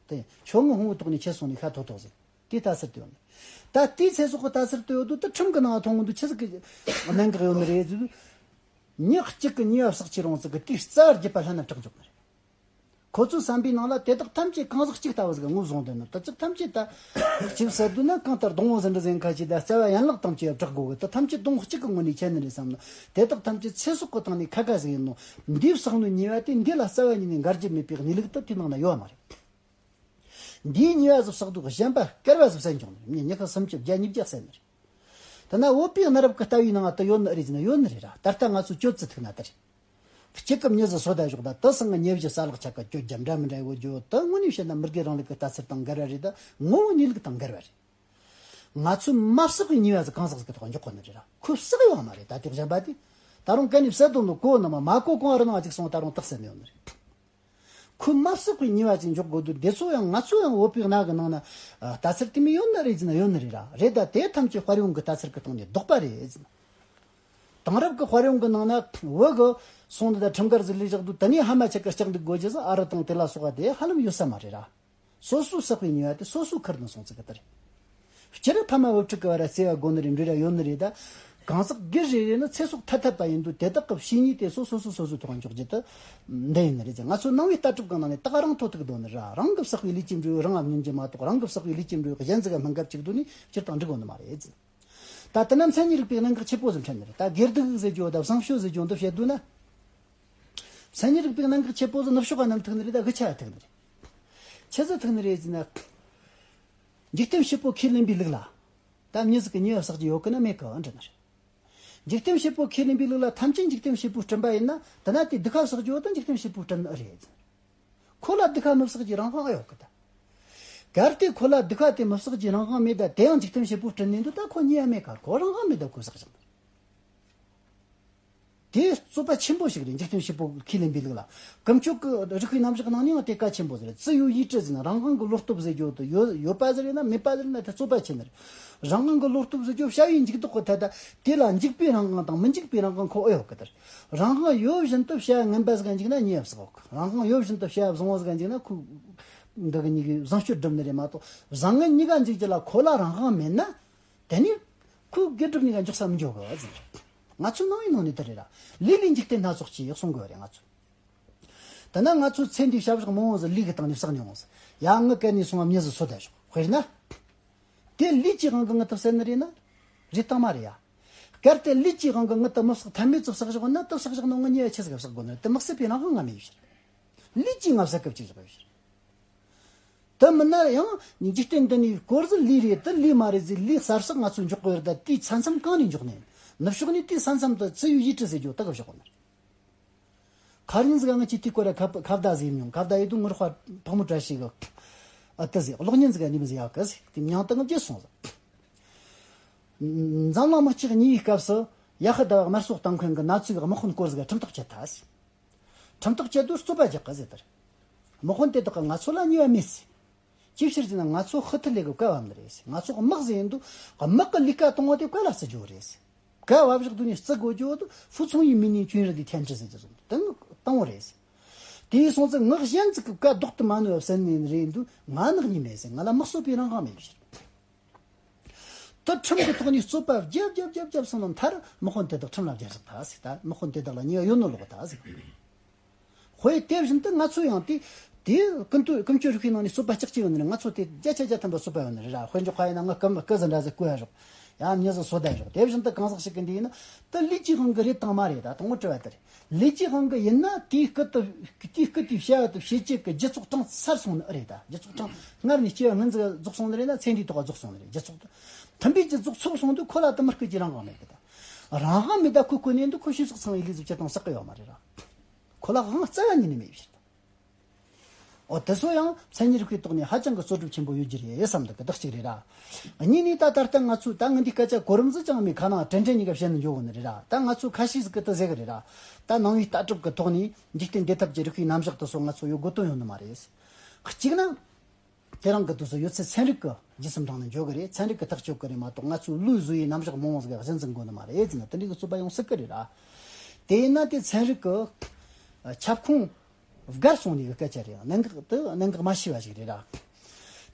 དེ་ཁྱོད་ངའི་ཕུང་པོའི་ཐོག་ནས་ཁྱེར་སོང་ནས་ཤ་ཐོག་ཐོག་ཟིན། དེ་ལྟ་ཚུལ་དེ་ཡོད་ནི། ད་དེའི་ཚེ་སྲོག་གི་ལྟ་ཚུལ་དེ་ཡོད་དུས། ད་ཁྲིམས་ཀྱི་ནང་མཐོང་གི་འདུག་ཆི་ཟིག་གི་གནད་འགག་ཡོད་ནི་རེད་ཟེར་དུས། མྱི་གཅིག་གི་ཉེས་པ་བསགས་ཀྱི་རུང་ཟིག་གི་དེའི་རྩ་བར་རྒྱུད་པ་ལྷན་ན་གྲགས་འཇོག་ནི་རེད། ཁོ་ཚོའི་བསམ་པའི་ནང་ལ་དེ་དག་ཐམས་ཅད་གང་ཟག་གཅིག་ལྟ་བུ་ཟིག་ག་ངོས་བཟུང་དོན་ནི། དེ་ཚོ་ཐམས་ཅད་ད་གཅིག་བསད་དུས་ན་གང་ལྟར་སྡོང་བོ་ཟིན་འདྲ་ཟིན་ཁ་ཅིག་ད་རྩ་བ་ཡན་ལག་ཐམས་ཅད་བྲག་དགོས་གི། དེ་ཐམས་ཅད་སྡོང་གཅིག་གི་ངོས་ནས་ཁྱེར་ནི་རེད་བསམ་ན། དེ་དག་ཐམས་ཅད་ཚེ་སྲོག་གི་སྟེང་ནས་ཁ་ཁ་ཟིག་ཡིན་ནོ། འདིས་བསགས་ནོ་ཉེས་པ་དེ་འདི་ལ་རྩ་བ་ཉིད་ནས་འགལ་རྒྱུ་མེད་པའི་གནས་ལུགས་དེ་དེའི་ནང་ན་ཡོད་མ་རེད། འདིའི་ཉེས་པ་ཟིག་བསགས་དུས་གཞན་པ་བསྐལ་པ་ཟིག་བསད་འཇོག་ནི་རེད། མྱི་ཉི་ཤུ་སུམ་ཅུ་བརྒྱ་ཉིས་བརྒྱ་བསད་ནི་རེད། དེ་ན་བོད་པའི་གནའ་རབས་ཀྱི་ལྟ་བའི་ནང་ང་དེ་ཡོད་ནི་རེད་ཟེར་ན་ཡོད་ནི་རེད་ར། ད་ལྟ་ང་ཚོ་གྱོད་ཙི་ཐུག་ན་དེ་རེད། གཅིག་གི་མྱི་ཟིག་སོད་ད་ཞོག་ད། དེ་སང་གི་ཉེ་བཞི་ས་ལག་ཆ་ག་གྱོད་རྒྱ་འདྲ་མི་འདྲ་ཡོད་རྒྱུ་དེ་དངོས་གནས་བཤད་ན་མི་དགེ་རང་ལུགས་ཀྱི་ལྟ་ཚུལ་དང་འགལ་བ་རེད། ད་ངོ་བོ་གནས་ལུགས་དང་འགལ་བ་རེད། ང་ཚོས་མ་བསགས་པའི་ཉེས་པ་ཟིག་གང་ཟག་ཟིག་གི་ཐོག་འཇོག་གོ་ནི་རེད་ར། ཁོས་བསགས་ཡོད་མ་རེད། ད་དེ་གཞན་པ་དེ་ད་རུང་གན་ནས་བསད་དོན་དུ་གོ་ནི་མ་མ་གོ་གོང་རི་ནང་ཅིག་སོང་ད་རུང་རྟགས་གསལ་ནི་ཡོད་ནི་རེད། ཁོས་མ་བསགས་པའི་ཉེས་པ་ཅིག་འཇོག་དགོས་དུས། དེ་ཚོ་ཡང་ང་ཚོ་ཡང་བོད་པའི་གནའ་གི་ནང་ན་ལྟ་ཚུལ་དེ་མོ་ཡོད་ནི་རེད་ཟེར་ན་ཡོད་ནི་རེད་ར། རེད། ད་དེ་ཐམས་ཅད་དཔལ་ཡོན་གྱི་ལྟ་ཚུལ་གྱི་སྟེང་ནས་ལྡོག་པ་རེད་ཟེར་ན། དེང་རབས་ཀྱི་དཔལ་ཡོན་གྱི་ནང་ན་བུ་གི་སོང་ནི་ད་ཁྲིམས་འགལ་ཟིག་ལས་བཞག་དུས། དེ་ནས་ཕ་མ་ཆ་ག་སྐྲག་འདུག་དགོས་རྒྱུ་ཟིག་ཨ་རི་དང་དེ་ལ་སོགས་པ་དེ་ཧ་ལམ་ཡོད་ས་མ་རེད་ར། སོ་སོས་བསགས་པའི་ཉེས་པ་དེ་སོ་སོས་ཁུར་ནས་སོང་ཟིག་གི་དེ་རེད། སྤྱིར་ཕ་མ་བུ་ཕྲུག་གི་བར་བརྩེ་བ་དགོས་ནི་རེད། འབྲེལ་བ་ཡོད་ནི་རེད། ད་གང་ཟག་སྒེར་རེ་རེ་ནི་ཚེ་སྲོག་ཐ་དད་པ་ཡིན་དུས། དེ་དག་གི་བྱས་ཉེས་དེ་སོ་སོ་སོ་སོ་སོའི་ཐོག་འཇོག་རྒྱུ་དེ་འདི་ཡིན་ནི་རེད་ཟེར། ང་ཚོ་ནང་པའི་ལྟ་གྲུབ་གི་ནང་ནས་ད་ག་རང་ཐོག་ཐུག་འདོད་ནི་ར། རང་གི་བསགས་པའི་ལས་ཀྱི་འབྲས་བུ་རང་ལ་སྨིན་རྒྱུ་མ་གཏོགས། རང་གི་བསགས་པའི་ལས་ཀྱི་འབྲས་བུ་གཞན་ཟིག་ག་སྨིན་ག་བཅུག་དུས་ནི་སྤྱིར་བཏང་འགྲིག་གོ་ནི་མ་རེད་ཟེར། ད་དེ་ན་མཚན་ཉིད་རིག་པའི་གནད་འགག་ཆེ་པོ་ཟིག་འཕྲད་ནི་རེད། ད་དགེ་སྡིག་ཟེར་རྒྱུ་ད་བཟང་སྤྱོད་ཟེར་རྒྱུ་འདི་བཤད་དུས་ན། མཚན་ཉིད་རིག་པའི་གནད་འགག་ཆེ་པོ་ཟིག་ནུབ་ཕྱོགས་ག་ནམ་ཐུག་ནི་རེད། ད་གི་ཆ་ཐུག་ནི་རེད། ཆི་ཟིག་ཐུག་ནི་རེད་ཟེར་ན། འཇིག་རྟེན་བྱེད་པོ་ཁས་ལེན་པའི་ལུགས་ལ། ད་མྱི་ཟིག་གི་ཉེས་པ་བསགས་རྒྱུ་ཡོད་གི་ན་མེད་གི་འདྲི་ནི་རེད། འཇིག་རྟེན་བྱེད་པོ་ཁས་ལེན་པའི་ལུགས་ལ་ཐམས་ཅད་འཇིག་རྟེན་བྱེད་པོས་བསྐྲུན་པ་ཡིན་ན། དེ་ན་དེ་སྡིག་པ་བསགས་རྒྱུ་ཡོད་ད་འཇིག་རྟེན་བྱེད་པོས་བསྐྲུན་ནི་རེད་ཟེར། ཁོ་ལ་སྡིག་པ་མི་བསགས་རྒྱུའི་རང་དབང་ཨེ་ཡོད་གི་ད། གལ་ཏེ་ཁོ་ལ་སྡིག་པ་དེ་མི་བསགས་རྒྱུའི་རང་དབང་མེད་ད། དེ་ཡང་འཇིག་རྟེན་བྱེད་པོས་བསྐྲུན་ནི་འདུག་ད་ཁོ་ཉེས་པ་མེད་ག་ཁོ་རང་དབང་མེད་ད་ཁོས་བསགས་ཀྱང་། དེ་རྩོད་པ་ཆེན་པོ་ཞིག་རེད། འཇིག་རྟེན་བྱེད་པོ་ཁས་ལེན་པའི་ལུགས་ལ། ཀུན་སྤྱོད་ཀྱི་རིག་པའི་རྣམ་གཞག་ནང་ནས་ཡང་དེ་གལ་ཆེན་པོ་ཟིག་རེད། 自由意志 ཟེར་ན་རང་དབང་གི་བློ་སྟོབས་ཟེར་རྒྱུ་དེ་ཡོད་ཡོད་པ་ཟིག་རེད་ན་མེད་པ་ཟིག་རེད་ན་དེ་རྩོད་པ་ཆེ་ནི་རེད། རང་དབང་གི་བློ་སྟོབས་ཟེར་རྒྱུ་བྱ་བའི་འཇུག་ལྡོག་གི་ཐད་ད་དེ་ལ་འཇུག་པའི་རང་དབང་དང་མི་འཇུག་པའི་རང་དབང་ཁོ་ཨེ་ཡོད་གི་དེ་རེད། རང་དབང་ཡོད་བཞིན་དུ་བྱ་བ་ངན་པ་ཟིག་ག་འཇུག་ན་ཉེས་པ་བསགས་གོ། རང་དབང་ཡོད་བཞིན་དུ་བྱ་བ་བཟང་བོ་ཟིག་ག་འཇུག་ན་ཁོ་འདི་གི་གཉིས་ཀའི་བཟང་སྤྱོད་སྒྲུབ་ནི་རེད་མ་གཏོགས། བཟང་ངན་གཉིས་ཀ་འཇུག་རྒྱུ་ལ་ཁོ་ལ་རང་དབང་མེད་ན། དེ་ནི་ཁོས་དགེ་སྒྲུབ་གཉིས་ཀ་འཇོག་ས་མི་འཇོག་གི་ཟེར། ང་ཚོའི་ནང་པའི་ནང་ནས་དེ་རེད་ར། ལས་ལས་འཇིག་རྟེན་སྣ་ཚོགས་སྐྱེ་གསུང་གི་ཡོད་རེད་ང་ཚོ། དེ་ན་ང་ཚོའི་ཚེ་འདིའི་བྱ་བཞག་མང་བོ་ཟིག་ལས་ཀྱི་སྟེང་ནས་བསགས་མྱོང་ཟིག་ཡ་ངའི་གན་ནས་སོང་བ་མྱི་ཟིག་སོད་ད་ཞོག་དཔེར་ན། དེ་ལས་ཀྱི་དབང་གིས་ངའི་དེ་བསད་ནི་རེད་ན། རེད་དང་མ་རེད་ཡ། གལ་ཏེ་ལས་ཀྱི་དབང་གིས་ངའི་དེ་མི་བསགས་ཐབས་མེད་ཚུལ་བསགས་བཞག་ན། དེ་བསགས་བཞག་ན་ངའི་ཉེས་པ་ཆི་ཟིག་ག་བསགས་དགོས་ནི་རེད། དེ་མི་བསད་པའི་རང་དབང་ང་མེད་ཡོད་ཕྱིར། ལས་ཀྱིས་ང་བསད་གི་བཅུག་བཞག་ཡོད་ཕྱིར། དེ་མིན་ན་ཡང་འཇིག་རྟེན་འདི་ནས་སྐོར་ཟིག་ལས་རེད། དེ་ལས་མ་རེད་ཟེར་ལས་གསར་བསགས་ང་ཚོས་འཇོག་གི་ཡོད་རེད། ད་དེའི་ས་མཚམས་གང་ནས་འཇོག་ནས་ནུབ་ཕྱོགས་ནས་དེའི་ས་མཚམས་དེ་自由意志 ཟེར་རྒྱུ་དག་གི་བཞག་གོ་ནི། ཁ་རིན་ཟིག་ང་ཆེ་དེའི་སྐོར་ལ་ཁ་ཁ་བརྡ་ཟིག་ཡིན་མྱོང་། ཁ་བརྡ་ཡིན་དུས་ངུར་ཧ་ཕག་མོ་བཀྲ་ཤིས་གི་ཨ་ཏི་ཟིག་གློག་བརྙན་ཟིག་ག་ཉིམ་ཟིག་ཡག་གི་ཟིག་དེ་མྱང་དང་བརྗེད་སོང་ཟིག་འཛམ་གླིང་དམག་འཁྲུག་གཉིས་པའི་སྐབས་སུ་ཡ་ཧི་དཱ་བ་དམར་གསོད་གཏོང་མཁན་གྱི་ནཱ་ཚི་གི་དམག་དཔོན་སྐོར་ཟིག་ག་ཁྲིམས་ཐག་བཅད་ཐལ་ཟིག་ཁྲིམས་ཐག་བཅད་དུས་རྩོད་པ་རྒྱག་གི་ཟེར་དར། དམག་དཔོན་དེ་དག་གིས་ང་ཚོ་ལ་ཉེས་པ་མེད་ཟེར། ཅིའི་ཕྱིར་ཟེར་ན་ང་ཚོ་ཧི་ཐི་ལེ་གི་བཀའ་བབས་ནི་རེད་ཟེར། ང་ཚོ་དམག་ཟེར་ཡིན་དུས་དམག་གི་ལས་ཀ་གཏོང་བ་དེ་བཀའ་ལ་བརྩི་རྒྱུ་རེད་ཟེར། བཀའ་བབས་བཞག་དུས་ནས་བརྩི་དགོས་རྒྱུ་དུ་服从于命令军人的天职 ཟེར་གྱི་སོང་དེ་ནི་གཏོང་བ་རེད་ཟེར། དེ་ཡིན་སོང་ཙང་ངག་གཞན་ཟིག་གི་བཀའ་ལྡོག་ཏུ་མ་ནུས་པ་བསད་ནི་རེད་འདུག་ང་ནག་ཉེས་མེད་ཟེར། ང་ལ་དམག་གསོད་པའི་རང་དབང་མེད་ཟེར། དེ་ཁྲིམས་ཀྱི་ཐོག་ནས་རྩོད་པ་རྒྱབ་རྒྱབ་རྒྱབ་རྒྱབ་སོང་ན་མཐར་དམག་དཔོན་དེ་དག་ཁྲིམས་ལ་སྦྱར་བཞག་ཐལ་ཟེར། ད་དམག་དཔོན་དེ་དག་ལ་ཉེས་པ་ཡོད་ནོ་ལོག་ཐལ་ཟེར། དཔེ་དེ་བཞིན་དུ་ང་ཚོ་ཡང་དེ་ དེ་ཀུན་ཏུ་ཀུན་སྤྱོད་རིག་པའི་ནང་ནས་རྩོད་པ་ལྕགས་ཀྱི་ཡོད་ནི་རེད། ང་ཚོ་དེ་བརྒྱ་ཆ་བརྒྱ་ཐམ་པ་རྩོད་པ་ཡོད་ནི་རེད་ར། དཔེ་འཇོག་པ་ཡིན་ན་ང་སྐུ་སྐུ་ཟིག་འདྲ་ཟིག་བཀོད་ཡ་རོགས། ཡང་མྱི་ཟིག་བཟོ་ད་ཡ་རོགས། དེ་བཞིན་དུ་གང་ཟག་ཞིག་གི་འདི་ཡིན་ན་དེ་ལུས་ཀྱི་དབང་གིས་རེད་དང་མ་རེད་ད། དང་པོ་དྲི་བ་དེ་རེད། ལུས་ཀྱི་དབང་གིས་ཡིན་ན་དེའི་སྐུ་དེ་དེའི་སྐུ་དེའི་བྱ་བ་དེ་བྱེད་བྱེད་ཀྱི་རྒྱུ་ཚོགས་གྲངས་ཚར་སོང་ནི་ཨེ་རེད་ད། རྒྱུ་ཚོགས་གྲངས་སྔར་ནས་སྐྱེ་བ་སྔོན་ཟིག་རྫོགས་སོང་ནི་རེད་ན་ཚེ་འདིའི་ཐོག་རྫོགས་སོང་ནི་རེད། རྒྱུ་ཚོགས་དེ་མཐུན་པའི་རྒྱུ་ཚོགས་ཚུགས་སོང་དུས་ཁོ་ལ་དེ་མི་སྐུ་གྱི་རང་དབང་མེད་གི་ད། རང་དབང་མེད་ད་ཁོ་ཁོ་ནས་འདུག་ཁོ་ཤི་སོགས་ཚང་བའི་ལུས་ཟིག་སྤྱིར་བཏང་བསགས་གི་ཡོད་མ་རེད་ར། ཁོ་ལ་དབང་རྩ་བ་ཉིད་ནས་མེད་པའི་ཕྱིར་དང་། འོ་དེ་ཚོ་ཡང་མཚན་ཉིད་རིག་པའི་ཐོག་ནས་ཧ་ཅང་གི་རྩོད་སྒྲུབ་ཆེན་པོ་ཡོད་རྒྱུ་རེད་བསམ་འདུག་གི། བདག་གཅིག་རེད་ར། གཉིས་ནས་ད་ད་ལྟ་ང་ཚོས་ད་ངས་འདི་སྐད་ཆ་གོ་རིམ་ཟིག་ཅང་མེད་ཁ་ནང་དྲན་དྲན་ཉིད་ཀ་བཤད་ནས་འཇོག་གི་ནི་རེད་ར། ད་ང་ཚོས་ཁ་ཤས་ཟིག་གིས་དེ་ཟེར་གི་རེད་ར། ད་ནང་པའི་ལྟ་གྲུབ་ཀྱི་ཐོག་ནས་འཇིག་རྟེན་འདས་ཐབས་ཀྱི་རིག་པའི་རྣམ་གཞག་དེ་ཚོ་ང་ཚོ་ཡོད་དགོས་དོན་ཡོད་ནི་མ་རེད། གཅིག་ན། དེ་རིང་གི་དུས་སུ་ཡོད་ཚད་ཚན་རིག་གི་རྗེས་སུ་འབྲངས་ནས་འཇོག་གི་རེད། ཚན་རིག་གི་ཐག་གཅོད་གི་རེད་མ་གཏོགས་ང་ཚོའི་ལུས་བཟོ་ཡི་རྣམ་གཞག་མང་བོ་ཟིག་གཞི་འཛིན་དགོས་ནི་མ་རེད་ཟེར་ན་དེ་འདྲའི་གི་རྩོད་པ་ཡོང་སྲིད་གི་རེད་ར། དེ་ཡིན་ན་དེ་ཚན་རིག་གི་ཁྱབ་ཁོངས་བགར་སོང་ནས་གི་སྐད་ཆ་རེད། གནད་འགག་དེ་གནད་འགག་མ་ཤེས་པ་ཞིག་རེད་ར།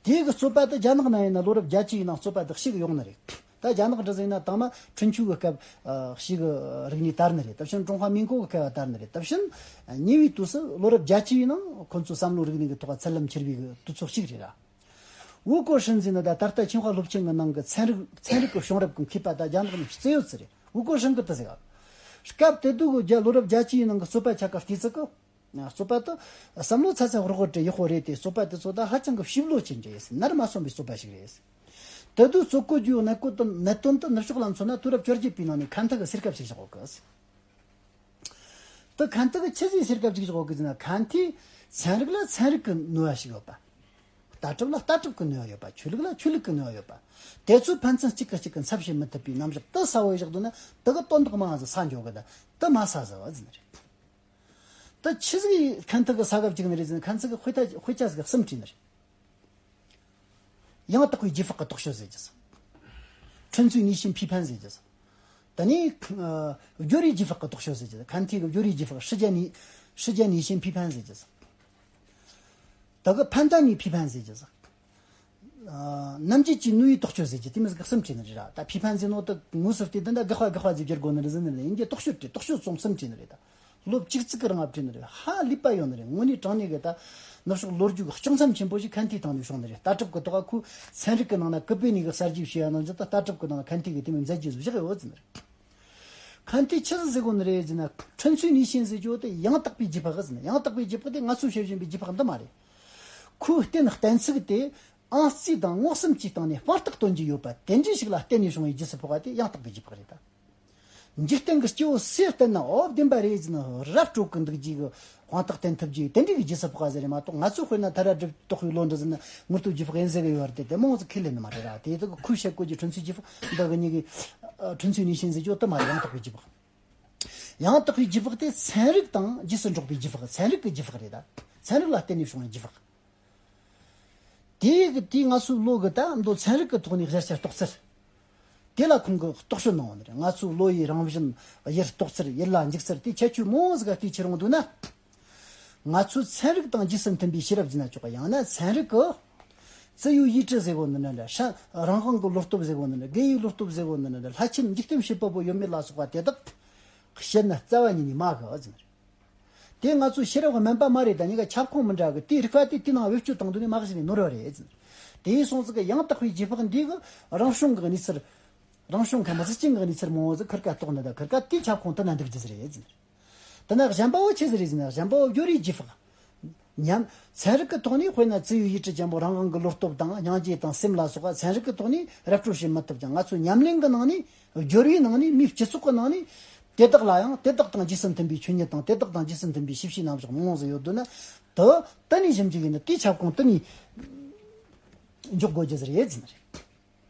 དེའི་གི་རྩོད་པ་དེ་རྒྱ་ནག་ནང་ཡིན་ན་ལོ་རབས་བརྒྱད་ཅུ་ཡི་ནང་རྩོད་པ་དེ་ཞིག་ཡོང་ནི་རེད། ད་རྒྱ་ནག་འདྲ་ཟིག་ཡིན་ན་དང་མ་ཁྲིན་ཆུའུ་གི་སྐབས་ཨ་ཞིག་གི་རིག་གནས་དར་ནི་རེད། ད་ཕྱིན་ཀྲུང་ཧྭ་མིན་གོ་གི་སྐབས་དར་ནི་རེད། ད་ཕྱིན་ཉེ་བའི་དུས་སུ་ལོ་རབས་བརྒྱད་ཅུ་ཡི་ནང་ཁོ་ཚོ་བསམ་བློ་རིག་གནས་ཀྱི་ཐོག་ཚད་ལམ་འཁྱེར་བའི་གི་དུས་ཚོད་ཞིག་རེད་ར། ཝུ་ཀོ་ཧྲིན་ཟེར་ནི་ད་ད་ལྟ་ཆིང་ཧྭ་སློབ་ཆེན་གྱི་ནང་གི་ཚན་རིག་ཚན་རིག་གི་བྱུང་རབས་ཀྱི་མཁས་པ་ད་རྒྱ་ནག་ནས་རྩེ་ཡོད་ཚེ་རེད། ཝུ་ཀོ་ཧྲིན་གི་ད་ཟེར་ག་སྐབས་དེ་དུས་གི་རྒྱ་ལོ་རབས་བརྒྱད་ཅུ་ཡི་ནང་གི་རྩོད་པ་ཆགས་ག་བལྟས་ཚེ་གི་རྩོད་པ་དེ་བསམ་བློ་ཚ་ཚ་ཧོར་ཧོར་དེ་ཡག་པོ་རེད་དེ། རྩོད་པ་དེ་ཚོ་ད་ཧ་ཅང་གི་ཞིབ་ལོ་ཆེན་གྱི་ཡིན། ནར་མ་སོན་པའི་རྩོད་པ་ཞིག་རེད། དེ་དུས་རྩོད་གོ་རྒྱུ་གནད་གོ་དོན་གནད་དོན་དུ་ནུབ་ཕྱོགས་ལ་མཚོན་ན་དུས་རབས་བཅོ་བརྒྱད་པའི་ནང་ནས་ཁན་ཐི་གི་སེར་སྐབས་ཤིག་བཞག་ཡོད་གི། དེ་ཁན་ཐི་གི་ཆི་ཟིག་སེར་སྐབས་ཤིག་བཞག་ཡོད་གི་ཟེར་ན། ཁན་ཐིས་ཚན་རིག་ལ་ཚན་རིག་གི་ནུས་པ་ཞིག་ཡོད་པ། ལྟ་གྲུབ་ལ་ལྟ་གྲུབ་ཀྱི་ནུས་པ་ཡོད་པ། ཆོས་ལུགས་ལ་ཆོས་ལུགས་ཀྱི་ནུས་པ་ཡོད་པ། དེ་ཚོའི་ཕན་ཚུན་གཅིག་གིས་གཅིག་གི་ཚབ་བྱེད་མི་ཐུབ་པའི་རྣམ་གཞག་དེ་གསལ་བོ་བཞག་འདུག་ན་དེ་གི་དོན་དག་མང་ཟིག་ས་འཇོག་གི། ད་དེ་མ་ས་ཟིག་བ་ཟིན་རེད། ད་ཆི་ཟིག་ཁན་ཐི་གི་ས་གབ་ཅིག་ནི་རེད་ཟེར་ན། ཁན་ཐི་གི་དཔེ་ཆ་དཔེ་ཆ་ཟིག་གསུམ་བྲིས་ནི་རེད། ཡང་དག་པའི་རྗེས་དཔག་གི་རྟོག་དཔྱོད་ཟེར་རྒྱུ་ཟིག 纯粹理性批判 ཟེར་རྒྱུ་ཟིག་ད་ནི་ཨ་སྦྱོར་བའི་རྗེས་དཔག་གི་རྟོག་དཔྱོད་ཟེར་རྒྱུ་ཟིག་ཁན་ཐི་གི་སྦྱོར་བའི་རྗེས་དཔག 实践理实践理性批判 ཟེར་རྒྱུ་ཟིག་ད་གི་判断力批判 ཟེར་རྒྱུ་ཟིག་ཨ་རྣམ་འབྱེད་ཀྱི་ནུས་པའི་རྟོག་དཔྱོད་ཟེར་རྒྱུ་དེ་མོ་ཟིག་གསུམ་བྲིས་ནི་རེད་ར། ད་批判 ཟེར་ནོ་དེ་དངོས་སུ་བལྟས་དེ་འདྲ་དགག་པ་དགག་པ་ཟིག་བསྒྱུར་དགོས་ནི་རེད་ཟེར་ནི་རེད། ཡིན་གྱི་རྟོག་དཔྱོད་དེ་རྟོག་དཔྱོད་ཙམ་གསུམ་བྲིས་ནི་རེད་ད། ལོ་བཅུ་གཅིག་གི་རིང་ང་བྲིས་ནི་རེད། ཧ་ལས་པ་ཡོད་ནི་རེད། དངོས་གནས་དྲང་གནས་གི་ད་ནུབ་ཕྱོགས་ལོ་རྒྱུས་ཀྱི་ལྕོགས་མཚམས་ཆེན་པོ་ཞིག་ཁན་ཐིའི་སྟེང་ནས་བྱུང་ནི་རེད། ལྟ་གྲུབ་ཀྱི་ཐོག་ཁོས་ཚན་རིག་གི་ནང་ན་ཀུ་པེར་ནི་ཀི་གསར་བརྗེ་བྱས་ཡ་ནང་བཞིན་ད་ལྟ་གྲུབ་ཀྱི་ནང་ཁན་ཐི་གི་དེ་མོ་མཛད་རྗེས་བཞག་ཡོད་ཟེར་ནི་རེད། ཁན་ཐིས་ཆི་ཟིག་ཟེར་གོ་ནི་རེད་ཟེར་ན། 纯粹理性 ཟེར་རྒྱུ་དེ་ཡང་དག་པའི་རྗེས་དཔག་ཟེར་ན། ཡང་དག་པའི་རྗེས་དཔག་དེ་ང་ཚོས་བཤད་བཞིན་པའི་རྗེས་དཔག་འདི་མ་རེད། ཁོའི་རྟེན་གཏན་ཚིགས་དེ་ཨང་རྩིས་དང་མངོན་སུམ་གྱི་སྟེང་ནས་དཔང་རྟགས་སྟོན་རྒྱུ་ཡོད་པ་དེ་འདྲ་ཞིག་ལ་བརྟེན་ནས་བྱུང་བའི་རྗེས་སུ་དཔག་པ་དེ་ཡང་དག་པའི་རྗེས་དཔག་རེད་ད། འཇིག་རྟེན་གྱི་སྐྱེ་བོ་སུས་བལྟས་ན་འོ་བདེན་པ་རེད་ཟེར་ནས་ར་སྤྲོད་གི་འདུག་རྒྱུ་གི་དཔང་རྟགས་བསྟན་ཐུབ་རྒྱུ་དེ་འདྲའི་གི་རྗེས་སུ་དཔག་པ་ཟེར་རེད་མ་གཏོགས། ང་ཚོ་དཔེར་ན་ཐ་ར་སྒྲུབ་རྟོགས་པའི་ལོ་འདྲ་ཟེར་ན་དངོས་སྟོབས་རྗེས་དཔག་ཡིན་ཟེར་གི་ཡོད་རེད་དེ། དེ་མང་ཙམ་ཁས་ལེན་ནི་མ་རེད་ར། དེ་དག་གི་ཁོས་བཤད་གོ་རྒྱུ་纯粹རྗེས་དཔག་འདི་གི་གཉིས་ཀྱི་ཨ་纯粹理性 ཟེར་རྒྱུ་དེ་མ་རེད། ཡང་དག་པའི་རྗེས་དཔག་ཡང་དག་པའི་རྗེས་དཔག་དེ་ཚན་རིག་དང་རྗེས་སུ་འགྲོགས་པའི་རྗེས་དཔག་ཚན་རིག་གི་རྗེས་དཔག་རེད་ད། ཚན་རིག་ལ་བརྟེན་ནས་བྱུང་བའི་རྗེས་དཔག་དེ་གི་དེ་ང་ཚོའི་བློ་གི་ད་མདོ་ཚན་རིག་གི་ཐོག་ནས་བཞག་བྱ་རྟོགས་ཚུལ། དེ་ལ་ཁོང་གིས་རྟོག་དཔྱོད་གནང་བ་ནི་རེད། ང་ཚོའི་བློ་ཡི་རང་བཞིན། ཡུལ་རྟོགས་ཚུལ། ཡུལ་ལ་འཇུག་ཚུལ། དེ་ཁྱད་ཆོས་མང་ཟིག་ག་བལྟས་ཁྱེར་འོང་འདུག་ན། ང་ཚོའི་ཚན་རིག་དང་རྗེས་སུ་མཐུན་པའི་ཤེས་རབ་ཟེར་ན་ཆོག་ག་ཡང་ན་ཚན་རིག་གི་自由意志 ཟེར་གོ་ནི་འདྲ་འདྲ། ཧྲ་རང་དབང་གི་བློ་སྟོབས་ཟེར་གོ་ནི་འདྲ་འདྲ། དགེ་བའི་བློ་སྟོབས་ཟེར་གོ་ནི་འདྲ་འདྲ། ལྷ་ཆེན་འཇིག་རྟེན་བྱེད་པ་པོ་ཡོད་མེད་ལ་སོགས་པ་དེ་དག་བཤད་ན་རྩ་བ་ཉིད་ནས་མ་གི་ཨ་ཟེར། དེ་ང་ཚོའི་ཤེས་རབ་དམན་པ་མ་རེད་ད། གཉིས་ཀ་ཁྱབ་ཁོངས་མི་འདྲ་གི། དེའི་རིགས་པ་དེ་དེའི་ནང་བེད་སྤྱོད་བཏང་དུས་ནས་མ་གཞི་ནས་ནོར་བ་རེད་ཟེར། དེ་ཡིན་སོང་ཙི་གི་ཡང་དག་པའི་རྗེས་དཔག་འདི་གི་རང་བྱུང་གི་གནས་ཚུལ། རང་བྱུང་ཁམས་གཟི་བྱིན་གི་གནས་ཚུལ་མང་བོ་ཟིག་ཁུར་ཀ་རྟོགས་ནི་ད། ཁུར་ཀ་དེའི་ཁྱབ་ཁོངས་དེ་ན་འདུག་རྒྱུ་ཟིག་རེད་ཟེར། དེ་ན་གཞན་པ་བོ་ཆི་ཟིག་རེད་ཟེར་ན། གཞན་པ་བོ་སྦྱོར་བའི་རྗེས་དཔག་ཉམས། ཚན་རིག་གི་ཐོག་ནས་དཔེར་ན་自由意志 ཅན་པོ་རང་དབང་གི་བློ་སྟོབས་དང་སྙིང་རྗེ་དང་སེམས་ལ་སོགས་པ་ཚན་རིག་གི་ཐོག་ནས་ར་སྤྲོད་བྱེད་མི་ཐུབ་ཀྱང་། ང་ཚོའི་ཉམས་ལེན་གི་ནང་ནས། སྦྱོར་བའི་ནང་ནས། མིའི་སྤྱི་ཚོགས་ཀྱི་ནང་ནས་དེ་དག་ལ་ཡང་དེ་དག་དང་རྗེས་སུ་མཐུན་པའི་ཆོས་ཉིད་དང་། དེ་དག་དང་རྗེས་སུ་མཐུན་པའི་ཤེས་བྱའི་རྣམ་གཞག་མང་བོ་ཟིག་ཡོད་འདུག་ན། དེ་དེ་ནས་ཞིབ་འཇུག་ཡིན་ན་དེའི་ཁྱབ་ཁོངས་དེ་ནས་འཇོག་དགོས་རྒྱུ་ཟིག་རེད་ཟེར་ནི་རེད།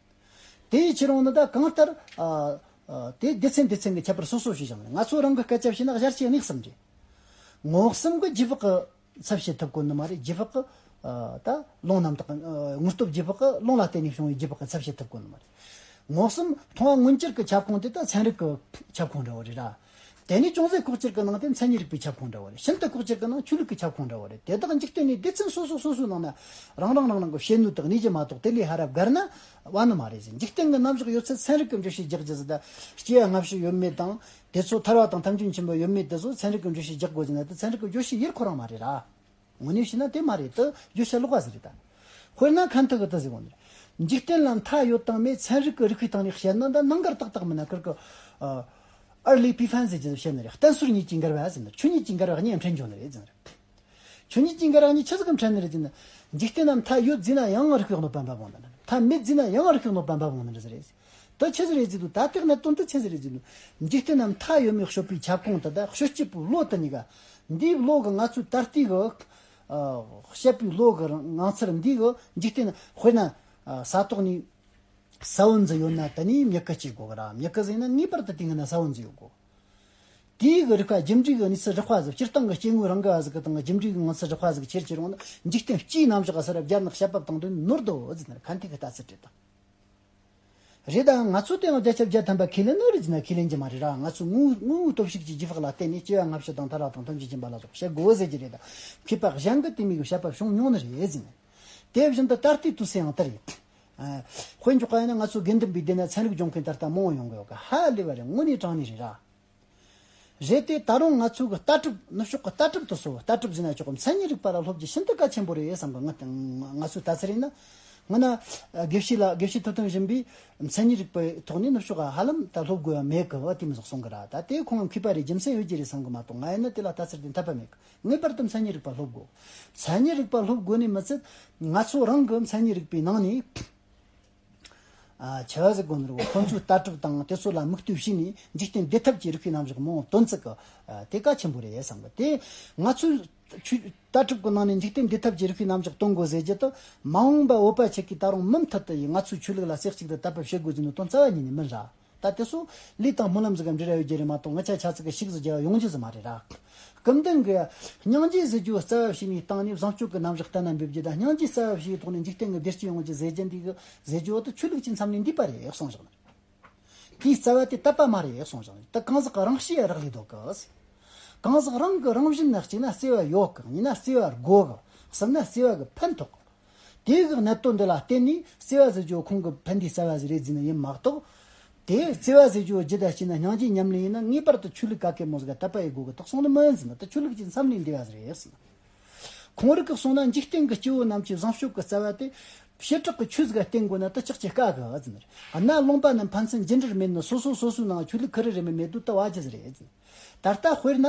དེའི་ཕྱིར་འོང་ནི་ད་གང་ལྟར་ཨ་ཨ་དེ་སྡེ་ཚན་སྡེ་ཚན་གྱི་ཁྱད་པར་སོ་སོ་ཞིག་བཞག་ནས། ང་ཚོ་རང་གི་སྐད་ཆ་བཤད་ན་བཞག་བྱའི་གནས་གསུམ་རེད། མངོན་སུམ་གྱི་རྗེས་དཔག་གི་ཚབ་བྱེད་ཐུབ་གོ་ནི་མ་རེད། རྗེས་དཔག་གི་ཨ་ད་རླུང་རྣམ་དག་གི་ཨ་དངོས་སྟོབས་རྗེས་དཔག་གི་རླུང་ལ་བརྟེན་ནས་བྱུང་བའི་རྗེས་དཔག་གི་ཚབ་བྱེད་ཐུབ་གོ་ནི་མ་རེད། མངོན་སུམ་མཐོང་བ་མངོན་གྱུར་གྱི་ཁྱབ་ཁོངས་དེ་ད་ཚན་རིག་གི་ཁྱབ་ཁོངས་འདྲ་བོ་རེད་ར། དེ་ནས་ཅུང་ཟད་ལྐོག་གྱུར་གྱི་ནང་དེ་མཚན་ཉིད་རིག་པའི་ཁྱབ་ཁོངས་འདྲ་བོ་རེད། ཤིན་ཏུ་ལྐོག་གྱུར་གྱི་ནང་ཆོས་ལུགས་ཀྱི་ཁྱབ་ཁོངས་འདྲ་བོ་རེད། དེ་དག་འཇིག་རྟེན་ནས་སྡེ་ཚན་སོ་སོ་སོ་སོའི་ནང་ན་རང་རང་རང་རང་གི་བཤད་ནུས་དག་ནུས་ཀྱི་མ་གཏོགས་དེ་ལས་ཧ་ར་བརྒལ་ན་བ་ནི་མ་རེད་ཟེར། འཇིག་རྟེན་གྱི་རྣམ་གཞག་ཡོད་ཚད་ཚན་རིག་གི་འགྲེལ་བཤད་རྒྱག་རྒྱུ་ཟེར། ད་སྐྱེ་བ་སྔ་ཕྱི་ཡོད་མེད་དང་། དེ་ཚོ་ཐར་བ་དང་ཐམས་ཅད་མཁྱེན་པ་ཡོད་མེད་དེ་ཚོ་ཚན་རིག་གི་འགྲེལ་བཤད་རྒྱག་དགོས་ཟེར་ན། དེ་ཚན་རིག་གི་བརྗོད་བྱའི་ཡུལ་ཁོ་རང་མ་རེད་ར། དངོས་གནས་བཤད་ན་དེ་མ་རེད། དེ་བརྗོད་བྱ་ལོག་པ་ཟིག་རེད་ད། དཔེར་ན་ཁ་ཐུག་གི་དེ་ཟིག་འོང་ནི་རེད། འཇིག་རྟེན་ལ་མཐའ་ཡོད་དང་མེད་ཚན་རིག་གི་རིགས་པའི་སྟེང་ནས་བཤད་ན་འདི་གནད་འགག་ཏག་ཏག་མིན་ན། ཁིར་གི་ཨ། ཨར་ལི་པི་ཕན་ཟེར་གྱི་བཤད་ནི་རེད། བསྟན་སྲོལ་གཉིས་ཀྱི་འགལ་བ་ཟེར་ནི། ཆོས་ཉིད་ཀྱི་འགལ་བ་གཉིས་འཕྲད་འགྱོ་ནི་རེད་ཟེར་ནི་རེད། ཆོས་ཉིད་ཀྱི་འགལ་བ་གཉིས་ཆི་ཟིག་གི་འཕྲད་ནི་རེད་ཟེར་ན། འཇིག་རྟེན་ན་མཐའ་ཡོད་ཟེར་ན་ཡང་རིགས་པའི་གནོད་པ་འབབ་འོང་ནི་རེད། མཐའ་མེད་ཟེར་ན་ཡང་རིགས་པའི་གནོད་པ་འབབ་འོང་ནི་རེད་ཟེར་རེད། དེ་ཆི་ཟིག་རེད་ཟེར་དུས། ད་ལྟའི་གནད་དོན་དེ་ཆི་ཟིག་རེད་ཟེར་དུས། འཇིག་རྟེན་ན་མཐའ་ཡོད་མེད་དཔྱོད་པའི་ཁྱབ་ཁོངས་དེ་དང་དཔྱོད་སྤྱད་པའི་བློ་དེ་གཉིས་ཀ། འདིའི་བློ་གིས་ང་ཚོའི་ད་ལྟའི་གི་ཨ། དཔྱད་པའི་བློ་གི་ངང་ཚུལ་འདི་གིས་འཇིག་རྟེན། དཔེར་ན་ཨ། ས་ཐོག་ནས་ས་བོན་ཟིག་ཡོད་ན་དེ་ནས་མྱུ་གུ་སྐྱེ་དགོས་གི་ར། མྱུ་གུ་ཟིག་ཡིན་ན་ངེས་པར་དུ་དེའི་སྔོན་ན་ས་བོན་ཟིག་ཡོད་དགོས། དེའི་གི་རིགས་པ་རྒྱུ་འབྲས་ཀྱི་གནས་ཚུལ་རགས་པ་ཟིག་སྤྱིར་བཏང་གི་སྐྱེ་དངོས་རང་གི་བ་ཟིག་གི་སྟེང་གི་རྒྱུ་འབྲས་ཀྱི་ངང་ཚུལ་རགས་པ་ཟིག་ཁྱེར་ཁྱེར་འོང་ན། འཇིག་རྟེན་སྤྱིའི་རྣམ་གཞག་ག་ས་ར་བརྒྱབ་ན་དཔྱད་པ་བཏང་དུས་ནོར་འདུག་ཟེར་ན། ག་འདྲ་གི་ལྟ་ཚུལ་རེད་ད། རེད་ད། ང་ཚོ་དེའང་བརྒྱ་ཆ་བརྒྱ་ཐམ་པ་ཁས་ལེན་ནི་རེད་ཟེར་ན་ཁས་ལེན་གྱི་མ་རེད་ར། ང་ཚོས་དངོས་དངོས་པོའི་སྟོབས་ཤུགས་ཀྱི་རྗེས་དཔག་ལ་བརྟེན་ནས་སྐྱེ་བ་སྔ་ཕྱི་དང་མཐར་བ་དང་ཐམས་ཅད་མཁྱེན་པ་ལ་སོགས་བཤད་དགོས་ཟེར་གྱི་རེད་ད། མཁས་པ་གཞན་གྱིས་དེ་མོ་གི་བཤད་པ་བྱུང་མྱོང་ནི་རེད་ཟེར་ནས། དེ་བཞིན་དུ་ད་ལྟའི་དུས་སུ་ཡང་དེ་རེད། ཨ། དཔེ་འཇོག་ག་ཡིན་ན། ང་ཚོ་དགེ་འདུན་པའི་སྡེ་ན་ཚན་རིག་སྦྱོང་མཁན་ད་ལྟ་མང་བོ་ཡོང་གི་ཡོད་གི། ཧ་ལས་པ་རེད། དངོས་གནས་དྲང་གནས་རེད་ར། རེད་དེ། ད་རུང་ང་ཚོ་གི་ལྟ་གྲུབ། ནུབ་ཕྱོགས་གི་ལྟ་གྲུབ་དེ་ཚོ། ལྟ་གྲུབ་ཟེར་ན་ཆོག་གི། མཚན་ཉིད་རིག་པ་ལ་སློབ་རྒྱུ་ཤིན་ཏུ་གལ་ཆེན་པོ་རེད་བསམ་གི། ང་ང་ཚོའི་ལྟ་ཚུལ་ཡིན་ན། སྔོན་ན་དགེ་བཤེས་ལགས། དགེ་བཤེས་ཐུབ་བསྟན་གཞོན་པས་མཚན་ཉིད་རིག་པའི་ཐོག་ནས་ནུབ་ཕྱོགས་ཧ་ལམ་ད་སློབ་དགོས་པ་མེད་གི་བ། དེ་མོ་ཟིག་གསུང་གི་ར། ད་དེ་ཁོང་མཁས་པ་རེད། རྒྱུ་མཚན་ཡོད་རྒྱུ་རེད་བསམ་གི་མ་གཏོགས། ང་ཡིན་ན་དེ་ལ་ལྟ་ཚུལ་དེ་འཐད་པ་མེད་གི། ངེས་པར་དུ་མཚན་ཉིད་རིག་པ་སློབ་དགོས། མཚན་ཉིད་རིག་པ་སློབ་དགོས་ནི་མི་ཚད། ང་ཚོ་རང་གི་མཚན་ཉིད་རིག་པའི་ནང་ནས། ཨ། ཆི་བ་ཟེར་དགོས་ནི་རེད། ཁོ་ཚོའི་ལྟ་གྲུབ་དང་དེ་ཚོ་ལ་མིག་ལྟོས་བྱས་ནས་འཇིག་རྟེན་བདེ་ཐབས་ཀྱི་རིགས་པའི་རྣམ་གཞག་མང་བོ་སྟོན་ཚུལ་གི། ཨ། དེ་གལ་ཆེན་པོ་རེད་བསམ་གི། དེ་ང་ཚོའི་ཆོས་ལྟ་གྲུབ་ཀྱི་ནང་ནས་འཇིག་རྟེན་བདེ་ཐབས་ཀྱི་རིགས་པའི་རྣམ་གཞག་སྟོན་དགོས་ཟེར་རྒྱུ་དེ། མ་འོངས་པ་བོད་པ་ཆོ་གིས་ད་རུང་མུ་མཐུད་དུ་ཡི་ང་ཚོའི་ཆོས་ལུགས་ལ་རྩེ་གཅིག་ཏུ་དད་པ་བྱེད་དགོས་ཟེར་ནས་དོན་རྩ་བ་ཉིད་ནས་མིན་ར། ད་དེ་ཚོ་ལུས་དང་སྨོན་ལམ་ཟིག་ག་འབྲེལ་བ་ཡོད་རྒྱུ་རེད་མ་གཏོགས། ང་ཆ་ཆ་ཚིག་གི་ཤིག་ཟིག་རྒྱག་ཡོང་རྒྱུ་ཟིག་མ་རེད་ར། སྐུ་མདུན་གྱིས་སྙིང་རྗེ་ཟེར་རྒྱུ་རྩ་བ་བྱས་ནས་བཏང་ནས་བཟང་སྤྱོད་ཀྱི་རྣམ་གཞག་གཏན་ལ་འབེབས་རྒྱུ་དང་། སྙིང་རྗེ་རྩ་བ་བྱས་པའི་ཐོག་ནས་འཇིག་རྟེན་གྱི་བདེ་སྐྱིད་ཡོང་རྒྱུ་ཟེར་རྒྱུ་འདི་གི་ཟེར་རྒྱུ་བོ་དེ་ཆོས་ལུགས་ཀྱི་མཚམས་ནས་འདས་པ་རེད་གསུངས་བཞག་ནི། དེའི་རྩ་བ་དེ་དད་པ་མ་རེད་གསུངས་བཞག་ནི། དེ་གང་ཟག་གི་རང་གཤིས་ཡ་རག་ལས་འདུག་གི། གང་ཟག་རང་གི་རང་བཞིན་ན་གཅིག་ན་བརྩེ་བ་ཡོད་གི། གཉིས་ན་བརྩེ་བ་དགོས་གི། གསུམ་ན་བརྩེ་བ་གི་ཕན་ཐོགས་གི། དེ་གི་གནད་དོན་འདི་ལ་བརྟེན་ནས་བརྩེ་བ་ཟེར་རྒྱུ་ཁོང་གི་ཕན་བདེའི་རྩ་བ་ཟིག་རེད་ཟེར་ནི་ཡིན་མ་གཏོགས། དེ་བརྩེ་བ་ཟེར་རྒྱུ་རྒྱུད་ལ་སྐྱེས་ན་སྙིང་རྗེ་ཉམས་ལེན་ཡིན་ན་ངེས་པར་དུ་ཆོས་ལུགས་ག་གེ་མོ་ཟིག་ག་དད་པ་ཡེད་དགོས་གི་དོགས་སོང་ནི་མིན་ཟེར་ན། དེ་ཆོས་ལུགས་ཀྱི་མཚམས་ལས་འདས་པ་ཟིག་རེད་ཟེར་ན། ཁོང་རིགས་ཀྱིས་གསུངས་ན། འཇིག་རྟེན་གྱི་སྐྱེ་བོ་རྣམས་ཀྱི་བཟང་སྤྱོད་ཀྱི་རྩ་བ་དེ་བྱེ་བྲག་གི་ཆོས་ཟིག་ག་བརྟེན་དགོས་ན་དེ་ཅག་ཅེ་དཀའ་གི་ཟེར་ན། གནའ་ལུང་པ་རྣམས་ཕན་ཚུན་རྒྱུ་འབྲེལ་མེད་ནི། སོ་སོ་སོ་སོའི་ནང་ཆོས་ལུགས་ཁེར་རེ་རེ་མེད་མེད་དུས་དེ་བ་ཅི་ཟིག་རེད་ཟེར་ན། ད་ལྟ་དཔེར་ན།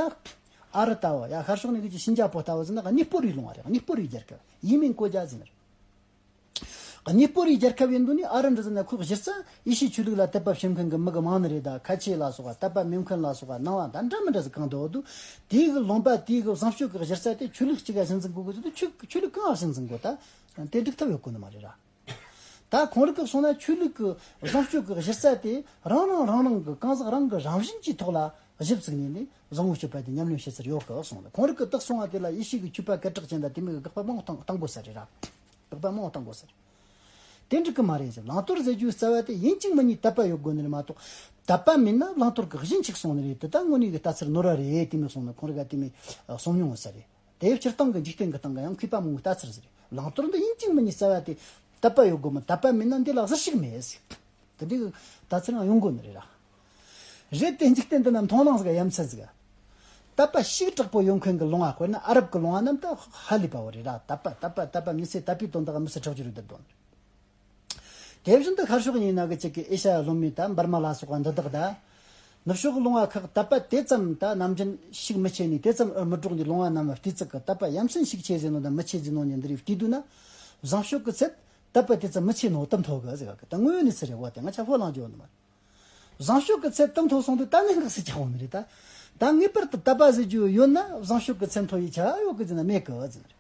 ཨ་རི་ལྟ་བུ་ཡ། ཤར་ཕྱོགས་ནས་གི་ཅིག་ཤིན་ཅང་པོ་ལྟ་བུ་ཟེར་ན། གནས་སྤོ་རིགས་ལུང་བ་རེད། གནས་སྤོ་རིགས་རྒྱལ་ཁབ། ཡིན་མིན་གོ་རྒྱ་ཟེར་ན། གནས་སྤོ་རིགས་རྒྱལ་ཁབ་ཡིན་དུས་ནི། ཨ་རི་འདྲ་ཟེར་ན་ཁོའི་གཞི་རྩ་ཡེ་ཤུའི་ཆོས་ལུགས་ལ་དད་པ་བྱེད་མཁན་གི་མི་གི་མང་ནི་རེད། ད་ཁ་ཆེ་ལ་སོགས་པ། དད་པ་མེད་མཁན་ལ་སོགས་པ། ནང་བ་ད་འདྲ་མི་འདྲ་ཟིག་གང་འདུག་འདུག། དེའི་གི་ལུང་པ་དེའི་གི་བཟང་སྤྱོད་གི་གཞི་རྩ་དེ་ཆོས་ལུགས་གཅིག་ག་གཞི་འཛིན་དགོས་གི་ཟེར་དུས། ཆོས་ཆོས་ལུགས་གང་ག་གཞི་འཛིན་དགོས། ད་དེ་འགྲིག་ཐབས་ཡོད་གོ་ནི་མ་རེད་ར། ད་ཁོང་རིགས་ཀྱིས་གསུངས་ན། ཆོས་ལུགས་ཀྱི་བཟང་སྤྱོད་ཀྱི་གཞི་རྩ་དེ་རང་རང་རང་རང་གི་གང་ཟག་རང་གི་རང་བཞིན་གྱི་ཐོག་ལ་གཞི་བཙུགས་ནས་ནི་བཟང་བོའི་སྤྱོད་པ་དེ་ཉམས་ལེན་བྱེད་སར་ཡོད་གི་གསུངས། ཁོང་རིགས་ཀྱིས་དེ་གསུངས་པ་དེ་ལ་ཡེ་ཤུ་གི་ཆོས་པ་སྐད་གྲགས་ཅན་དང་དེ་མོ་གི་དགག་པ་མང་བོ་བཏང་བཏང་དགོས་ས་རེད་ར། དགག་པ་མང་བོ་བཏང་དགོས་ས་རེད། དེ་འགྲིག་གི་མ་རེད་ཟེར། བླང་དོར་ཟེར་རྒྱུའི་རྩ་བ་དེ་ཡིན་གཅིག་མིན་གཉིས་དད་པ་ཡོད་དགོས་ནི་རེད་མ་གཏོགས། དད་པ་མེད་ན་བླང་དོར་གི་གཞི་འཆིག་སོང་ནི་རེད། དེ་ད་དངོས་གནས་གི་ལྟ་ཚུལ་ནོར་བ་རེད། དེ་མོ་གསུངས་ནི། ཁོང་རིགས་ག་དེ་མོ་གསུང་མྱོང་ཡོད་ས་རེད། དེ་སྤྱིར་བཏང་གི་འཇིག་རྟེན་གི་སྟེང་གི་ཡང་མཁས་པ་མང་བོའི་ལྟ་ཚུལ་ཟེར། བླང་དོར་འདི་ཡིན་གཅིག་མིན་གཉིས་རྩ་བ་དེ་དད་པ་ཡོད་དགོས་མོད། དད་པ་མེད་ན་འདི་ལ་གཟིར་ཞིག་མེད་ཟེར། དེ་འདྲའི་ལྟ་ཚུལ་ཡང་ཡོང་དགོས་ནི་རེད་ར། རེད་དེ། འཇིག་རྟེན་འདི་ན་མཐོང་སྣང་ཟིག་ཡ་མཚན་ཟིག་དད་པ་ཞེ་དྲག་པོ་ཡོད་མཁན་གི་ལུང་བ། དཔེར་ན་ཨ་རབ་གི་ལུང་བ་རྣམས་ད་ཧ་ལས་པ་བོ་རེད་ར། དད་པ་དད་པ་དད་པ། མི་ཚེ་དད་པའི་དོན་དག་མི་ཚེ་ཁྲག་སྦྱོར་རེད་དོན། དེ་བཞིན་དུ་ཤར་ཕྱོགས་ཡིན་ན་གི་ཅིག་གི་ཨེ་ཤ་ཡ་ལྷོ་མའི་ད་འབར་མ་ལ་སོགས་པ་འདི་དག་ད། ནུབ་ཕྱོགས་ལུང་བ་ཁག་དད་པ་དེ་ཙམ་ད་ནམ་རྒྱུན་ཤུགས་མི་ཆེ་ནས། དེ་ཙམ་འུར་མི་སྒྲོག་ནས། ལུང་བ་རྣམས་བལྟས་ཚིག་གི་དད་པ་ཡ་མཚན་ཤུགས་ཆེ་ཟེར་ནོ་དང་མི་ཆེ་ཟེར་ནོ་གཉིས་འདི་རིགས་བལྟས་དུས་ན། བཟང་སྤྱོད་ཀྱི་ཚད་དད་པ་དེ་ཙམ་མི་ཆེ་ནོ་དེ་མཐོ་གི་ཟེར་གི། ད་དངོས་ཡོད་གནས་ཚུལ་རེད་བ། དེ་ང་ཆ་ཕོ་ལང་རྒྱུ་ནི་མ་རེད། བཟང་སྤྱོད་ཀྱི་ཚད་དེ་མཐོ་སོང་དུས་ད་གནད་འགག་ཟིག་ཆགས་འོང་ནི་རེད་ད། ད་ངེས་པར་དུ་དད་པ་ཟེར་རྒྱུ་ཡོད་ན་བཟང་སྤྱོད་ཀྱི་ཚད་མཐོ་ཡི་ཆ་ཡོད་གི་ཟེར་ན་མེད་གི་ཟེར་ནི་རེད།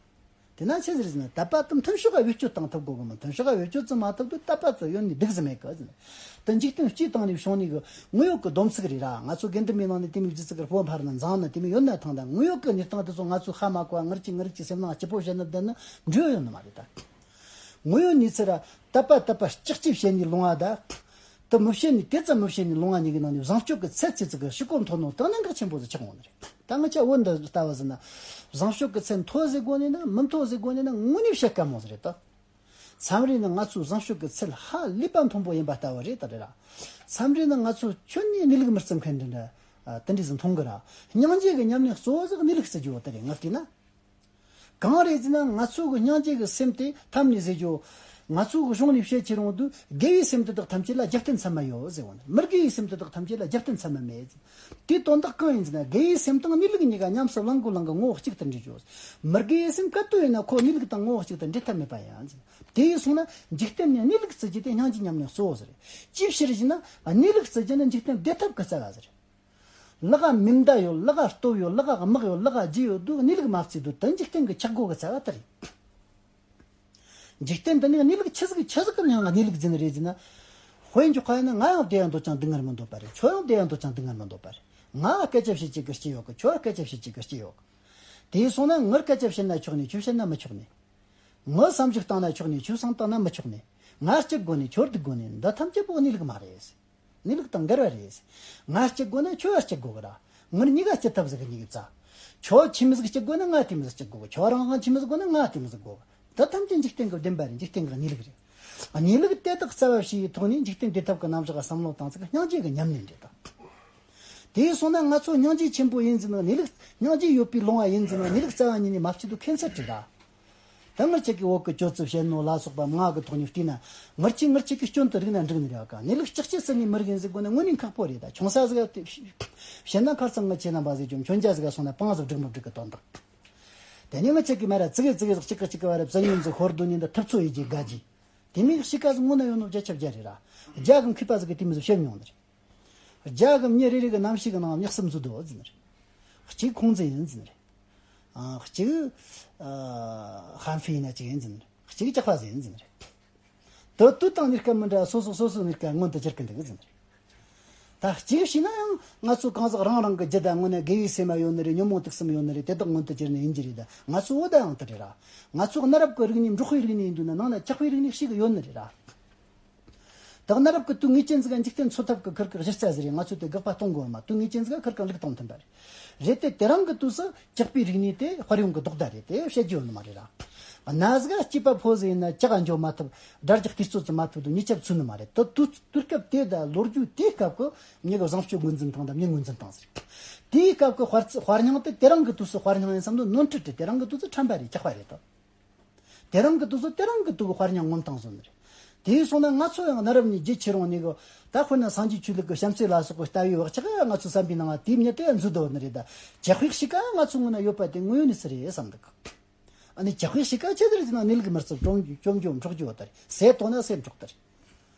དེ་ན་ཆི་ཟིག་རེད་ཟེར་ན། དད་པ་དེ་མཐུན་ཕྱོགས་ཀ་བེད་སྤྱོད་བཏང་ཐུབ་དགོས་གི་མོ། མཐུན་ཕྱོགས་ཀ་བེད་སྤྱོད་ཙམ་མ་ཐུབ་དུས་དད་པ་ཚོ་ཡོད་ནི་སྡུག་ཟིག་མེད་གི་ཟེར་ན། དེ་འཇིག་རྟེན་སྤྱིའི་སྟེང་ནས་བྱུང་ནི་གི་དངོས་ཡོད་གི་སྡོམ་ཚིག་རེད་ར། ང་ཚོ་དགེ་འདུན་པའི་ནང་ནས་དེ་མོ་སྒྱུ་རྩལ་གི་སྤོ་འཕར་ན་འཛིང་ན་དེ་མོ་ཡོད་ན་ཐང་། ད་དངོས་ཡོད་གི་གནས་སྟངས་དེ་ཚོ་ང་ཚོས་ཧ་མ་གོ་བ། ངེད་ཀྱི་ངེད་ཀྱི་སེམས་ནང་སྐྱིད་པོ་བྱེད་ནི་བསྡད་ན་འགྲིག་ཡོད་ནི་མ་རེད་ད། དངོས་ཡོད་གནས་ཚུལ་ར། དད་པ་དད་པ་ལྕག་ལྕིབ་བྱེད་ནི་ལུང་བ་ད། དེ་མི་བྱེད་ནི། དེ་ཙམ་མི་བྱེད་ནི་ལུང་བ་གཉིས་ཀྱི་ནང་ནས་བཟང་སྤྱོད་ཀྱི་ཚད་ཚད་ཚིག་གི་ཕྱི་གོ་མཐོ་ནོ་དེ་གནད་འགག་ཆེན་པོ་ཟིག་ཆགས་འོང་ནི་རེད། ད་ང་ཆ་བོད་འདི་ལྟ་བུ་ཟེར་ན། བཟང་སྤྱོད་ཀྱི་ཚད་མཐོ་ཟེར་དགོས་ནི་ན་མི་མཐོ་ཟེར་དགོས་ནི་ན་དངོས་གནས་བཤད་དཀའ་མོ་ཟིག་རེད་ད། མཚམས་རེ་ནི་ང་ཚོའི་བཟང་སྤྱོད་ཀྱི་ཚད་ཧ་ལས་པ་མཐོན་པོ་ཡིན་པ་ལྟ་བུ་རེད་ད་རེད་ར། མཚམས་རེ་ནི་ང་ཚོ་ཁྱོན་ནས་གནས་ལུགས་མི་བརྩི་མཁན་འདི་འདྲ་དེ་འདྲ་ཟིག་མཐོང་གི་ར། སྙིང་རྗེ་གི་ཉམས་ལེན་གཙོ་བོ་ཟིག་གནས་ལུགས་བརྩི་རྒྱུ་བོ་དེ་རེད། ང་བལྟས་ན། གང་རེད་ཟེར་ན། ང་ཚོ་གི་སྙིང་རྗེ་གི་སེམས་དེ་ཐམས་ནས་ཟེར་རྒྱུ། ང་ཚོ་གི་གཞུང་ནས་བཤད་ཁྱེར་ཡོང་དུས། དགེ་བའི་སེམས་དེ་དག་ཐམས་ཅད་ལ་རྒྱུ་རྐྱེན་ཚད་མེད་ཡོད་ཟེར་བ་ནི། མི་དགེ་བའི་སེམས་དེ་དག་ཐམས་ཅད་ལ་རྒྱུ་རྐྱེན་ཚད་མེད་མེད། དེའི་དོན་དག་གང་ཡིན་ཟེར་ན། དགེ་བའི་སེམས་དང་གནས་ལུགས་གཉིས་ཀ་ཉམས་སུ་བླང་དགོས་བླང་དགོས། ངོ་བོ་གཅིག་ཏུ་འདྲེས་རྒྱུ། མི་དགེ་བའི་སེམས་ག་དུས་ཡིན་ན་ཁོ་གནས་ལུགས་དང་ངོ་བོ་གཅིག་ཏུ་འདྲེས་ཐབས་མེད་པ་ཡིན། དེ་ཡིན་སོང་ན་འཇིག་རྟེན་ནས་གནས་ལུགས་བརྩི་རྒྱུ་དེ་སྙིང་རྗེ་ཉམས་ལེན་གཙོ་བོ་ཟེར། ཅིའི་ཕྱིར་ཞེ་ན། གནས་ལུགས་བརྩི་རྒྱུ་ནི་འཇིག་རྟེན་བདེ་ཐབས་ཀྱི་རྩ་བ་ཟེར། ལག་ག་མེ་མདའ་ཡོད། ལག་ག་སྟོབས་ཡོད། ལག་ག་དམག་ཡོད། ལག་ག་རྒྱུ་ཡོད་དུས་གནས་ལུགས་མ་བརྩིས་དུས་དེ་འཇིག་རྟེན་གྱི་ཆག་སྒོ་གི་རྩ་བ་དེ་རེད། འཇིག་རྟེན་འདི་ནི་གནས་ལུགས་ཆི་ཟིག་ཆི་ཟིག་གི་ངང་གནས་ལུགས་འཛིན་རེད་ཟེར་ན། དཔེ་འཇོག་པ་ཡིན་ན། ང་ཡང་བདེ་ཡང་འདོད་ཀྱང་སྡུག་བསྔལ་མི་འདོད་པ་རེད། ཁྱོད་ཡང་བདེ་ཡང་འདོད་ཀྱང་སྡུག་བསྔལ་མི་འདོད་པ་རེད། ང་སྐད་ཆ་བཤད་ཀྱི་གི་སྐྱིད་ཡོད་གི། ཁྱོད་སྐད་ཆ་བཤད་ཀྱི་གི་སྐྱིད་ཡོད་གི། དེ་སོང་ན་ངར་སྐད་ཆ་བཤད་ན་ཆོག་ནས་ཁྱོད་བཤད་ན་མི་ཆོག་ནས། ངར་བསམ་གཞིག་བཏང་ན་ཆོག་ནས་ཁྱོད་བསམ་བཏང་ན་མི་ཆོག་ནས། ང་སྐྱིད་དགོས་ནས་ཁྱོད་སྡུག་དགོས་ནས། འདི་ཐམས་ཅད་པོ་གནས་ལུགས་མ་རེད། གནས་ལུགས་དང་འགལ་བ་རེད། ང་སྐྱིད་དགོས་ན་ཁྱོད་སྐྱིད་དགོས་གི་ར། ངར་གཉིས་ཀ་སྐྱིད་ཐབས་ཟིག་གི་གཉིས་ཀ་རྩ། ཁྱོད་ཁྱིམ་ཟིག་སྐྱིད་དགོས་ན་ང་ཁྱིམ་ཟིག་སྐྱིད་དགོས་གི། ཁྱོད་རང་རང་ཁྱིམ་ཟིག་དགོས་ན་ང་ཁྱིམ་ཟིག་དགོས་གི། འདི་ཐམས་ཅད་འཇིག་རྟེན་གྱི་བདེན་པ་རེད། འཇིག་རྟེན་གྱི་གནས་ལུགས་རེད། གནས་ལུགས་དེ་དག་རྩ་བ་བྱས་པའི་ཐོག་ནས་འཇིག་རྟེན་བདེ་ཐབས་ཀྱི་རྣམ་གཞག་བསམ་བློ་བཏང་ཚིག་སྙིང་རྗེ་གི་ཉམས་ལེན་རེད་ད། དེ་སོང་ན་ང་ཚོ་སྙིང་རྗེ་ཆེན་པོ་ཡིན་ཟེར་ན། གནས་ལུགས་སྙིང་རྗེ་ཡོད་པའི་ལོང་བ་ཡིན་ཟེར་ན། གནས་ལུགས་རྩ་བ་ཉིད་ནས་མ་བརྩིས་དུས་ཁྱད་མཚར་རེད་ད། ད་ངར་ཅིག་གི་འོག་གི་སྤྱོད་ཚུལ་བཤད་ནོ་ལ་སོགས་པ་མངའ་གི་ཐོག་ནས་བལྟས་ན། ངར་ཅིག་ངར་ཅིག་གི་སྐྱོན་དུ་རིག་ན་འགྲིག་ནི་རེད་བ་ཀ། གནས་ལུགས་ཅག་ཅེ་ཟེར་ནས་མི་རིག་ཡིན་ཟེར་དགོས་ན་དངོས་གནས་ཁག་པོ་རེད་ད། ཆུང་ས་ཟིག་ག་བཤད་ན། ཁ་རྩང་ངི་ཁྱེད་རྣམ་པ་ཟིག་ཅུང་ཆོན་ཆ་ཟིག་ག་སོང་ན་པང་ཟིག་སྒྲིག་མི་སྒྲིག་གི་དོན་དག། དེ་ནས་ངར་ཅིག་གི་མ་ར་ཙི་གེ་ཙི་གེ་ཟིག་གཅིག་གི་གཅིག་གི་བར་ར་བཙན་གཡེམ་ཟིག་ཤོར་དོ་ནི་འདི་ཐུབ་ཚོད་ཡེད་རྒྱུ་དགའ་རྒྱུ། དེ་མིན་གཤིས་ཀ་ཟིག་དངོས་གནས་ཡོད་ནོ་བརྒྱ་ཆ་བརྒྱ་རེད་ར། རྒྱ་གི་མཁས་པ་ཟིག་གི་དེ་མོ་ཟིག་བཤད་མྱོང་ནི་རེད། རྒྱ་གི་མྱི་རེ་རེ་གི་རྣམ་ཤེས་གི་ནང་མྱི་གསུམ་ཟིག་འདུག་ཟེར་ནི་རེད། གཅིག་ཁུང་ཙི་ཡིན་ཟེར་ནི་རེད། ཨ། གཅིག་ཨ། ཧན་ཧྥི་ཡིན་ན་གཅིག་ཡིན་ཟེར་ནི་རེད། གཅིག་ཇག་པ་ཟིག་ཡིན་ཟེར་ནི་རེད། དོ་དོ་དང་གནས་སྐབས་མི་འདྲ། སོ་སོ་སོ་སོ་གནས་སྐབས་མངོན་དུ་གྱུར་གི་འདུག་ཟེར་ནི་རེད། ད་གཅིག་བྱས་ན་ཡང་ང་ཚོ་གང་ཟག་རང་རང་གི་རྒྱུད་ད་དངོས་གནས་དགེ་བའི་སེམས་ཡོད་ནི་རེད། ཉོན་མོངས་དུག་གསུམ་ཡོད་ནི་རེད། དེ་དག་མངོན་དུ་གྱུར་ནི་ཡིན་གྱི་རེད། ད་ང་ཚོ་བོད་ད་ཡང་དེ་རེད་ར། ང་ཚོ་གནའ་རབས་ཀྱི་རིག་གནས་འབྲོག་པའི་རིག་གནས་ཡིན་དུས་ན། ནང་ན་ཇག་པའི་རིག་གནས་ཤིག་ཡོད་ནི་རེད་ར། ད་གནའ་རབས་ཀྱི་དུས་ངེས་ཅན་ཟིག་ག་འཇིག་རྟེན་འཚོ་ཐབས་ཀྱི་ཁུར་གི་གཞི་རྩ་ཟིག་རེད། ང་ཚོ་དེ་དགག་པ་གཏོང་དགོས་མ། དུས་ངེས་ཅན་ཟིག་ག་ཁུར་གང་ལུགས་གཏོང་ཐུབ་པ་རེད། རེད་དེ་དེ་རིང་གི་དུས་སུ་ཇག་པའི་རིག་གནས་དེ་དཔལ་ཡོན་གྱི་རྡོག་རྩ་རེད། དེ་བཤད་རྒྱུ་ཡོད་ནི་མ་རེད་ར། གནའ་ཟིག་ག་སྐྱེས་པ་ཕོ་ཟིག་ཡིན་ན་ཇག་ག་འགྱོ་མ་ཐུབ། དགྲ་ཇག་དུས་ཚོད་ཙམ་མ་ཐུབ་དུས་མྱི་ཆབ་ཚུད་ནི་མ་རེད། དུ་དུས་དུས་སྐབས་དེ་ད་ལོ་རྒྱུས་དེའི་སྐབས་ཀྱི་མྱི་གི་བཟང་སྤྱོད་ངོས་འཛིན་སྟངས་དང་མྱི་ངོས་འཛིན་སྟངས་ཟིག་རེད། དེའི་སྐབས་ཀྱི་དཔའ་རྩལ་དཔའ་རྙིང་དེ་དེ་རིང་གི་དུས་སུ་དཔའ་རྙིང་ཡིན་བསམ་དུས་ནོར་འཁྲུལ་རེད། དེ་རིང་གི་དུས་སུ་ཁྲམ་པ་རེད། ཇག་པ་རེད་དོ། དེ་རིང་གི་དུས་སུ་དེ་རིང་གི་དུས་ཀྱི་དཔའ་རྙིང་ངོམ་སྟངས་བཟོ་ནི་རེད། དེ་སོང་ན་ང་ཚོ་ཡང་གནའ་རབས་ནས་རྒྱུན་ཆད་རུང་ནས་གི། ད་དཔེར་ན་སངས་རྒྱས་ཆོས་ལུགས་ཀྱི་བྱམས་བརྩེ་ལ་སོགས་པའི་ལྟ་བའི་བག་ཆགས་ང་ཚོའི་བསམ་པའི་ནང་དེའི་མྱི་དེ་འཛུལ་འགྲོ་ནི་རེད། ད་ཇག་པའི་གཤིས་ཀ་ང་ཚོའི་ངོས་ན་ཡོད་པ་དེ་དངོས་ཡོད་གནས་ཚུལ་རེད་བསམ་འདུག། ཨ་ནི་ཇག་པའི་གཤིས་ཀ་ཆི་ཟིག་རེད་ཟེར་ན། གནས་ལུགས་མི་བརྩི། བཅོམ་བཅོམ་འཕྲོག་རྒྱུ་བ་ད་རེད། ཟས་གཏོང་ན་ཟས་འཕྲོག་ད་རེད།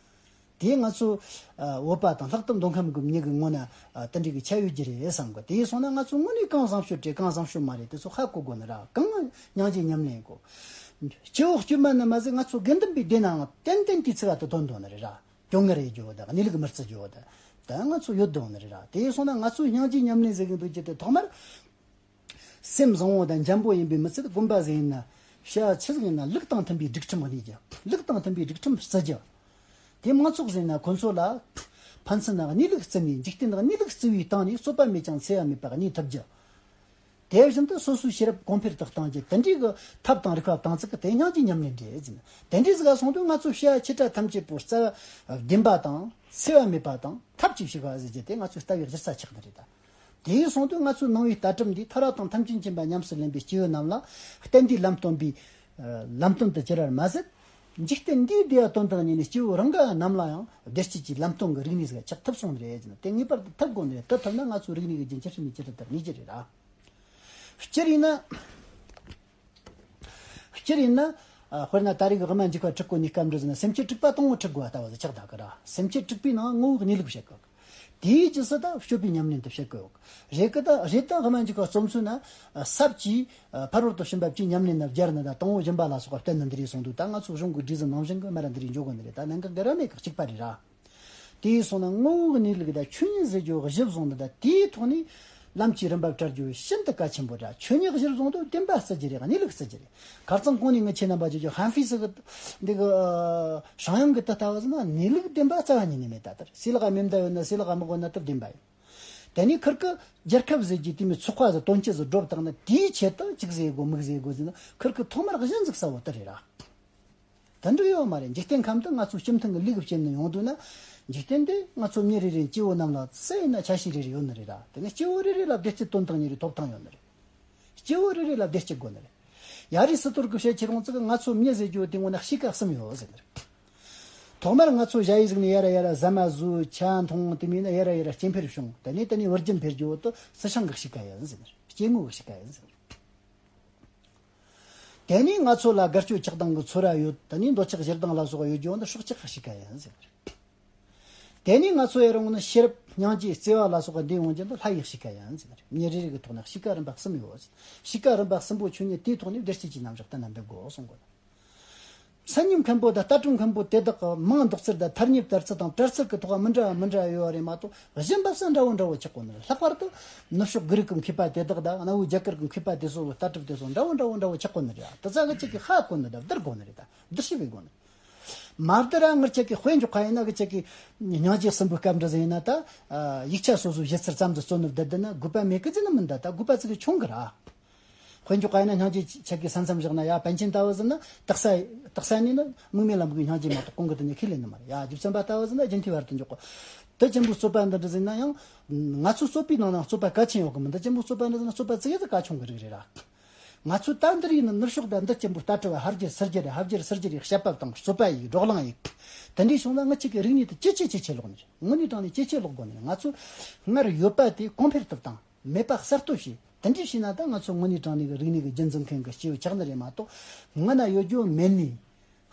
དེ་ང་ཚོ་ཨ་བོད་པ་དང་ལྷག་ཏུ་མདོ་ཁམས་ཀྱི་མྱི་གི་ངོས་ན་ཨ་དེ་འདྲའི་གི་ཆ་ཡོད་རྒྱུ་རེད་བསམ་གི། དེ་སོང་ན་ང་ཚོ་དངོས་གནས་གང་བཟང་སྤྱོད་རེད་གང་བཟང་སྤྱོད་མ་རེད་དེ་ཚོ་ཧ་གོ་དགོས་ནི་ར། གང་སྙིང་རྗེ་ཉམས་ལེན་དགོས། སྐྱེ་བོ་དཀྱུས་མ་ནི་མ་ཟད་ང་ཚོ་དགེ་འདུན་པའི་སྡེ་ནའང་ཏན་ཏན་དེའི་ཚིག་ག་དེ་ཐོན་འདུག་ནི་རེད་ར། སྐྱོ་ངལ་ཡོད་རྒྱུ་བོ་དང་གནས་ལུགས་མི་བརྩི་རྒྱུ་བོ་དང་། ད་ང་ཚོ་ཡོད་འདུག་ནི་རེད་ར། དེ་སོང་ན་ང་ཚོ་སྙིང་རྗེ་ཉམས་ལེན་ཟེར་གི་འདུག་རྒྱུ་དེ་ཐོག་མར། སེམས་བཟང་བོ་དང་འཇམ་པོ་ཡིན་པའི་མི་ཚད་དགོན་པ་ཟིག་ཡིན་ན། བྱ་བ་ཆི་ཟིག་ཡིན་ན་ལུགས་དང་མཐུན་པའི་སྒྲིག་ཁྲིམས་གནས་རྒྱུ། ལུགས་དང་མཐུན་པའི་སྒྲིག་ཁྲིམས་བརྩི་རྒྱུ། དེ་མང་ཚོགས་ཟིག་ཡིན་ན་ཁོ་ཚོ་ལ་ཕན་ཚུན་ན་གནས་ལུགས་བརྩི་ནས། འཇིག་རྟེན་ན་གནས་ལུགས་བརྩི་བའི་སྟེང་ནས་རྩོད་པ་མེད་ཀྱང་འཚེ་བ་མེད་པ་གནས་ཐུབ་རྒྱུ། དེ་བཞིན་དུ་སོ་སོའི་ཤེས་རབ་གོང་འཕེལ་དུ་གཏང་རྒྱུ། དེ་འདྲའི་གི་ཐབས་དང་རིགས་པ་དང་ཚིག་གི་དེ་སྙིང་རྗེ་ཉམས་ལེན་རེད་ཟེར། དེ་འདྲའི་ཟིག་ག་སོང་དུས་ང་ཚོའི་བྱ་བ་ཆེ་ཕྲ་ཐམས་ཅད་པོ་རྩ་བདེན་པ་དང་འཚེ་བ་མེད་པ་དང་ཐབས་ཀྱིས་ཕྱུག་པ་ཟེར་རྒྱུ་དེ་ང་ཚོའི་ལྟ་བའི་གཞི་རྩ་ཆགས་ནི་རེད་ད། དེ་ཡིན་སོང་དུས་ང་ཚོའི་ནང་པའི་ལྟ་གྲུབ་འདིས་མཐར་ཐུག་ཐམས་ཅད་མཁྱེན་པ་ཉམས་སུ་ལེན་པའི་སྐྱེ་བོ་རྣམས་ལ་བསྟན་འདིའི་ལམ་སྟོན་པའི་ལམ་སྟོན་དུ་གྱུར་བར་མ་ཟད། འཇིག་རྟེན་འདིའི་བདེ་བ་དོན་དུ་གཉེར་ནས་སྐྱེ་བོ་རང་དགའ་རྣམས་ལ་ཡང་བདེ་སྐྱིད་ཀྱི་ལམ་སྟོན་གྱི་རིག་གནས་ཟིག་ཆགས་ཐུབ་སོང་ནི་རེད་ཟེར་ན། དེ་ངེས་པར་དུ་ཐུབ་དགོས་ནི་རེད། དེ་ཐུབ་ན་ང་ཚོའི་རིག་གནས་ཀྱི་རྒྱུན་ཇེ་ཞན་ནས་ཇེ་དྲག་ཏུ་གནས་རྒྱུ་རེད་ར། སྤྱིར་ཡིན་ན། སྤྱིར་ཡིན་ན། ཨ། དཔེར་ན་ད་རེས་ཀྱི་དབུ་མ་འཇུག་པ་ཁྲིད་གོ་ནི་སྐབས་འགྲོ་ཟེར་ན། སེམས་བསྐྱེད་དྲུག་པ་དང་པོ་ཁྲིད་དགོས་པ་ལྟ་བུ་ཟིག་ཆགས་བསྡད་གི་ར། སེམས་བསྐྱེད་དྲུག་པའི་ནང་ངོ་བོ་གནས་ལུགས་བཤད་གི། དེའི་རྗེས་སུ་ད་སྤྱོད་པའི་ཉམས་ལེན་དུ་བཤད་གི་ཡོད་གི། རེད་གི། ད་རེད། ད་དབུ་མ་འཇུག་པ་རྩོམ་ཚུལ་ན། ཨ། ཟབ་ཀྱིས། ཨ། ཕ་རོལ་ཏུ་ཕྱིན་པ་བཅུའི་ཉམས་ལེན་ན་སྦྱར་ནི་དང་དང་པོ་སྦྱིན་པ་ལ་སོགས་པ་བསྟན་ནི་འདི་རེད་གསུངས་འདུག། ད་ང་ཚོ་གཞུང་གི་སྒྲིག་གཞི་ནང་བཞིན་གི་མ་ར་འདི་རེད་འཇོག་གི་ནི་རེད། ད་གནད་འགག་འགལ་བ་མེད་གི། གཅིག་པ་རེད་ར། དེ་ཡིན་སོང་ན་ངོ་བོ་གི་གནས་ལུགས་དང་ཆོས་ཉིད་ཟེར་རྒྱུ་གཞི་བཟུང་ནི་དང་། དེའི་ཐོག་ནས་ལམ་གྱི་རིམ་པ་བཀྲལ་རྒྱུ་ཤིན་ཏུ་གལ་ཆེན་པོ་རེད། ཆོས་ཉིད་གཞིར་བཟུང་དུས་བདེན་པ་བརྩི་རྒྱུ་རེད། གནས་ལུགས་བརྩི་རྒྱུ་རེད། ཁ་རྩང་གོང་ནས་ངས་ཁྱེད་རྣམ་པ་ཅིག་ཅིག་ཧན་ཧྥི་ཟེར་གི་འདི་གི་ཨ་ཧྲང་ཡང་གི་དེ་ལྟ་བུ་ཟེར་ན། གནས་ལུགས་བདེན་པ་རྩ་བ་ཉིད་ནས་མེད། ད་ལྟར་སུའི་ལག་ག་མེ་མདའ་ཡོད་ན། སུའི་ལག་ག་དམག་ཡོད་ན། དེ་བདེན་པ་ཡིན། དེ་ནས་ཁུར་གི་རྒྱལ་ཁབ་ཟེར་རྒྱུ་དེ་མོ་ཚོགས་པ་ཟིག་དོན་སྤྱི་ཟིག་སྒྲུབ་བཏང་ན། དེའི་ཆེད་དུ་གཅིག་ཟེར་དགོས་མིག་ཟེར་དགོས་ཟེར་ན། ཁུར་གི་ཐོག་མར་གཞི་འཛུགས་ས་བོ་དེ་རེད་ར། དེ་འདྲ་ཡོད་མ་རེད། འཇིག་རྟེན་ཁམས་དུ་ང་ཚོའི་སྤྱི་མཐུན་གྱི་ལུགས་བྱེད་ནས་ཡོང་དུས་ན། འཇིག་རྟེན་འདི་ང་ཚོ་མྱི་རེ་རེ་སྐྱེ་བོ་རྣམས་ལ་སུ་ཡིན་ན་ཆ་ཤས་རེ་རེ་ཡོད་ནི་རེད་ར། དེ་ནས་སྐྱེ་བོ་རེ་རེ་ལ་བདེ་སྐྱིད་དོན་དང་གཉེར་བའི་ཐོབ་ཐང་ཡོད་ནི་རེད། སྐྱེ་བོ་རེ་རེ་ལ་བདེ་སྐྱིད་དགོས་ནི་རེད། ཡ་རི་སི་ཏོལ་གྱི་བཤད་ཁྱེར་ཡོང་ཙི་གི་ང་ཚོ་མྱི་ཟེར་རྒྱུ་དེ་ངོ་ན་གཤིས་ཀ་གསུམ་ཡོད་ཟེར་ནི་རེད། ཐོག་མར་ང་ཚོ་ཞ་ཡི་ཟིག་ནས་ཡ་ར་ཡ་ར་ཟ་མ་ཟོས། ཇ་འཐུང་། དེ་མིན་ན་ཡ་ར་ཡ་ར་སྐྱེ་འཕེལ་བྱུང་། དེ་ནས་དེ་ནས་བུ་རྒྱུད་འཕེལ་རྒྱུ་བོ་དེ་རྩི་ཤིང་གི་གཤིས་ཀ་ཡིན་ཟེར་ནི་རེད། སྐྱེ་དངོས་ཀྱི་གཤིས་ཀ་ཡིན་ཟེར་ནི་རེད། དེ་ནས་ང་ཚོ་ལ་དགའ་སྐྱོ་ཆགས་སྡང་གི་ཚོར་བ་ཡོད། དེ་ནས་འདོད་ཆགས་ཞེ་སྡང་ལ་སོགས་པ་ཡོད་རྒྱུ་འདི་སྲོག་ཆགས་ཀྱི་གཤིས་ཀ་ཡིན་ཟེར། དེ་ནས་ང་ཚོ་ཡར་འོང་ན་ཤེས་རབ་སྙིང་རྗེ་བརྩེ་བ་ལ་སོགས་པ་འདི་ཡོང་རྒྱུ་འདི་ལྷ་ཡི་གཤིས་ཀ་ཡིན་ཟེར། མྱི་རེ་རེ་གི་ཐོག་ན་གཤིས་ཀ་རིམ་པ་གསུམ་ཡོད། གཤིས་ཀ་རིམ་པ་གསུམ་པོ་ཆོས་ཉིད་དེའི་ཐོག་ནས་བདེ་སྐྱིད་ཀྱི་རྣམ་གཞག་གཏན་ལ་འབེབས་དགོས་གསུང་གོ། མཚན་ཉིད་མཁན་པོ་དང་ལྟ་གྲུབ་མཁན་པོ་དེ་དག་གི་མིང་འདོགས་ཚུལ་དང་ཐ་སྙད་བསྟར་ཚུལ་དང་བྲལ་ཚུལ་གྱི་ཐོག་མི་འདྲ་བ་མི་འདྲ་བ་ཡོད་པ་རེད་མ་གཏོགས། གཞན་པ་ས་འདྲ་བོ་འདྲ་བོ་ཆགས་གོ་ནི་རེད། ལྷག་པར་དུ་ནུབ་ཕྱོགས་གྷི་རིག་གི་མཁས་པ་དེ་དག་དང་གནའ་བོའི་རྒྱ་གར་གྱི་མཁས་པ་དེ་ཚོ་གི་ལྟ་གྲུབ་དེ་ཚོ་འདྲ་བོ་འདྲ་བོ་འདྲ་བོ་ཆགས་གོ་ནི་རེད། དེ་ཚ་གི་ཅིག་གིས་ཧ་གོ་ནི་དང་བསྡུར་དགོས་ནི་རེད། ད་བསྡུར་ཞིབ་བྱེད་དགོས་ནི་རེད། མ་བསྡུར་ར་ངར་ཅག་གི་དཔེ་འཇོག་པ་ཡིན་ན། གི་ཅག་གི་སྙིང་རྗེ་གསུམ་པོའི་སྐབས་འདྲ་ཟིག་ཡིན་ན། ད་ཡིག་ཆ་སོ་སོའི་བཞེད་ཚུལ་ཙམ་དུ་རྩོད་ནི་བསྡད་བསྡད་ན་དགོས་པ་མེད་གི་ཟེར་ནི་མིན། ད་ད་དགོས་པ་ཙི་གི་ཆུང་གི་ར། དཔེ་འཇོག་པ་ཡིན་ན་སྙིང་རྗེ་ཆགས་གི་ས་མཚམས་བཞག་ན། ཡ་པཎ་ཆེན་ལྟ་བུ་ཟེར་ན་དག་ས་དག་ས་ནས་ནི་དམིགས་མེད་ལམ་གྱི་སྙིང་རྗེ་མ་གཏོགས་གོང་གི་དེ་ནས་ཁས་ལེན་ནི་མ་རེད། ཡ་རྗེ་བཙུན་པ་ལྟ་བུ་ཟེར་ན་རྒྱུན་མཐའི་བར་དུ་འཇོག་གོ། དེ་ཅན་པོའི་རྩོད་པ་འདི་འདྲ་ཟིག་ཡིན་ན་ཡང་། ང་ཚོའི་རྩོད་པའི་ནང་ན་རྩོད་པ་གལ་ཆེན་ཡོད་གི་མིན། འདི་ཅན་པོའི་རྩོད་པ་འདི་ཟིག་ན་རྩོད་པ་ཙི་གེ་ཙི་གལ་ཆུང་གི་རིགས་རེད་ར། ང་ཚོས་ད་འདིར་ཡིན་ན་ནུབ་ཕྱོགས་དང་འདི་ཅན་པོའི་ལྟ་གྲུབ་བ་ཧར་རྒྱས་ཚུར་རྒྱས་རེད། ཧར་རྒྱས་ཚུར་རྒྱས་རེད། དཔྱད་པ་དང་རྩོད་པ་ཡིས་བགྲོ་གླེང་ཡིས། དེ་འདྲའི་སོང་ན་ང་ཅག་གི་རིག་གནས་དེ་ཇེ་ཆེ་ཇེ་ཆེ་ལོག་ནི་རེད། དངོས་གནས་དྲང་གནས་ཇེ་ཆེ་ལོག་དགོས་ནི་རེད། ང་ཚོ་སྔར་ཡོད་པ་དེ་གོང་འཕེལ་ཐུབ་དང་། མེད་པ་གསར་གཏོད་བྱེད། དེ་འདྲ་བྱས་ན་ད་ང་ཚོ་དངོས་གནས་དྲང་གནས་ཀྱི་རིག་གནས་ཀྱི་རྒྱུན་འཛིན་མཁན་གྱི་སྐྱེས་བུ་ཆགས་ནི་རེད་མ་གཏོགས། སྔོན་ན་ཡོད་རྒྱུ་མེད་ནི།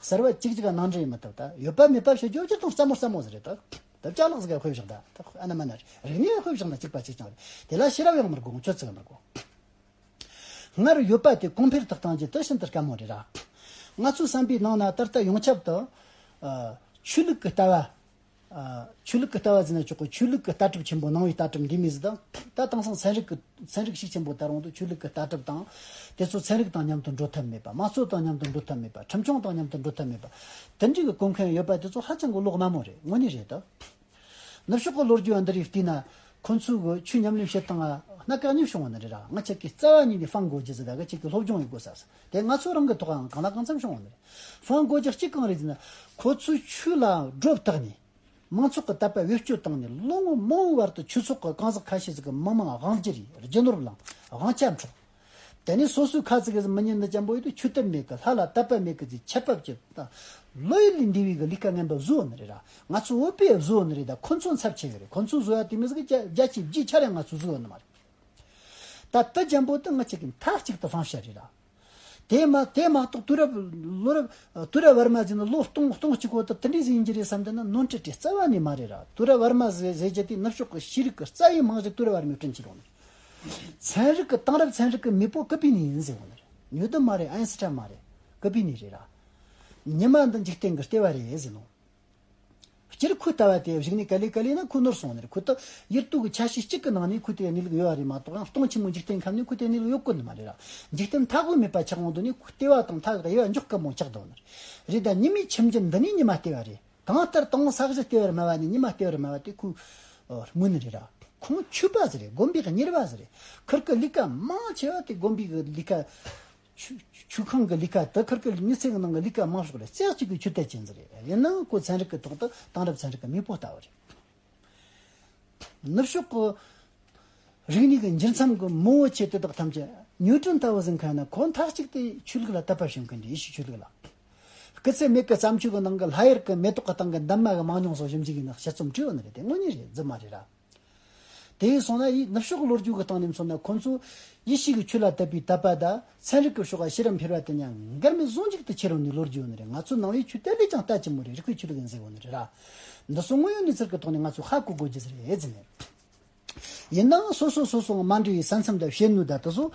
གསར་བ་གཅིག་གཅིག་ག་ནང་འདྲེན་ཡེད་མི་ཐུབ། ད་ཡོད་པ་མེད་པ་བྱེད་རྒྱུ་སྤྱིར་བཏང་སླ་མོ་སླ་མོ་ཟིག་རེད། ད་ད་ཅ་ལག་ཟིག་ག་དཔེ་བཞག་ད་ད་ཨ་ན་མ་ན་རིག་གནས་དཔེ་བཞག་ན་གཅིག་པ་གཅིག་རྐྱང་རེད། དེ་ལ་ཤེས་རབ་ཡང་མི་དགོས། ཁྱོད་ཚིག་ཡང་མི་དགོས། སྔར་ཡོད་པ་དེ་གོང་འཕེལ་དུ་གཏང་རྒྱུ་དེ་ཤིན་ཏུ་དཀའ་མོ་རེད་ར། ང་ཚོའི་བསམ་པའི་ནང་ན་ད་ལྟ་ཡོངས་ཁྱབ་ཏུ། ཨ། ཆོས་ལུགས་ཀྱི་ལྟ་བ། ཨ། ཆོས་ལུགས་ཀྱི་ལྟ་བ་ཟེར་ན་ཆོག་གི། ཆོས་ལུགས་ཀྱི་ལྟ་གྲུབ་ཆེན་པོ་ནང་པའི་ལྟ་གྲུབ་འདི་མོ་ཟིག་དང་། ད་དེང་སང་ཚན་རིག་གི་ཚན་རིག་ཤུགས་ཆེན་པོ་དར་འོང་དུས་ཆོས་ལུགས་ཀྱི་ལྟ་གྲུབ་དང་། དེ་ཚོ་ཚན་རིག་དང་མཉམ་དུ་འགྲོ་ཐབས་མེད་པ། དམངས་གཙོ་དང་མཉམ་དུ་འགྲོ་ཐབས་མེད་པ། ཁྲིམས་སྐྱོང་དང་མཉམ་དུ་འགྲོ་ཐབས་མེད་པ། དེ་འདྲའི་གི་གོ་མཁན་ཡོད་པ་དེ་ཚོ་ཧ་ཅང་གི་ལོག་སླ་མོ་རེད། དངོས་གནས་རེད་དོ། ནུབ་ཕྱོགས་ཀྱི་ལོ་རྒྱུས་འདི་རིགས་བལྟས་ན། ཁོ་ཚོས་གི་ཆོས་ཉམས་ལེན་བྱེད་སྟངས་སྣ་ཁ་གཉིས་བྱུང་བ་ནི་རེད་ར། ང་ཅག་གི་རྩ་བ་ཉིད་ནས་ཧྥང་གོ་རྒྱུ་ཟེར། ད་གི་ཅིག་གི་སློབ་སྦྱོང་ཡེད་དགོས་ས་ཟེར། དེ་ང་ཚོ་རང་གི་ཐོག་ཡང་གང་ལ་གང་འཚམ་བྱུང་བ་ནི་རེད། ཧྥང་གོ་རྒྱུ་གཅིག་གང་རེད་ཟེར་ན། ཁོ་ཚོས་ཆོས་ལ་སྒྲོ་བཏགས་ནས། མང་ཚོགས་ཀྱི་དད་པ་བེད་སྤྱོད་བཏང་ནས། ལོ་ངོ་མང་བོའི་བར་དུ་ཆོས་ཚོགས་ཀྱི་གང་ཟག་ཁ་ཤས་ཟིག་གི་མི་མང་དབང་སྒྱུར་ཡིས་རྒྱུ་ནོར་བླངས། དབང་ཆ་འཕྲོག། དེ་ནས་སོ་སོའི་ཁ་ཙིག་གེ་ཟིག་མི་ཉན་ནི་ཅན་པོ་ཡོད་དུས། ཆོས་དད་མེད་གི། ལྷ་ལ་དད་པ་མེད་གི་ཟེར་ཆད་པ་བཅད་དང་། ལོ་ཡི་ལས་འདས་པའི་གི་ལས་ཀ་ངན་པ་བཟོ་ནི་རེད་ར། ང་ཚོ་བོད་པས་བཟོ་ནི་རེད། ད་ཁོ་ཚོ་འཚབ་ཆེ་གི་རེད། ཁོ་ཚོ་བཟོ་ཡ་དེ་མོ་ཟིག་གི་རྒྱ་རྒྱ་ཆེ་བརྒྱ་ཆ་རེ་ང་ཚོ་བཟོ་ཡོད་ནི་མ་རེད། ད་དེ་ཅན་པོ་དེ་ང་ཅག་གི་མཐའ་གཅིག་ཏུ་ཧྥང་ཞ་རེད་ར། དེ་མ་དེ་མ་གཏོགས་དུས་རབས་ལོ་རབས་དུས་རབས་བར་མ་ཟེར་ན་ལོ་སྟོང་སྟོང་གཅིག་གོ་ད་དེ་འདྲའི་ཟིག་ཡིན་གྱི་རེད་བསམ་བསྡད་ན་ནོར་འཁྲུལ་དེ་རྩ་བ་ནས་མ་རེད་ར། དུས་རབས་བར་མ་ཟེར་ཟེར་རྒྱུ་དེ་ནུབ་ཕྱོགས་ཀྱི་ཤེས་རིག་གི་རྩ་བའི་རྨང་གཞི་དུས་རབས་བར་མའི་སྤྲིན་གྱིས་ལོག་ནི། ཚན་རིག་གི་དེང་རབས་ཚན་རིག་གི་མེས་པོ་ཀི་པི་ནི་ཡིན་ཟེར་གོ་ནི་རེད། ཉོ་ཏུན་མ་རེད། ཨན་སི་ཊན་མ་རེད། ཀི་པི་ནི་རེད་ར། ཉི་མ་འདི་འཇིག་རྟེན་གྱི་ལྟེ་བ་རེད་ཟེར་ནོ། སྤྱིར་ཁོའི་ལྟ་བ་དེ་གཞུག་ནས་ག་ལེ་ག་ལེ་ན་ཁོ་ནོར་སོང་ནི་རེད། ཁོ་ད་ཡུལ་དུས་ཀྱི་ཆ་ཤས་གཅིག་གི་ནང་ནས་ཁོ་དེ་གནས་ལུགས་ཡོད་པ་རེད་མ་གཏོགས། ཡང་སྟོང་ཆེན་མོའི་འཇིག་རྟེན་ཁམས་ནས་ཁོ་དེ་གནས་ལུགས་ཡོད་གོ་ནི་མ་རེད་ར། འཇིག་རྟེན་མཐའ་དབུས་མེད་པ་ཆགས་འོང་དུས་ནས་ཁོའི་ལྟེ་བ་དང་མཐའ་གི་དབྱེ་བ་འཇོག་དཀའ་མོ་ཆགས་འདུག་ནི་རེད། ད་ཉི་མའི་ཁྱིམ་རྒྱུད་འདི་ནས་ཉི་མ་ལྟེ་བ་རེད། གང་ལྟར་དང་ས་གཞི་ལྟེ་བར་སྨྲ་བ་ནས་ཉི་མ་ལྟེ་བར་སྨྲ་བ་དེ་ཁོའི་སྨོན་ནི་རེད་ར། ཁོང་ཆོས་པ་ཟིག་རེད། དགོན་པའི་གཉེར་བ་ཟིག་རེད། ཁིར་གི་ལས་ཀ་མང་ཆེ་བ་དེ་དགོན་པའི་གི་ལས་ཀ། ཆུ་ཆུ་ཁང་གི་ལས་ཀ་དེ། ཁིར་གི་མི་ཚེ་གི་ནང་གི་ལས་ཀ་མང་ཤོས་རེད། རྩེ་གཅིག་གི་ཆོས་དད་ཅན་ཟིག་རེད། ཡིན་ནའང་ཁོ་ཚན་རིག་གི་ཐོག་ཏུ་དེང་རབས་ཚན་རིག་གི་མེས་པོ་ལྟ་བུ་རེད། ནུབ་ཕྱོགས་ཀྱི་རིག་གནས་ཀྱི་འགྱུར་མཚམས་ཀྱི་མང་བོ་ཆེ་དེ་དག་ཐམས་ཅད་ཉོ་ཏུན་ལྟ་བུ་ཟིག་མཁན་ན། ཁོ་མཐའ་གཅིག་ཏུ་ཆོས་ལུགས་ལ་དད་པ་བྱེད་མཁན་རེད། ཡེ་ཤུ་ཆོས་ལུགས་ལ། སྐུ་ཚེ་མེད་ཀྱི་བརྩམས་ཆོས་ཀྱི་ནང་གི་ལྷ་ཡུལ་གྱི་མེ་ཏོག་གི་སྟེང་གི་འདབ་མ་གི་མང་ཉུང་སོགས་ཞིབ་འཇུག་གི་ནང་དཔྱད་རྩོམ་བྲིས་ཡོད་ནི་རེད། དེ་དངོས་གནས་རེད། རྫུན་མ་རེད་ར། དེ་ཡིན་སོང་ན་ཡིན། ནུབ་ཕྱོགས་ལོ་རྒྱུས་ཀྱི་སྟེང་ནས་མཚོན་ན། ཁོ་ཚོ་ཡེ་ཤུ་གི་ཆོས་ལ་དད་པའི་དད་པ་དང་། ཚན་རིག་གི་ཕྱོགས་ལ་ཤེས་རབ་འཕེལ་བ་དེ་ཉམས་འགལ་མེད་ཟུང་འཇུག་ཏུ་ཁྱེར་ཡོང་ནས་ལོ་རྒྱུས་ཡོད་ནི་རེད། ང་ཚོ་ནང་པའི་ཆོས་དེ་ལས་ཀྱང་ལྟ་ཅི་མོ་རེད། རིག་པའི་ཆོས་ལུགས་ཡིན་ཟེར་གོ་ནི་རེད་ར། འདི་ཚོ་དངོས་ཡོད་གནས་ཚུལ་གྱི་ཐོག་ནས་ང་ཚོས་ཧ་གོ་དགོས་རྒྱུ་ཟིག་རེད་ཟེར་ནས། ཡིན་ནའང་སོ་སོ་སོ་སོ་མ་འདྲ་བའི་ས་མཚམས་དང་བཤད་ནུས་དང་དེ་ཚོ་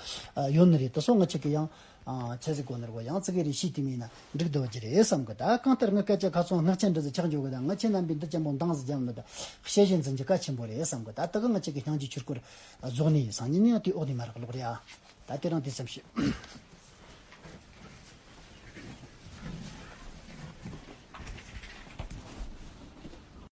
ཡོད་ནི་རེད། དེ་ཚོ་ང་ཅག་གིས་ཡང་ཚད་ཟིག་གོ་ནི་རེད་གོ། ཡང་ཙི་གེ་རེ་ཤེས་དེ་མིན་ན་འགྲིག་འདུག་རྒྱུ་རེད་བསམ་གི། ད་གང་ལྟར་ངའི་སྐད་ཆ་ཁ་ཚོན་སྣག་ཆེན་འདྲ་ཟིག་ཆགས་འཇོག་གི། ད་ང་ཁྱེད་རྣམ་པས་འདི་ཅན་པོ་འདང་ཟིག་རྒྱབ་ནི་ད་བཤད་བཞིན་འཛིན་རྒྱུ་གལ་ཆེན་པོ་རེད་བསམ་གི། ད་དེ་གི་ང་ཅག་གི་སྙིང་རྗེ་ཆོས་སྐོར་རྫོགས་ནི་ཡིན་སང་ཉིན་ཡང་དེའི་འོག་ནས་མ་རག་ལོག་རེད་ཨ། ད་དེ་རིང་དེ་ཙམ་བྱེད།